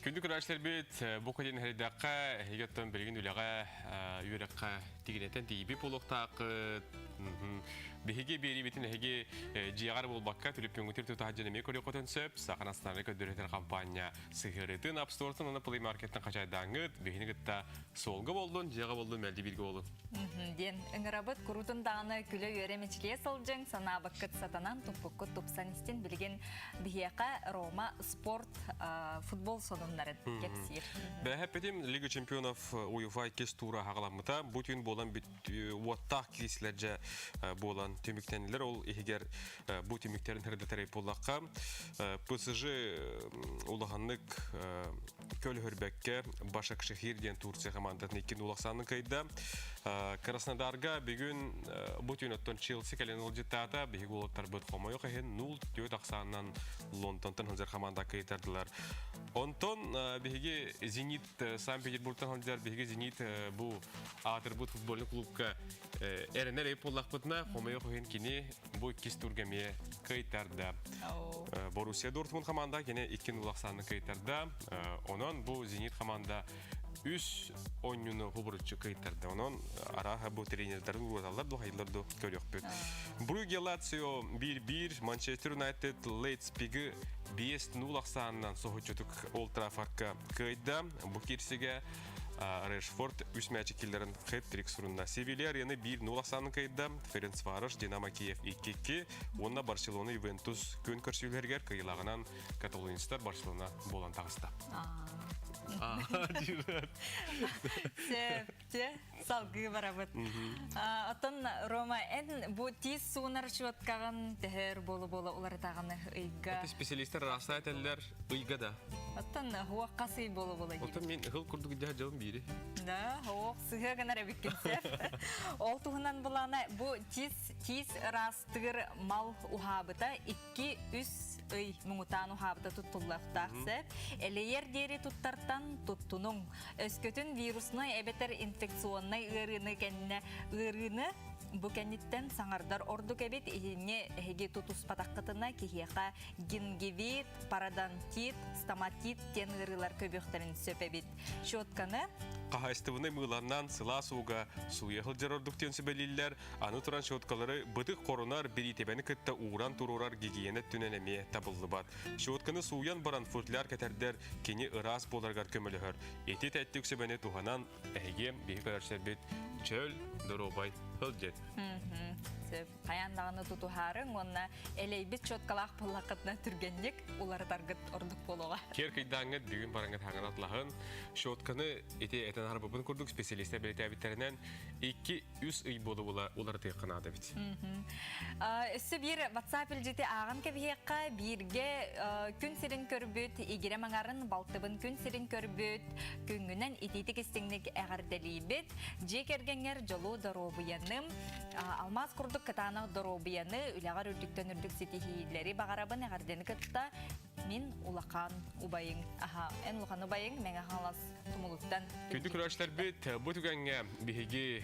Speaker 1: Күндү көрөөччүлэрбит, бу күнүн хэрийдэххэ, эһиги оттон билигин үлэҕэ, үөрэххэ тигинэтэн тиийбит буолуохтааххыт. Биһиги биэриибитин эһиги дьиэҕэр буолбакка түлүппүҥҥүтүр тутаһа дьон эмиэ көрүөххүтүн сөп. Саха национальнай көрдөрүтэр компания сыһыарытын App Store-тан уонна Play Market-тан хачайдааҥҥыт биһини кытта суолга боллун, дьиэҕэ боллун, мэлдьи бииргэ болун.
Speaker 2: Диэн ыҥырабыт курутун даҕаны күлэ-үөрэ мичилийэ сылдьыҥ, санаабыккыт сатанан, туппуккут тупсан истин. Билигин биһиэхэ Рома спорт футбол сонуннарын кэпсиир.
Speaker 1: Бэһэппитим Лига чемпионов УЕФА иккис тура хаҕаламмыта. Бу түүн буолан уоттаах киирсилэр дьэ буолан түмүктэнилэр. Ол иһигэр бу түмүктэрин ырдатар буоллахха, ПСЖ улаханнык көлөһөрбөккө Башакшехир диэн Турция командатын иккин улахсаанын кыайда. Краснодарга бүгүн бу түүн оттон Челси кэлэн ылдьыттаата. Биһиги уолаттарбыт хомойуох иһин 0-4 ахсаанынан Лондонтан сылдьар команда кыайтардылар. Онтон биһиги Зенит Санкт-Петербургтан сылдьар биһиги Зенит бу аатырбыт футбольный клубка эрэнэр эбит буоллахпытына, хомойуох иһин кини бу иккис турга эмиэ кыайтарда. Боруссия Дортмунд команда кини иккин улахсааны кыайтарда. Онон бу Зенит команда үс оонньууну хубуруччу кыайтарда. Онон арааһа бу тренердарын уруоталлар ду хайылар ду көрүөхпүт. Брюгге Лацио 1-1, Манчестер Юнайтед Лейтспиги 5-0 ахсаанынан соһуччутук Олд Траффордка кыайда. Бу киирсигэ Решфорд үс мээчик киллэрэн хэт-трик сурунна. Севилья арены 1-0 ахсаанын кыайда. Ференцварош, Динамо Киев 2-2 уонна Барселона Ювентус күн көрсүүлэригэр кыайыылааҕынан каталонецтар Барселона буолан таҕыста.
Speaker 2: Сөп, салгыы барабыт. Оттон Рома, эн бу тиис суунар счеткаҕын төһөр буолу-буола уларытаҕын ыйга?
Speaker 1: Специалистер раса этэллэр ыйга да.
Speaker 2: Оттон хуох хас ый буолу-буола диибит?
Speaker 1: Оттон мин ыһыл курдук дьаһа дьылым биири.
Speaker 2: Да, хуох сыһыа гынар эбиккин сеп. Ол туһунан булана бу тиис тиис ыраастыыр мал уһаабыта 2-3 ый муҥутаан уһаабыта туттуллуохтаах сөп. Элэйэр диэри туттартан туттунуҥ. Өскөтүн вируснай эбэтэр инфекционнай ыарыыны кэннэ ыарыыны бу кэнниттэн саҥардар ордук эбит. Иһинни эһиги тутуспатаххытына киһиэхэ гингивит, пародонтит, стоматит диэн ыарыылар көбүөхтэрин сөп эбит. Щетканы
Speaker 1: Хаһаайыстыбанай мыыланнан сылаас ууга сууйа сылдьар ордук диэн сүбэлииллэр. Аны туран щеткалары бытык хорунар бириитэбэни кытта ууран туруорар гигиена өттүнэн эмиэ табыллыбат. Щетканы сууйан баран футляр кэтэрдэр кини ыраас буоларыгар көмөлөһөр. Ити тэттик сүбэни туһанан эһиги биһи көрсөрбүт чөл, доруобай сылдьыт.
Speaker 2: Сөп. Хайаан даҕаны тутуһаарыҥ уонна элэйбит щеткалаах буоллаххытына түргэнник уларытаргыт ордук буолуоҕа.
Speaker 1: Киэр кыйдааҥҥыт бүгүн бараҥҥыт хаҥан атлаһын. Щетканы ити этэн арбыбын курдук специалистар бэлиэтээбиттэринэн 2-3 ый буола-буола уларытыахха наада эбит.
Speaker 2: Өссө биир WhatsApp илдьити ааҕан кэбиһиэххэ, бииргэ күн сирин көрбүт, игирэ маҥарын балтыбын күн сирин көрбүт, күҥҥүнэн итиитик истиҥник эҕэрдэлиибит. Дьиэ кэргэҥҥэр дьолу доруобуйаны, алмаас курдук кытаанах доруобуйаны, үлэҕэр үрдүктэн үрдүк ситиһиилэри баҕарабын эҕэрдэни кытта Мин улахан убайыҥ. Аха, эн улахан убайыҥ Мэҥэ Хаҥалас Тумулуттан.
Speaker 1: Күндү көрөөччүлэрбит, бу түгэҥҥэ биһиги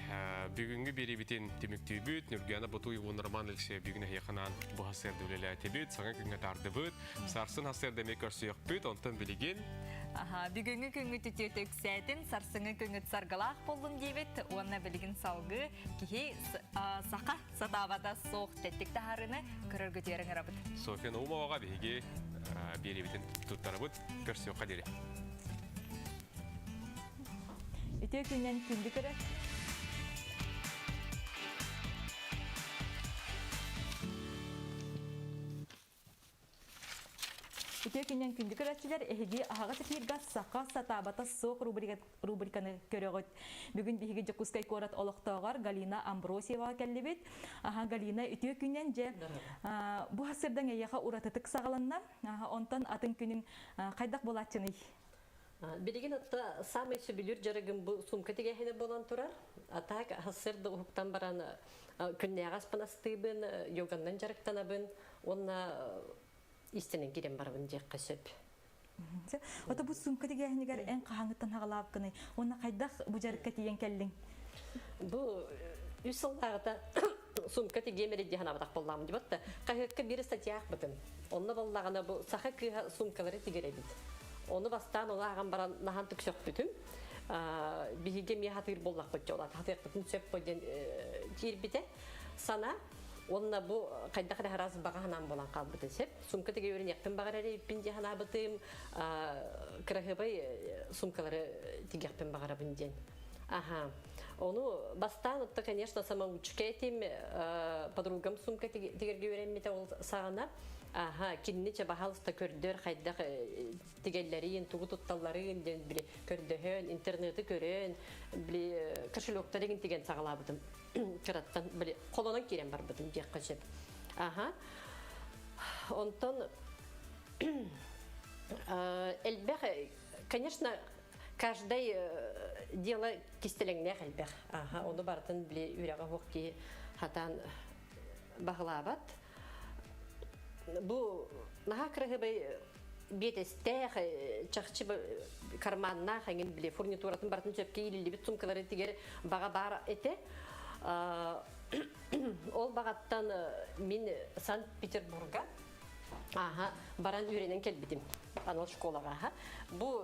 Speaker 1: бүгүҥҥү биэриибитин түмүктүүбүт. Нюргуяна Ботуева уонна Роман Алексеев бүгүн эһиэхэ анаан бу сарсыарда үлэлээтибит, саҥа күҥҥэ таардыбыт. Сарсын сарсыарда эмиэ көрсүөхпүт, онтон билигин
Speaker 2: Аха, бүгүҥҥү күҥҥүт үтүөтэ үксээтин, сарсыҥҥы күҥҥүт саргылаах буоллун диэбит уонна билигин салгыы киһи саха сатаабата суох тэттик таһаарыыны көрөргүтүгэр ыҥырабыт.
Speaker 1: Софья Наумоваҕа биһиги биэриибитин туттарабыт. Көрсүөххэ диэри.
Speaker 6: Үтүө күннэн күндү көрө. Үтүө күннэн күндү көрөөччүлэр, эһиги аһаҕас эфирга Саха сатаабата суох рубриканы көрөҕүт. Бүгүн биһиги Дьокуускай куорат олохтооҕор Галина Амбросьеваҕа кэллибит. Аха, Галина, үтүө күннэн дьэ бу сырдаҥ эйиэхэ уратытык саҕаланна. Онтон атын күнүҥ хайдах буолааччыный?
Speaker 5: Билигин атта саамай сөбүлүүр дьарыгым бу сумка тигээһинэ буолан турар. А так сарсыарда уһуктан баран күннээҕи аспын астыыбын, йоганнан дьарыктанабын уонна истинэн киирэн барабын диэххэ сөп.
Speaker 6: Ото бу сумка тигээһинигэр эн хаһааҥҥыттан хаҕалаабыккыный уонна хайдах бу дьарыкка тиийэн кэллиҥ?
Speaker 5: Бу үс сыллааҕыта сумка тигиэм эрэ дии санаабатах буоллаҕым дии да хаһыакка биир статья аахпытым. Онно буоллаҕына бу саха кыыһа сумкалары тигэр эбит. Ону бастаан ону ааҕан баран наһан түксөхпүтүм. Биһиги эмиэ хатыыр буоллахпыт дьолат хатыахпытын сөп бо диэн киирбитэ. сана Онна бу хайдах эрэ араас баҕа санаам буолан хаалбытын сөп. Сумка тигэ үөрэниэхпин баҕарар эбиппин дии санаабытым, кыраһыабай сумкалары тигиэхпин баҕарабын диэн. Аха. Ону бастаан отто, конечно, самоучка этим, подругам сумка тигэргэ үөрэммитэ ол саҕана. Аха, кинини чэ баһаалыста көрдөр, хайдах тигэллэрин, тугу тутталларын диэн били көрдөһөн, интернеты көрөн, били кошелектарын тиген саҕалаабытым. Кыраттан били холонон киирэн барбытым диэххэ сөп. Аха. Онтон элбэх, конечно, каждый дело кистэлэҥнээх элбэх. Аха, ону барытын били үрэҕэ суох киһи хатаан баһылаабат. Бу наһаа кыраһыабай биэтэстээх, чахчы карманнаах эҥин били фурнитуратын барытын сөпкө иилиллибит сумкалары тигэр баҕа баар этэ. Ол баҕаттан мин Санкт-Петербурга аха баран үөрэнэн кэлбитим анал школаҕа. Бу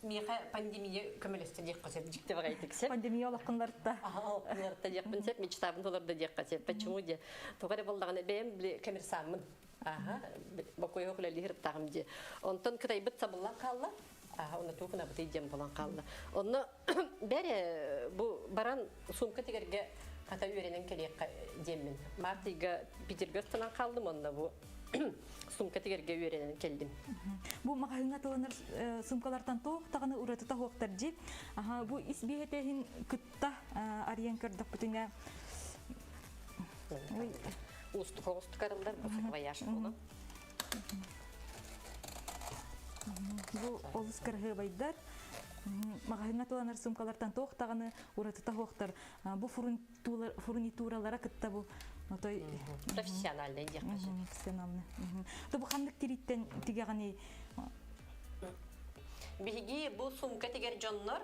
Speaker 5: Миэхэ пандемия көмөлөстө диэххэ сөп, дьикти баҕайытык сөп.
Speaker 6: Пандемия олоххуннарта.
Speaker 5: Олоххуннарта диэхпин сөп, мечтабын толордо диэххэ сөп. Почему диэ? Тоҕо эрэ буоллаҕына бэйэм били коммерсаммын. Аха, бокуйуох үлэлиир ырыттаҕым дии. Онтон Кытайбыт сабыллан хаалла. Аха, онно туох гынабытый диэн буолан хаалла. Онно бэрэ бу баран сумка тигэргэ хата үөрэнэн кэлиэххэ диэммин. Март ыйга Питергэ ыстанан хааллым, онно бу сумка тигэргэ үөрэнэн кэллим.
Speaker 6: Бу маҕаһыыҥҥа атыланар сумкалартан туох даҕаны уратыта суохтар дии. Аха, бу ис биһэтээһин кытта арыйан көрдөхпүтүнэ
Speaker 5: Уустук оҕустук арыллар бу саквояж буолан.
Speaker 6: Бу олус кыраһыабайдар. Маҕаһыыҥҥа атыланар сумкалартан туох даҕаны уратыта суохтар. Бу фурнитуралара кытта бу отой
Speaker 5: профессиональный диэххэ сөп.
Speaker 6: Профессиональный. То бу ханнык тириттэн тигэҕиний?
Speaker 5: Биһиги бу сумка тигэр дьоннор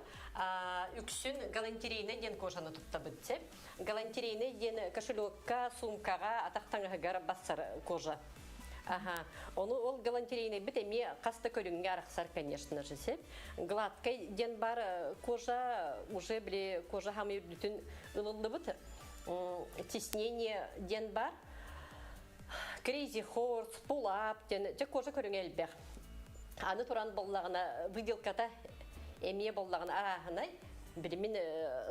Speaker 5: үксүн галантерейный диэн кожаны туттабыт сеп. Галантерейный диэн кошелекка, сумкаҕа, атах таҥаһыгар бассар кожа. Аха. Ону ол галантерейныйбыт эмиэ хас да көрүҥҥэ арахсар, конечно же, сеп. Гладкай диэн бар кожа уже били кожа хамы үрдүтүн ылыллыбыт. Теснение диэн бар. Crazy Horse, Pull Up диэн дьэ кожа көрүҥэ элбэх. Аны туран боллаҕына выделката эмиэ боллаҕына арааһынай. Билимин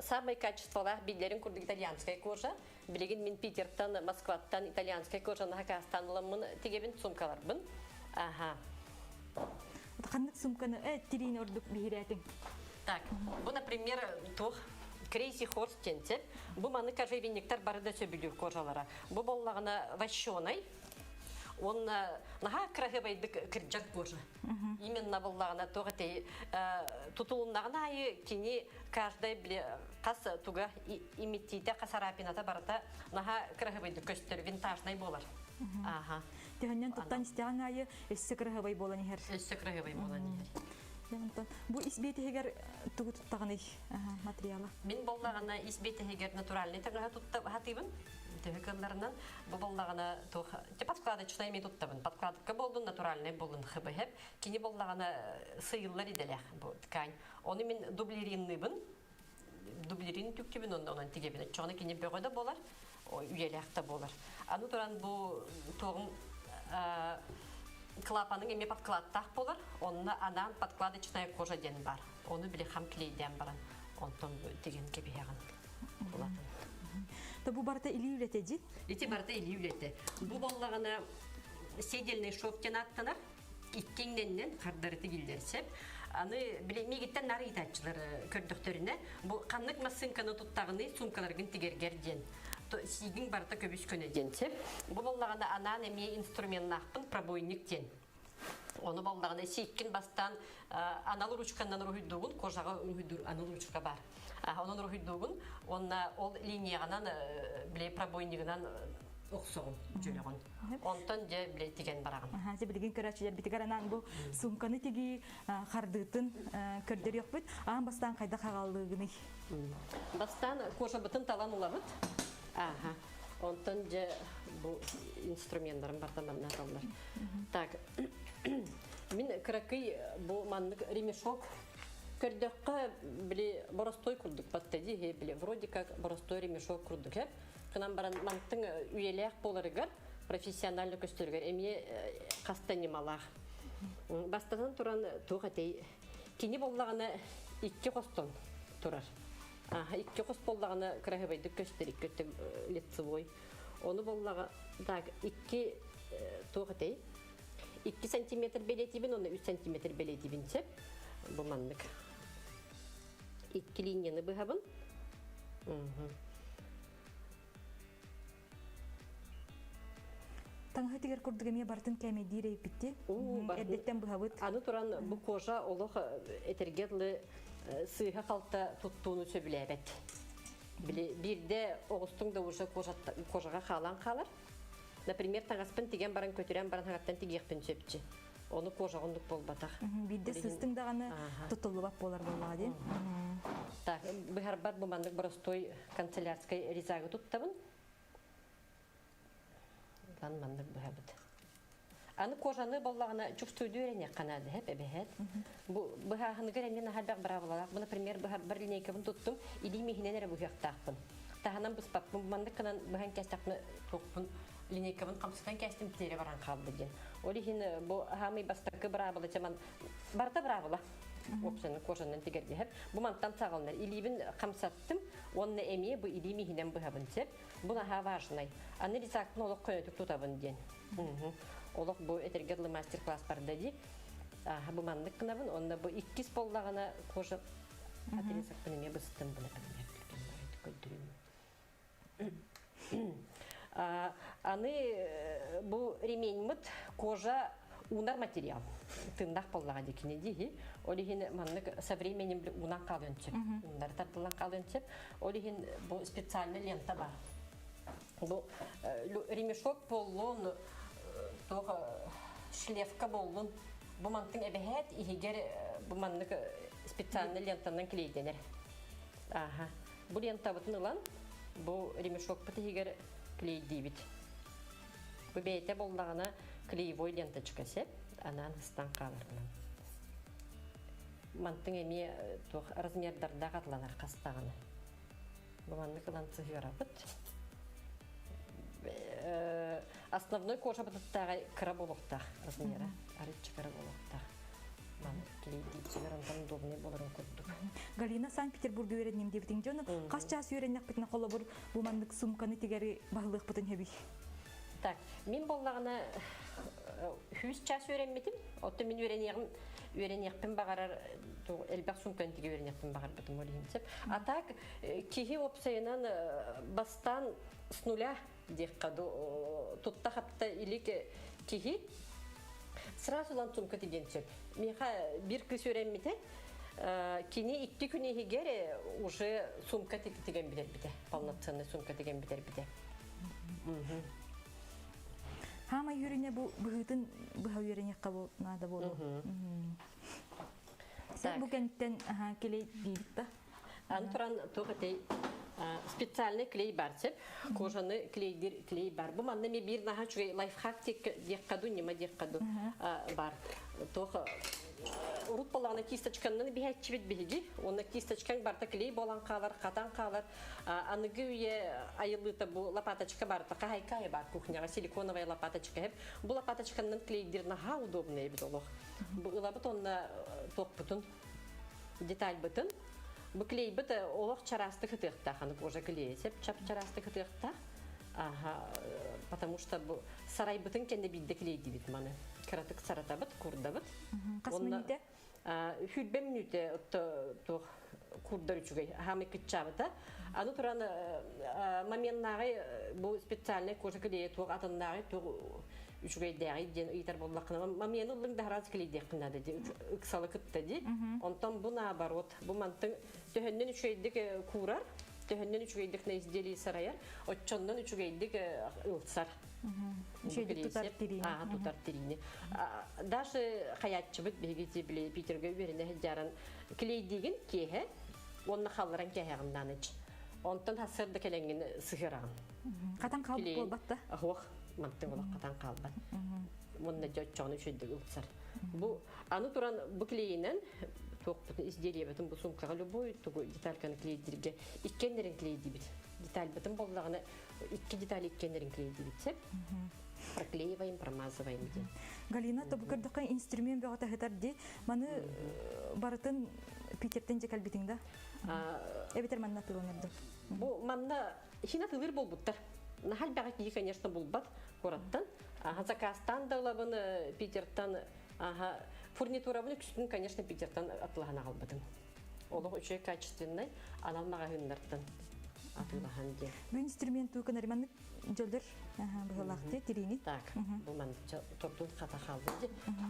Speaker 5: самый качестволаах биллэрин курдук итальянскай кожа. Билигин мин Питертан, Москваттан итальянскай кожаны хакаастаан ыламмын тигебин сумкаларбын. Аха.
Speaker 6: Ханнык сумканы тириини ордук биһирээтиҥ?
Speaker 5: Так, бу, например, туох Crazy Horse диэн Бу маны кожевенниктар бары да сөбүлүүр кожалара. Бу боллаҕына вощеный, уонна наһаа кыраһыабайдык кырдьар кожа. Именно боллаҕына туох этэй тутулуннаҕына аайы кини каждый били хас туга имиттиитэ хас арапината барыта наһаа кыраһыабайдык көстөр винтажнай буолар. Аха.
Speaker 6: Төһөннөн туттан истэҕиҥ аайы өссө кыраһыабай буолан иһэр.
Speaker 5: Өссө кыраһыабай буолан иһэр.
Speaker 6: Онтон бу ис биэтиһигэр тугу туттаҕыный материала?
Speaker 5: Мин боллаҕына ис биэтиһигэр натуральный таҥаһы тутта хатыыбын. Төһө кыалларынан бу боллаҕына туох подкладочнай эмиэ туттабын. Подкладка болдун натуральный болдун хбһ. Кини боллаҕына сыйыллар идэлээх бу ткань. Ону мин дублеринныыбын. Дублерин түктүбүн онно онон тигебин. Оччоҕуна кини бөҕө да болар, үйэлээх да болар. Аны туран бу туоҕум клапаның эмиэ подкладтаах болар. Онно анаан подкладочная кожа диэн бар. Ону били хам клейдээн баран онтон тиген кэбиһэҕин. Булатын.
Speaker 6: То бу барыта илии үлэтэ дии?
Speaker 5: Ити барыта илии үлэтэ. Бу боллаҕына седельный шов диэн ааттанар. Иккиҥнэннэн хардарыты киллэрсэп. Аны били миигиттэн наар ыйытааччылар көрдөхтөрүнэ бу ханнык массыынканы туттаҕыный суумкаларгын тигэргэр диэн. Сиигиҥ барыта көбүс көнө диэн сөп. Бу боллаҕына анаан эмиэ инструменнаахпын пробойник диэн. Ону боллаҕына сииккин бастаан анал ручканан уруһуйдуугун, кожаҕа уруһуйдуур анал ручка бар. Онон уруһуйдуугун уонна ол линияҕынан били пробойнигынан охсоҕун, дьөлөҕүн. Онтон дьэ били тигэн бараҕын.
Speaker 6: Дьэ билигин көрөөччүлэрбитигэр анаан бу суумканы тигии хардыытын көрдөрүөхпүт. Аан бастаан хайдах аҕаллыыгыный?
Speaker 5: Бастаан кожабытын талан ылабыт. Аха. Онтон дьэ бу инструменнарын барда манна аталлар. Так, мин кыракый бу маннык ремешок көрдөххө били боростой курдук баттади били вроде как боростой ремешок курдук. Кынан баран мантың үйэлээх буоларыгар профессионально көстөрүгэр эмиэ хаста ньымалаах. Бастатан туран туох этэй кини боллаҕына икки хостон турар. Икки хос боллаҕына кыраһыбайдык көстөр икки өттө лицевой. Ону боллаҕа так икки туох этэй 2 сантиметр бэлиэтибин уонна 3 сантиметр бэлиэтибин сөп. Бу маннык. Икки линияны быһабын.
Speaker 6: Таҥаһы тигэр курдук эмиэ барытын кээмэйдиир эйпитти. Эрдэттэн быһабыт.
Speaker 5: Аны туран бу кожа олох этэргэ дылы сыыһа-халта туттууну сөбүлээбэт. Били биирдэ оҕустуҥ да уже кожаҕа хаалан хаалар. Например, таҥаспын тигэн баран көтүрэн баран хаҥаттан тигиэхпин сөпчү. Ону кожаҕа оннук буолбатах.
Speaker 6: Биирдэ сыстыҥ даҕаны тутуллубат буолар буоллаҕа дии.
Speaker 5: Так, быһарбар бу маннык боростуой канцелярскай резагы туттабын. Лан маннык быһабыт. Аны кожаны боллаҕына чувствуйду үөрэниэххэ наада эһэп эбэһэт. Бу быһааһыныгар эмиэ наһаа элбэх быраабылалаах. Бу, например, быһарбар линейкабын туттум, илиим иһинэн эрэ быһыахтаахпын. Таһынан быспаппын, маннык гынан быһан кээстэхпинэ туохпун линейкабын хамсатан кээстим тиэрэ баран хаалла диэн. Ол иһин бу хаамый бастакы быраабыла чаман барыта быраабыла. Уопсайынан кожанан тигэргэһэр. Бу мантан саҕаланар. Илиибин хамсаттым уонна эмиэ бу илиим иһинэн быһабын сөп. Бу наһаа важнай. Аны ризакпын олох көнөтүк тутабын диэн. Олох бу этэргэ дылы мастер-класс барда дии. Ааха бу маннык гынабын. Онно бу иккис боллаҕына кожа отрезокпын эмиэ быстым бу например. Көрдөрүүм. Аны бу ремень кожа уунар материал. Тыыннаах боллаҕа дикини дии. Ол иһин маннык со временем уунан хаалыан сөп. Ууннары тардыллан хаалыан сөп. Ол иһин бу специальный лента бар. Бу ремешок боллун, туох шлевка боллун. Бу мантың эбэһээт иһигэр бу маннык специальный лентанан клейденер. Аха. Бу лентабытын ылан, бу ремешокпут иһигэр клейдиибит. Бу бэйэтэ боллаҕына клеевой ленточка сеп, анаан ыстан хааларынан. Мантың эмиэ туох размердардаах атланар хастаҕына. Бу маннык ылан сыһыарабыт. Основной кожа бытыттааҕы кыра буолуохтаах размера. Арыччы кыра буолуохтаах. Маннык клейдииччилэр онтон удобнай буоларын курдук.
Speaker 6: Галина Санкт-Петербурга үөрэнним диэбитиҥ дьону хас чаас үөрэннэхпитинэ холобур бу маннык сумканы тигэри баһылыахпытын сөбүй?
Speaker 5: Так, мин боллаҕына хүс час үөрэммитим. Оттон мин үөрэниэҕим үөрэниэхпин баҕарар элбэх сумканы тигэ үөрэниэхпин баҕарбытым ол иһин сөп. А так киһи уопсайынан бастаан с нуля диэххэ тутта хапта илик киһи сразу ылан сумка тигиэн сөп. Миэхэ биир кыыс үөрэммитэ. Кини икки күн иһигэр уже сумка тигэн бүтэрбитэ. Полноценный сумка тигэн бүтэрбитэ.
Speaker 6: Хаамай үөрүнэ бу быһыытын быһа үөрэниэххэ бу наада буолуо. Сен бу кэнниттэн клей диибит да?
Speaker 5: Аны туран туох этэй специальный клей бар сеп. Кожаны клейдир клей бар. Бу манна ми биир наһаа үчүгэй лайфхак диэххэ ду, ньыма диэххэ ду бар. Туох урут боллаҕына кисточканнан биһээччибит биһиги. Уонна кисточкаҥ барта клей буолан хаалар, хатан хаалар. Аныгы үйэ айыллыыта бу лопаточка барыта хаһайка бар кухняҕа силиконовая лопаточка хеп. Бу лопаточканнан клейдир наһаа удобный эбит олох. Бу ылабыт онно туохпутун детальбытын бу клейбит олох чараастык ытыахтаах аны кожа клейэ сеп чап чараастык ытыахтаах. Аха, потому что бу сарайбытын кэннэ биирдэ клейдибит маны. Кыратык саратабыт, курдабыт.
Speaker 6: Хас мүнүүтэ?
Speaker 5: Хүрбэ мүнүүтэ туох курдар үчүгэй хаамый кыччаабыта. Аны туран моменнааҕы бу специальный кожа клейэ туох атыннааҕы туох үчүгэйдээҕий диэн ыйытар буоллаххына мамены ыллыҥ да араас клейдиэххин наада дии ыксалы кытта дии. Онтон бу наоборот бу мантыҥ төһөннөн үчүгэйдик куурар, төһөннөн үчүгэйдик на изделии сарайар, оччоннон үчүгэйдик ылсар.
Speaker 6: Үчүгэйдик тутар тириини.
Speaker 5: Аа, тутар тириини. Даже хаятчыбыт биһиги били Питерге үөрэнэ сылдьаран клейдиигин киэһэ уонна халларан кээһэҕин Онтон хасырда кэлэҥҥин сыһыраҕын.
Speaker 6: Хатан хаалбыт буолбат да?
Speaker 5: Ох, мантыҥ олох хатан хаалбат. Уонна дьоччоҕун үчүгэйдик ылсар. Бу аны туран бу клейинэн туохпутун изделиебытын бу сумкаҕа любой тугу детальканы клейдиргэ иккиэннэрин клейдибит. Детальбытын боллаҕына Икки детали иккиэннэрин клейдибит сеп. Проклеиваем, промазываем диэн.
Speaker 6: Галина, тобу көрдөххө инструмент бөҕөтө ыһытар ди. Маны барытын Питертен же кэлбитиҥ да? Эбэтэр манна атыыланар да?
Speaker 5: Бу манна хин атыылыр буолбуттар. Нахал бэҕэ киһи, конечно, булбат куораттан. Аха заказтаан да ылабын Питертан. Аха фурнитурабын үксүтүн, конечно, Питертан атылаһан аҕалбытым. Олох үчүгэй качественный анал маҕаһыыннартан атыылаһан диэн.
Speaker 6: Бу инструмент тууканар маннык дьөлөр быһылаахты тириини.
Speaker 5: Так, бу маннык тордун хата хаалды ди.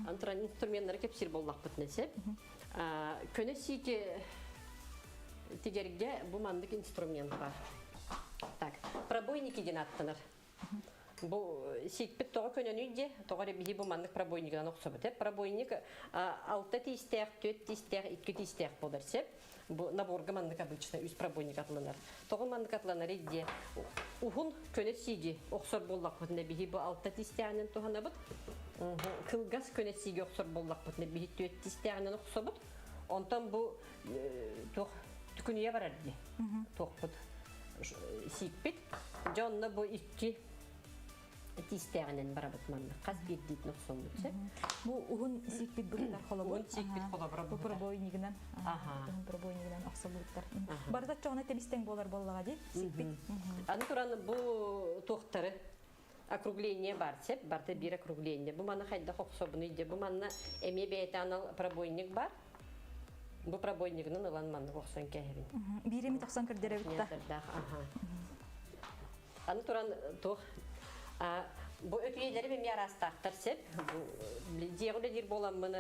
Speaker 5: Антуран инструменттары кепсир боллахпыт несеп. Көнө сиики тигерге бу маннык инструмент бар. Так, пробойники диэн аттанар. Бу сиикпит тоҕо көнөнүй дии, тоҕо эрэ биһи бу маннык пробойнигынан охсобут. Пробойник алта тиистээх, түөрт тиистээх, икки тиистээх буолар сеп. Бу наборга маннык обычно үс пробойник атыланар. Тоҕо маннык атыланар дии, уһун көнө сииги охсор буоллахпытына биһи бу алта тиистээҕинэн туһанабыт. Кылгас көнө сииги охсор буоллахпытына биһи түөрт тиистээҕинэн охсобут. Онтон бу туох түкүнүйэ барар дии. Туохпут сиикпит. Дьэ онно бу икки тиистээҕинэн барабыт манна. Хас биирдиитин охсоммут сөп.
Speaker 6: Бу уһун сиикпит быһытар холобур.
Speaker 5: Уһун сиикпит холобура
Speaker 6: Бу пробойнигынан. Уһун пробойнигынан охсолуттар. Барыта чоҕуна тэбистең болар боллаға ди сиикпит.
Speaker 5: Аны туран бу туохтары округление бар сеп, барта бир округление. Бу манна хайдах охсобуну иде. Бу манна эмиэ бэйэтэ анал пробойник бар. Бу пробойнигынан ылан маннык охсон кэһэбин.
Speaker 6: Биир эми тохсон көрдөрөбүт
Speaker 5: та. Аны туран туох бу өтүйелери эмиэ араастаахтар сеп. Дьиэҕэ үлэлиир буоламмын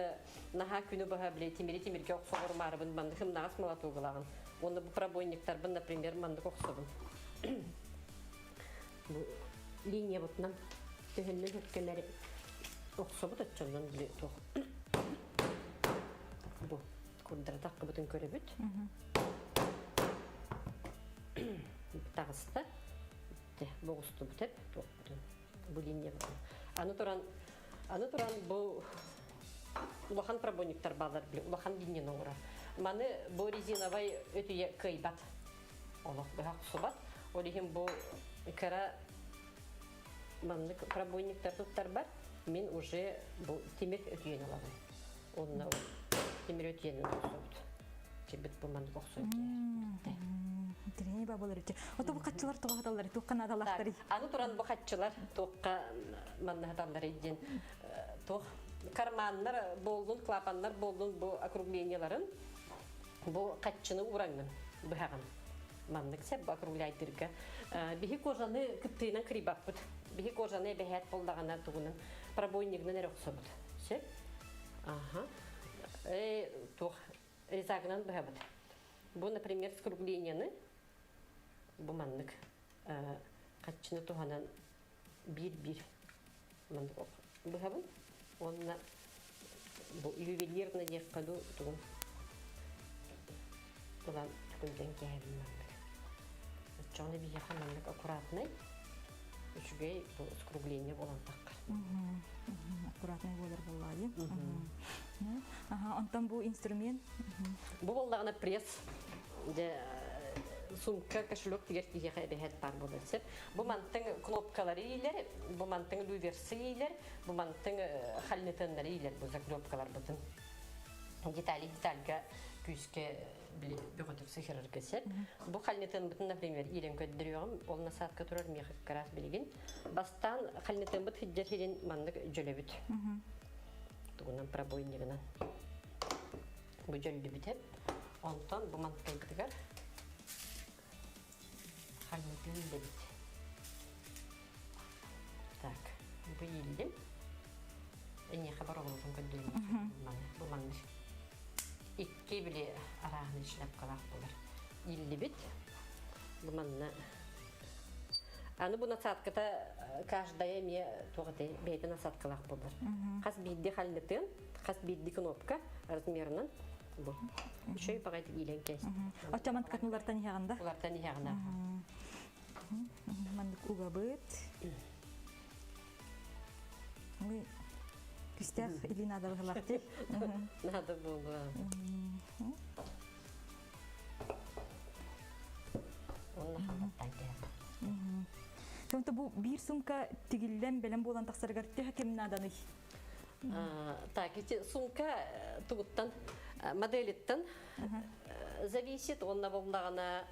Speaker 5: наһаа күнү быһа били тимири тимиргэ охсоҕор маарыбын маннык ымнаҕас молотугулаҕын. Уонна бу пробойниктарбын, например, маннык охсобун. Бу линия бутунан төһөннөн хөккөнөр охсобут оччоннон били туох бу курдара таххыбытын көрөбүт. Таҕыста. Боҕустубут эп туохпутун бу линия бутун. Аны туран аны туран бу улахан пробойниктар баалар били улахан линияны оҥорор. Маны бу резиновай өтүйэ кыайбат. Олох быһа охсубат. Ол иһин бу кыра маннык пробойниктар туттарбар мин уже бу тимир өтүйэн ылабын. Онно тимир өтүйэнин охсобут. Кирбит бу маннык охсон
Speaker 6: Тирени бабалар үче. Ото бу хатчылар тоға хаталлар, туққа надалақтар.
Speaker 5: Аны туран бу хатчылар туққа манна хаталлар диэн туох карманнар болдун, клапаннар болдун бу округленияларын бу хатчыны ураңын быһаҕын. Маннык сеп бу округляйдырга. Биһи кожаны кыттыынан кырыйбаппыт. Биһи кожаны бэһээт болдаҕына тугунан пробойнигынан эрэ охсобут. Сөп? Аха. Туох резагынан быһабыт. Бу, например, скругленияны бу маннык хаччыны туһанан биир-биир маннык быһабын. Уонна бу ювелирно диэххэ дуу тугун ылан түкүндэн кээһэбин маннык. Оччоҕуна биһиэхэ маннык аккуратнай үчүгэй бу скругление буолан таххар.
Speaker 6: Аккуратнай буолар буоллаайы. Аха, онтон бу инструмент?
Speaker 5: Бу боллаҕына пресс дьэ сумка, кошелек тигэр киһиэхэ эбэһээт баар буолар сөп. Бу мантыҥ кнопкалары иилэр, бу мантыҥ люверсы иилэр, бу мантыҥ хальнытыннары иилэр бу заклепкаларбытын. Детали детальга күүскэ били бөҕөтүк сыһырарга сөп. Бу хальнытынбытын, например, иилэн көрдөрүөҕүм, ол насадка турар миэхэ как раз билигин. Бастаан хальнытынбыт хиджер хирин маннык дьөлөбүт. Тугунан пробойнигынан. Бу дьөллүбүтэ. Онтон бу мантайбытыгар хальнытын илдебит. Так, бу ииллим. Эниэхэ бар оҕолотун көрдөрүм. Бу маннык. Икки били арааһын шляпкалаах болар. Ииллибит. Бу манна Аны бу насадката каждая эмиэ туох этэй бэйэтэ насадкалаах буолар. Хас биирдии хальнытын, хас биирдии кнопка размерынан бу. Үчүгэй баҕайытык иилэн кээс.
Speaker 6: Оччо манткатын улартан иһэҕин да?
Speaker 5: Улартан иһэҕин
Speaker 6: Маннык угабыт. Ой, күстээх илии наада быһылаах дии.
Speaker 5: Наада буолуо. Онно халлаттан кэһэҕин.
Speaker 6: Сонто бу биир сумка тигиллэн бэлэм буолан тахсарыгар төһө кэм нааданый?
Speaker 5: Так, ити сумка тугуттан моделиттан зависит, онна боллаҕына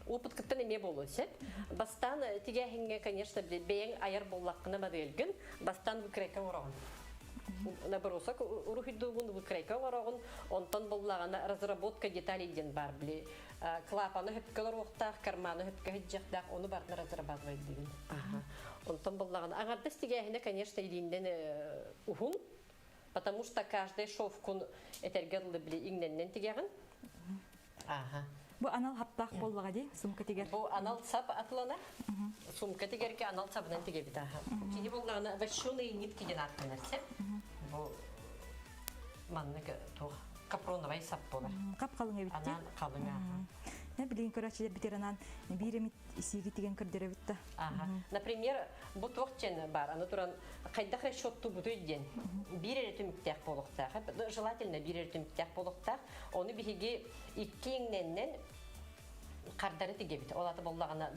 Speaker 5: опыт кыттан эмиэ буолуон сөп. Бастаан тигээһиҥҥэ, конечно, бэйэҥ айар буоллаххына модельгын бастаан выкройка оҥороҕун. Набросок уруһуйдуугун, выкройка оҥороҕун, онтон буллаҕына разработка деталей диэн баар били клапаны хөпкө олоруохтаах, карманы хөпкө сылдьыахтаах, ону барытын разрабатывайдыгын. Онтон буллаҕына аҥардас тигээһинэ, конечно, илииннэн уһун, потому что каждый шовкун этэргэ дылы били иҥнэннэн тигэҕин. Аха.
Speaker 6: Бу анал хаптаах буоллаҕа дии, сумка тигэр.
Speaker 5: Бу анал сап атылана. Сумка тигэргэ анал сабынан тигэбит аха. Кини буллаҕына вощеные нитки диэн ааттанар сеп. Бу маннык туох капроновай сап буолар.
Speaker 6: Кап халыҥ эбит
Speaker 5: Анаан халыҥ аха.
Speaker 6: Не билигин көрөөччүлэр битиранан биир эмит сииги тигэн көрдөрөбүт да.
Speaker 5: Аха. Например, бу туох диэн бар, аны туран хайдах расчеттуубутуй диэн биир эрэ түмүктээх буолуохтаах. Желательно биир эрэ түмүктээх буолуохтаах. Ону биһиги икки иҥнэннэн хардары тигэбит. Ол аты боллаҕына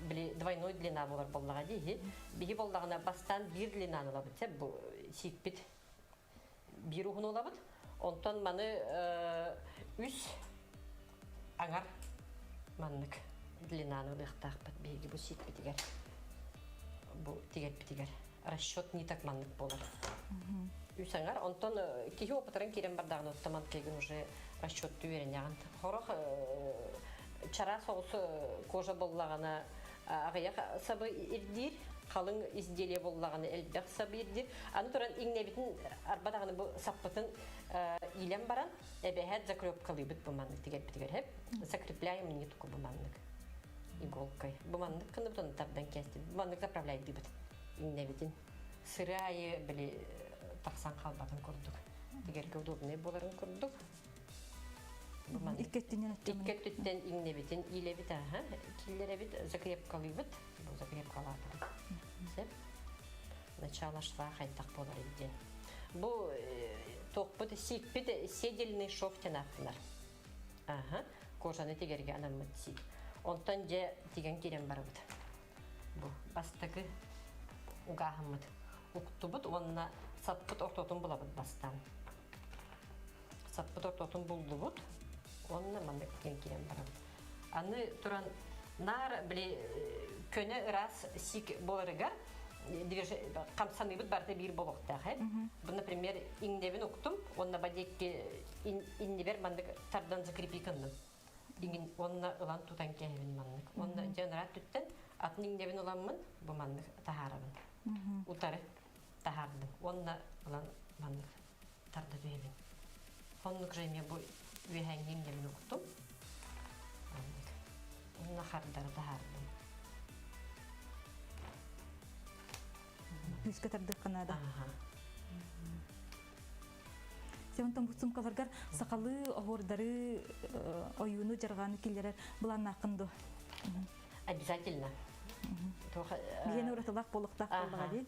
Speaker 5: били двойной длина буолар боллаҕа дии. Биһи боллаҕына бастаан биир длинаны ылабыт. Бу сиикпит биир уһун ылабыт. Онтон маны үс аҥар маннык длинаны ылыахтаахпыт биһиги бу сиикпитигэр бу тигэрбитигэр расчет не так маннык буолар. Үс аҥар. Онтон киһи опытыран киирэн бардаҕына оттоман кегин уже расчетту үөрэнэҕин. Хорох чара соҕус кожа боллаҕына аҕыйах сабы ирдиир, халыҥ изделие боллаҕына элбэх сабы ирдиир. Аны туран иҥнэбитин арба даҕаны бу саппытын иилэн баран эбэһээт закрепкалыыбыт бу маннык тигэрбитигэр хэп закрепляем нитку бу маннык иголкой. Бу маннык кыныбыт оны тардан кээстибит. Бу маннык заправляйдыыбыт иҥнэбитин. Сыры айы били тахсан хаалбатын курдук. Тигэргэ удобнай буоларын курдук.
Speaker 6: Икки өттүнэн
Speaker 5: Икки өттүттэн иҥнэбитин иилэбит аха. Киллэрэбит, закрепкалыыбыт. Бу закрепкалаатыбыт. Сеп. Начало шва хайдах буолар диэн. Бу туохпут сиикпит седельный шов диэн ааттанар. Аха. Кожаны тигэргэ анаммыт сиик. Онтон дьэ тигэн киирэн барабыт. Бу бастакы угааһыммыт. Уктубут уонна саппыт ортотун булабыт бастаан. Саппыт ортотун буллубут уонна маннык тигэн киирэн барабыт. Аны туран наар били көнө ыраас сиик буоларыгар хамсаныыбыт барыта биир буолуохтаах э. Бу, например, иҥнэбин уктум, уонна бадиэкки иннибэр маннык тардан закрепи гынным. Иҥин уонна ылан тутан кээһэбин маннык. Уонна дьэ ыраат түттэн атын иҥнэбин ыламмын бу маннык таһаарабын. Утары таһаардым. Уонна ылан маннык тарда түһэбин. Оннук же эмиэ бу үөһээҥҥи иҥнэбин уктум. Маннык. Уонна хардары таһаардым.
Speaker 6: Күүскэ тардыахха наада. Сен бу сумкаларгар сахалыы оһуордары ойууну жарҕааны киллэрэр былааннааххын дуо?
Speaker 5: Обязательно.
Speaker 6: Биһиэнэ уратылаах буолуохтаах буоллаҕа дии.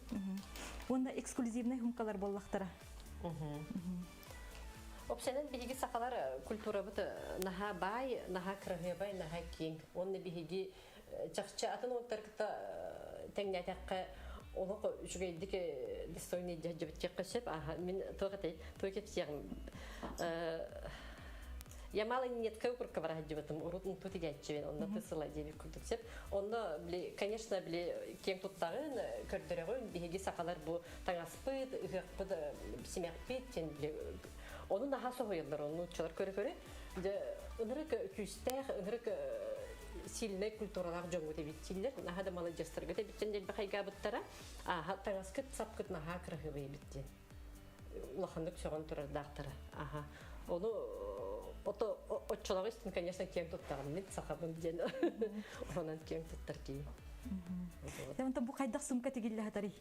Speaker 6: Уонна эксклюзивнай хумкалар буоллахтара.
Speaker 5: Опсанан биһиги сахалар культурабыт наһаа баай, наһаа кыраһыабай, наһаа киэҥ. Уонна биһиги чахчы атын уоттар кытта тэҥнээтэххэ олох үчүгэйдик достойный дьэбитиэххэ сөп. Аха, мин туох этэй, туох кэпсиэҕим. Ямал Нетка укурка бара сылдьыбытым, урут унту тигээччибин, онно тысыла диэбит курдук сөп. Онно, били, конечно, били, киэҥ туттаҕын, көрдөрөҕүн, биһиги сахалар бу таҥаспыт, ыһыахпыт, симэхпит, диэн били, ону наһаа соһуйаллар, ону нууччалар көрө-көрө. Дьэ, ынырык күүстээх, ынырык сильнай культуралаах дьоҥҥут эбит дииллэр, наһаа да маладьыастаргыт эбит диэн элбэх айгаабыттара. Ааһа, таҥаскыт, сапкыт наһаа кыраһыабай эбит диэн. Улаханнык сөҕөн турардаахтара. Аха. Ону ото оччолоҕу истин, конечно, киэҥ туттаҕын мин сахабын диэн. Онон киэҥ туттар киһи.
Speaker 6: Онтон бу хайдах сумка тигиллэ сатарый?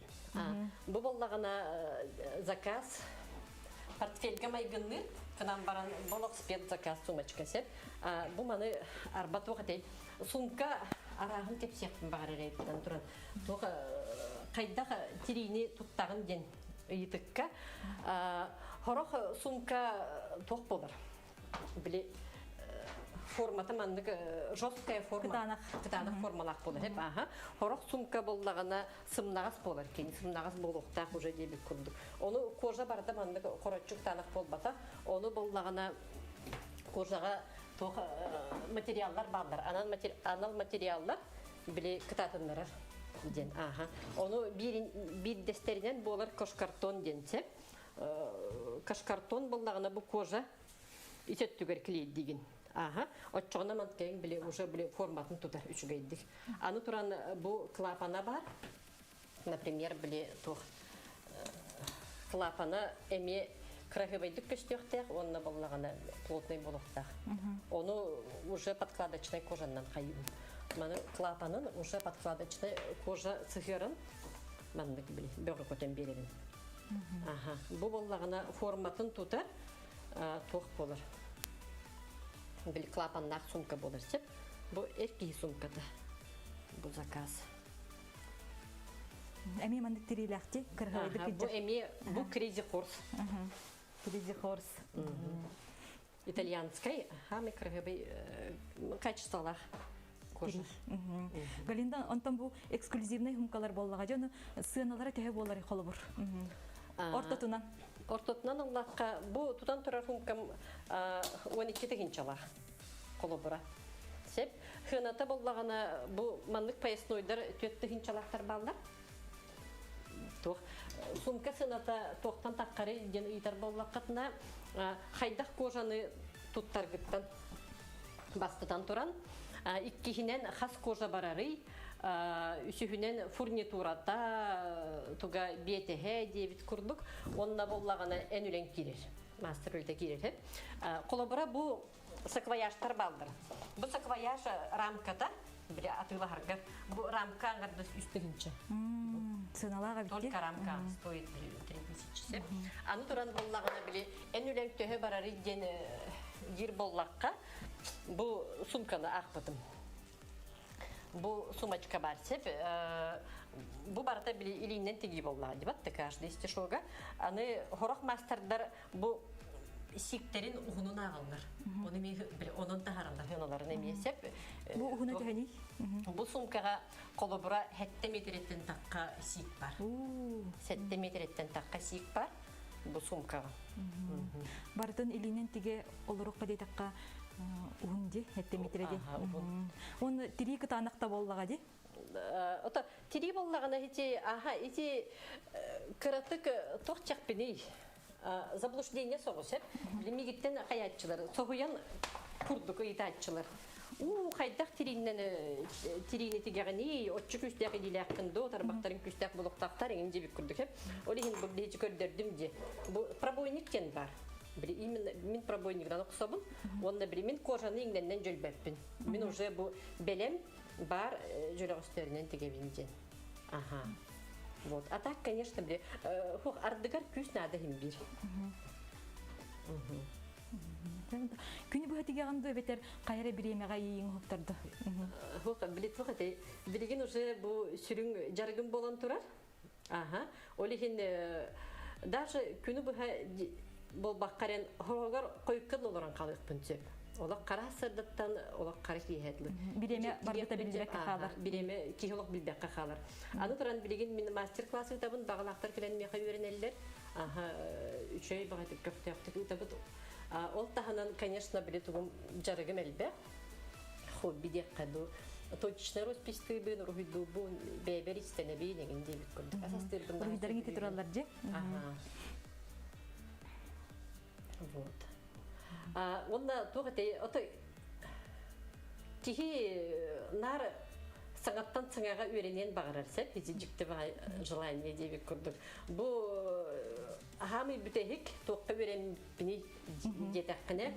Speaker 5: Бу боллаҕына заказ портфельга майгынныыр кынан баран болох спецзаказ сумочка сеп. Бу маны арба туох этэй сумка арааһын кэпсиэхпин баҕарар эбиттэн туран туох хайдах тириини туттаҕын диэн ыйытыкка хорох сумка туох буолар били формата маннык жесткая форма. Кытаанах. Кытаанах формалаах буолар. Хеп аха. Хорох сумка боллагана сымнаҕас буолар. Кини сымнаҕас буолуохтаах уже диэбит курдук. Ону кожа барда маннык хороччу кытаанах буолбата. Ону боллагана кожаға туох материаллар бааллар. Анал материаллар били кытаатыннарар диэн. Аха. Ону биир дэстеринэн буолар кошкартон диэн сеп. Кашкартон боллагана бу кожа итөттүгэр клейдигин. Аха. Оччоҕуна манткайын били уже били форматын тутар үчүгэйдик. Аны туран бу клапана бар. Например, били туох клапана эмиэ крахыбайдык көстүөхтээх уонна боллаҕына плотный буолуохтаах. Ону уже подкладочный кожаннан хайыбын. Маны клапанын уже подкладочный кожа сыһыарын маннык били бөҕө көтөн биэрэбин. Аха. Бу боллаҕына форматын тутар туох буолар. Били клапаннаах сумка буолар сеп. Бу эр киһи сумката. Бу заказ.
Speaker 6: Эмиэ маннык тириилээхти кырһайдык
Speaker 5: Бу эмиэ бу Crazy Horse.
Speaker 6: Crazy Horse.
Speaker 5: Итальянскай, хамы кыргыбый качестволах кожа.
Speaker 6: Галинда, онтон бу эксклюзивный хумкалар боллаға жону сыаналара төһө болар холобур. Ортотунан.
Speaker 5: Ортотунан ыллахха бу тутан турар хумкам 12 тыгынчалах холобура. Сеп, хыната боллагана бу маннык пояснойдар төт тыгынчалахтар баллар. Туох сумка сыната туохтан таххары диэн ыйтар боллаххытына хайдах кожаны туттаргыттан бастатан туран иккиһинэн хас кожа барарый үсүһүнэн фурнитурата туга биэтэһэ диэбит курдук онна боллагана эн үлэн киирэр мастер үлэтэ киирэр холобура бу саквояжтар балдар бу саквояж рамката били атыылаһарга бу рамка аңгардас үс тыһынча
Speaker 6: Сыналаах эбит.
Speaker 5: Только рамка стоит 3000. Аны туран боллагана били эн үлэҥ төһө барары диэн диир боллахха бу сумканы аахпытым. Бу сумочка бар сеп бу барыта били илииннэн тигии боллаҕа дибат каждый стишога. Аны хорох мастердар бу сиктерин уһунун ааҕаллар. Оны ми онон таһараллар хыналарын эмиэ сеп.
Speaker 6: Бу уһуна төһөний?
Speaker 5: Бу сумкаҕа холобура 7 метреттен тахха сиик бар. 7 метреттен тахха сиик бар бу сумкаҕа.
Speaker 6: Барытын илиинэн тиге олорукка диэтэххэ уһун ди, 7 метре ди. Он тирии кытаанахта боллаҕа ди?
Speaker 5: Ото тирии боллаҕына ити аха ити кыратык туох чахпиний заблуждение соҕус эп мигиттен хайааччылар соһуйан курдук ыйытааччылар уу хайдах тирииннэн тириини тигэҕиний оччу күүстээх илиилээххин доо тарбахтарын күүстээх булуктаахтар эҥин дьибик курдук эп ол иһин бу биһиги көрдөрдүм ди бу пробойник диэн бар били именно мин пробойнигынан охсобун уонна били мин кожаны иҥнэннэн дьөлбөппүн мин уже бу бэлэм бар дьөлөҕөстөрүнэн тигэбин диэн аха вот а так конечно били хух ардыгар күүс наада иһин биир
Speaker 6: Күнү быһа тигэҕин дуу эбэтэр хайа эрэ бириэмэҕэ иэйиҥ уһуктарда?
Speaker 5: Хух били туох этэй билигин уже бу сүрүн дьарыгым буолан турар аха ол иһин даже күнү быһа буолбаккарен хоһогор хойуккан олорон хаалыахпын сөп олох хара сырдаттан олох хара киэһэтлы
Speaker 6: Бириэмэ барбыта билбэккэ хаалар.
Speaker 5: Бириэмэ киһи олох билбэккэ хаалар. Аны туран билигин мин мастер-класс ыытабын, баҕалаахтар кэлэн миэхэ үөрэнэллэр. Аха, үчүгэй баҕайытык көхтөөхтүк ыытабыт. Ол таһынан, конечно, били тугум дьарыгым элбэх. Хобби диэххэ дуу. Точечнай роспистыыбын, уруһуйдуубун, бэйэбэр истэнэбин эҥин диэбит курдук. Ас астыырбын наһаа
Speaker 6: Уруһуйдарыҥ ити
Speaker 5: сөбүлүүбүн.
Speaker 6: тураллар дьи.
Speaker 5: Аха. Вот. Уонна туох этэй, ото киһи наар саҥаттан саҥаҕа үөрэниэн баҕарар сөп ити дьикти баҕай желание диэбит курдук бу аһаамый бүтэһик туохха үөрэмминий диэтэххинэ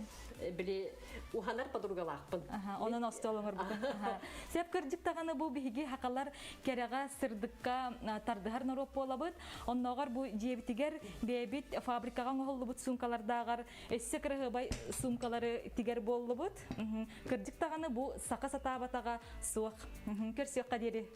Speaker 5: били уһанар подругалаахпын
Speaker 6: Онон остуол оҥорбутум. Сөп кырдьык даҕаны бу биһиги хакалар кэрэҕэ, сырдыкка тардыһар норуот буолабыт. Оннооҕор бу дьиэбитигэр бэйэбит фабрикаҕа оҥоһуллубут суумкалардааҕар өссө кыраһыабай суумкалары тигэр буоллубут. Кырдьык даҕаны бу саха сатаабатаҕа суох. Көрсүөххэ диэри.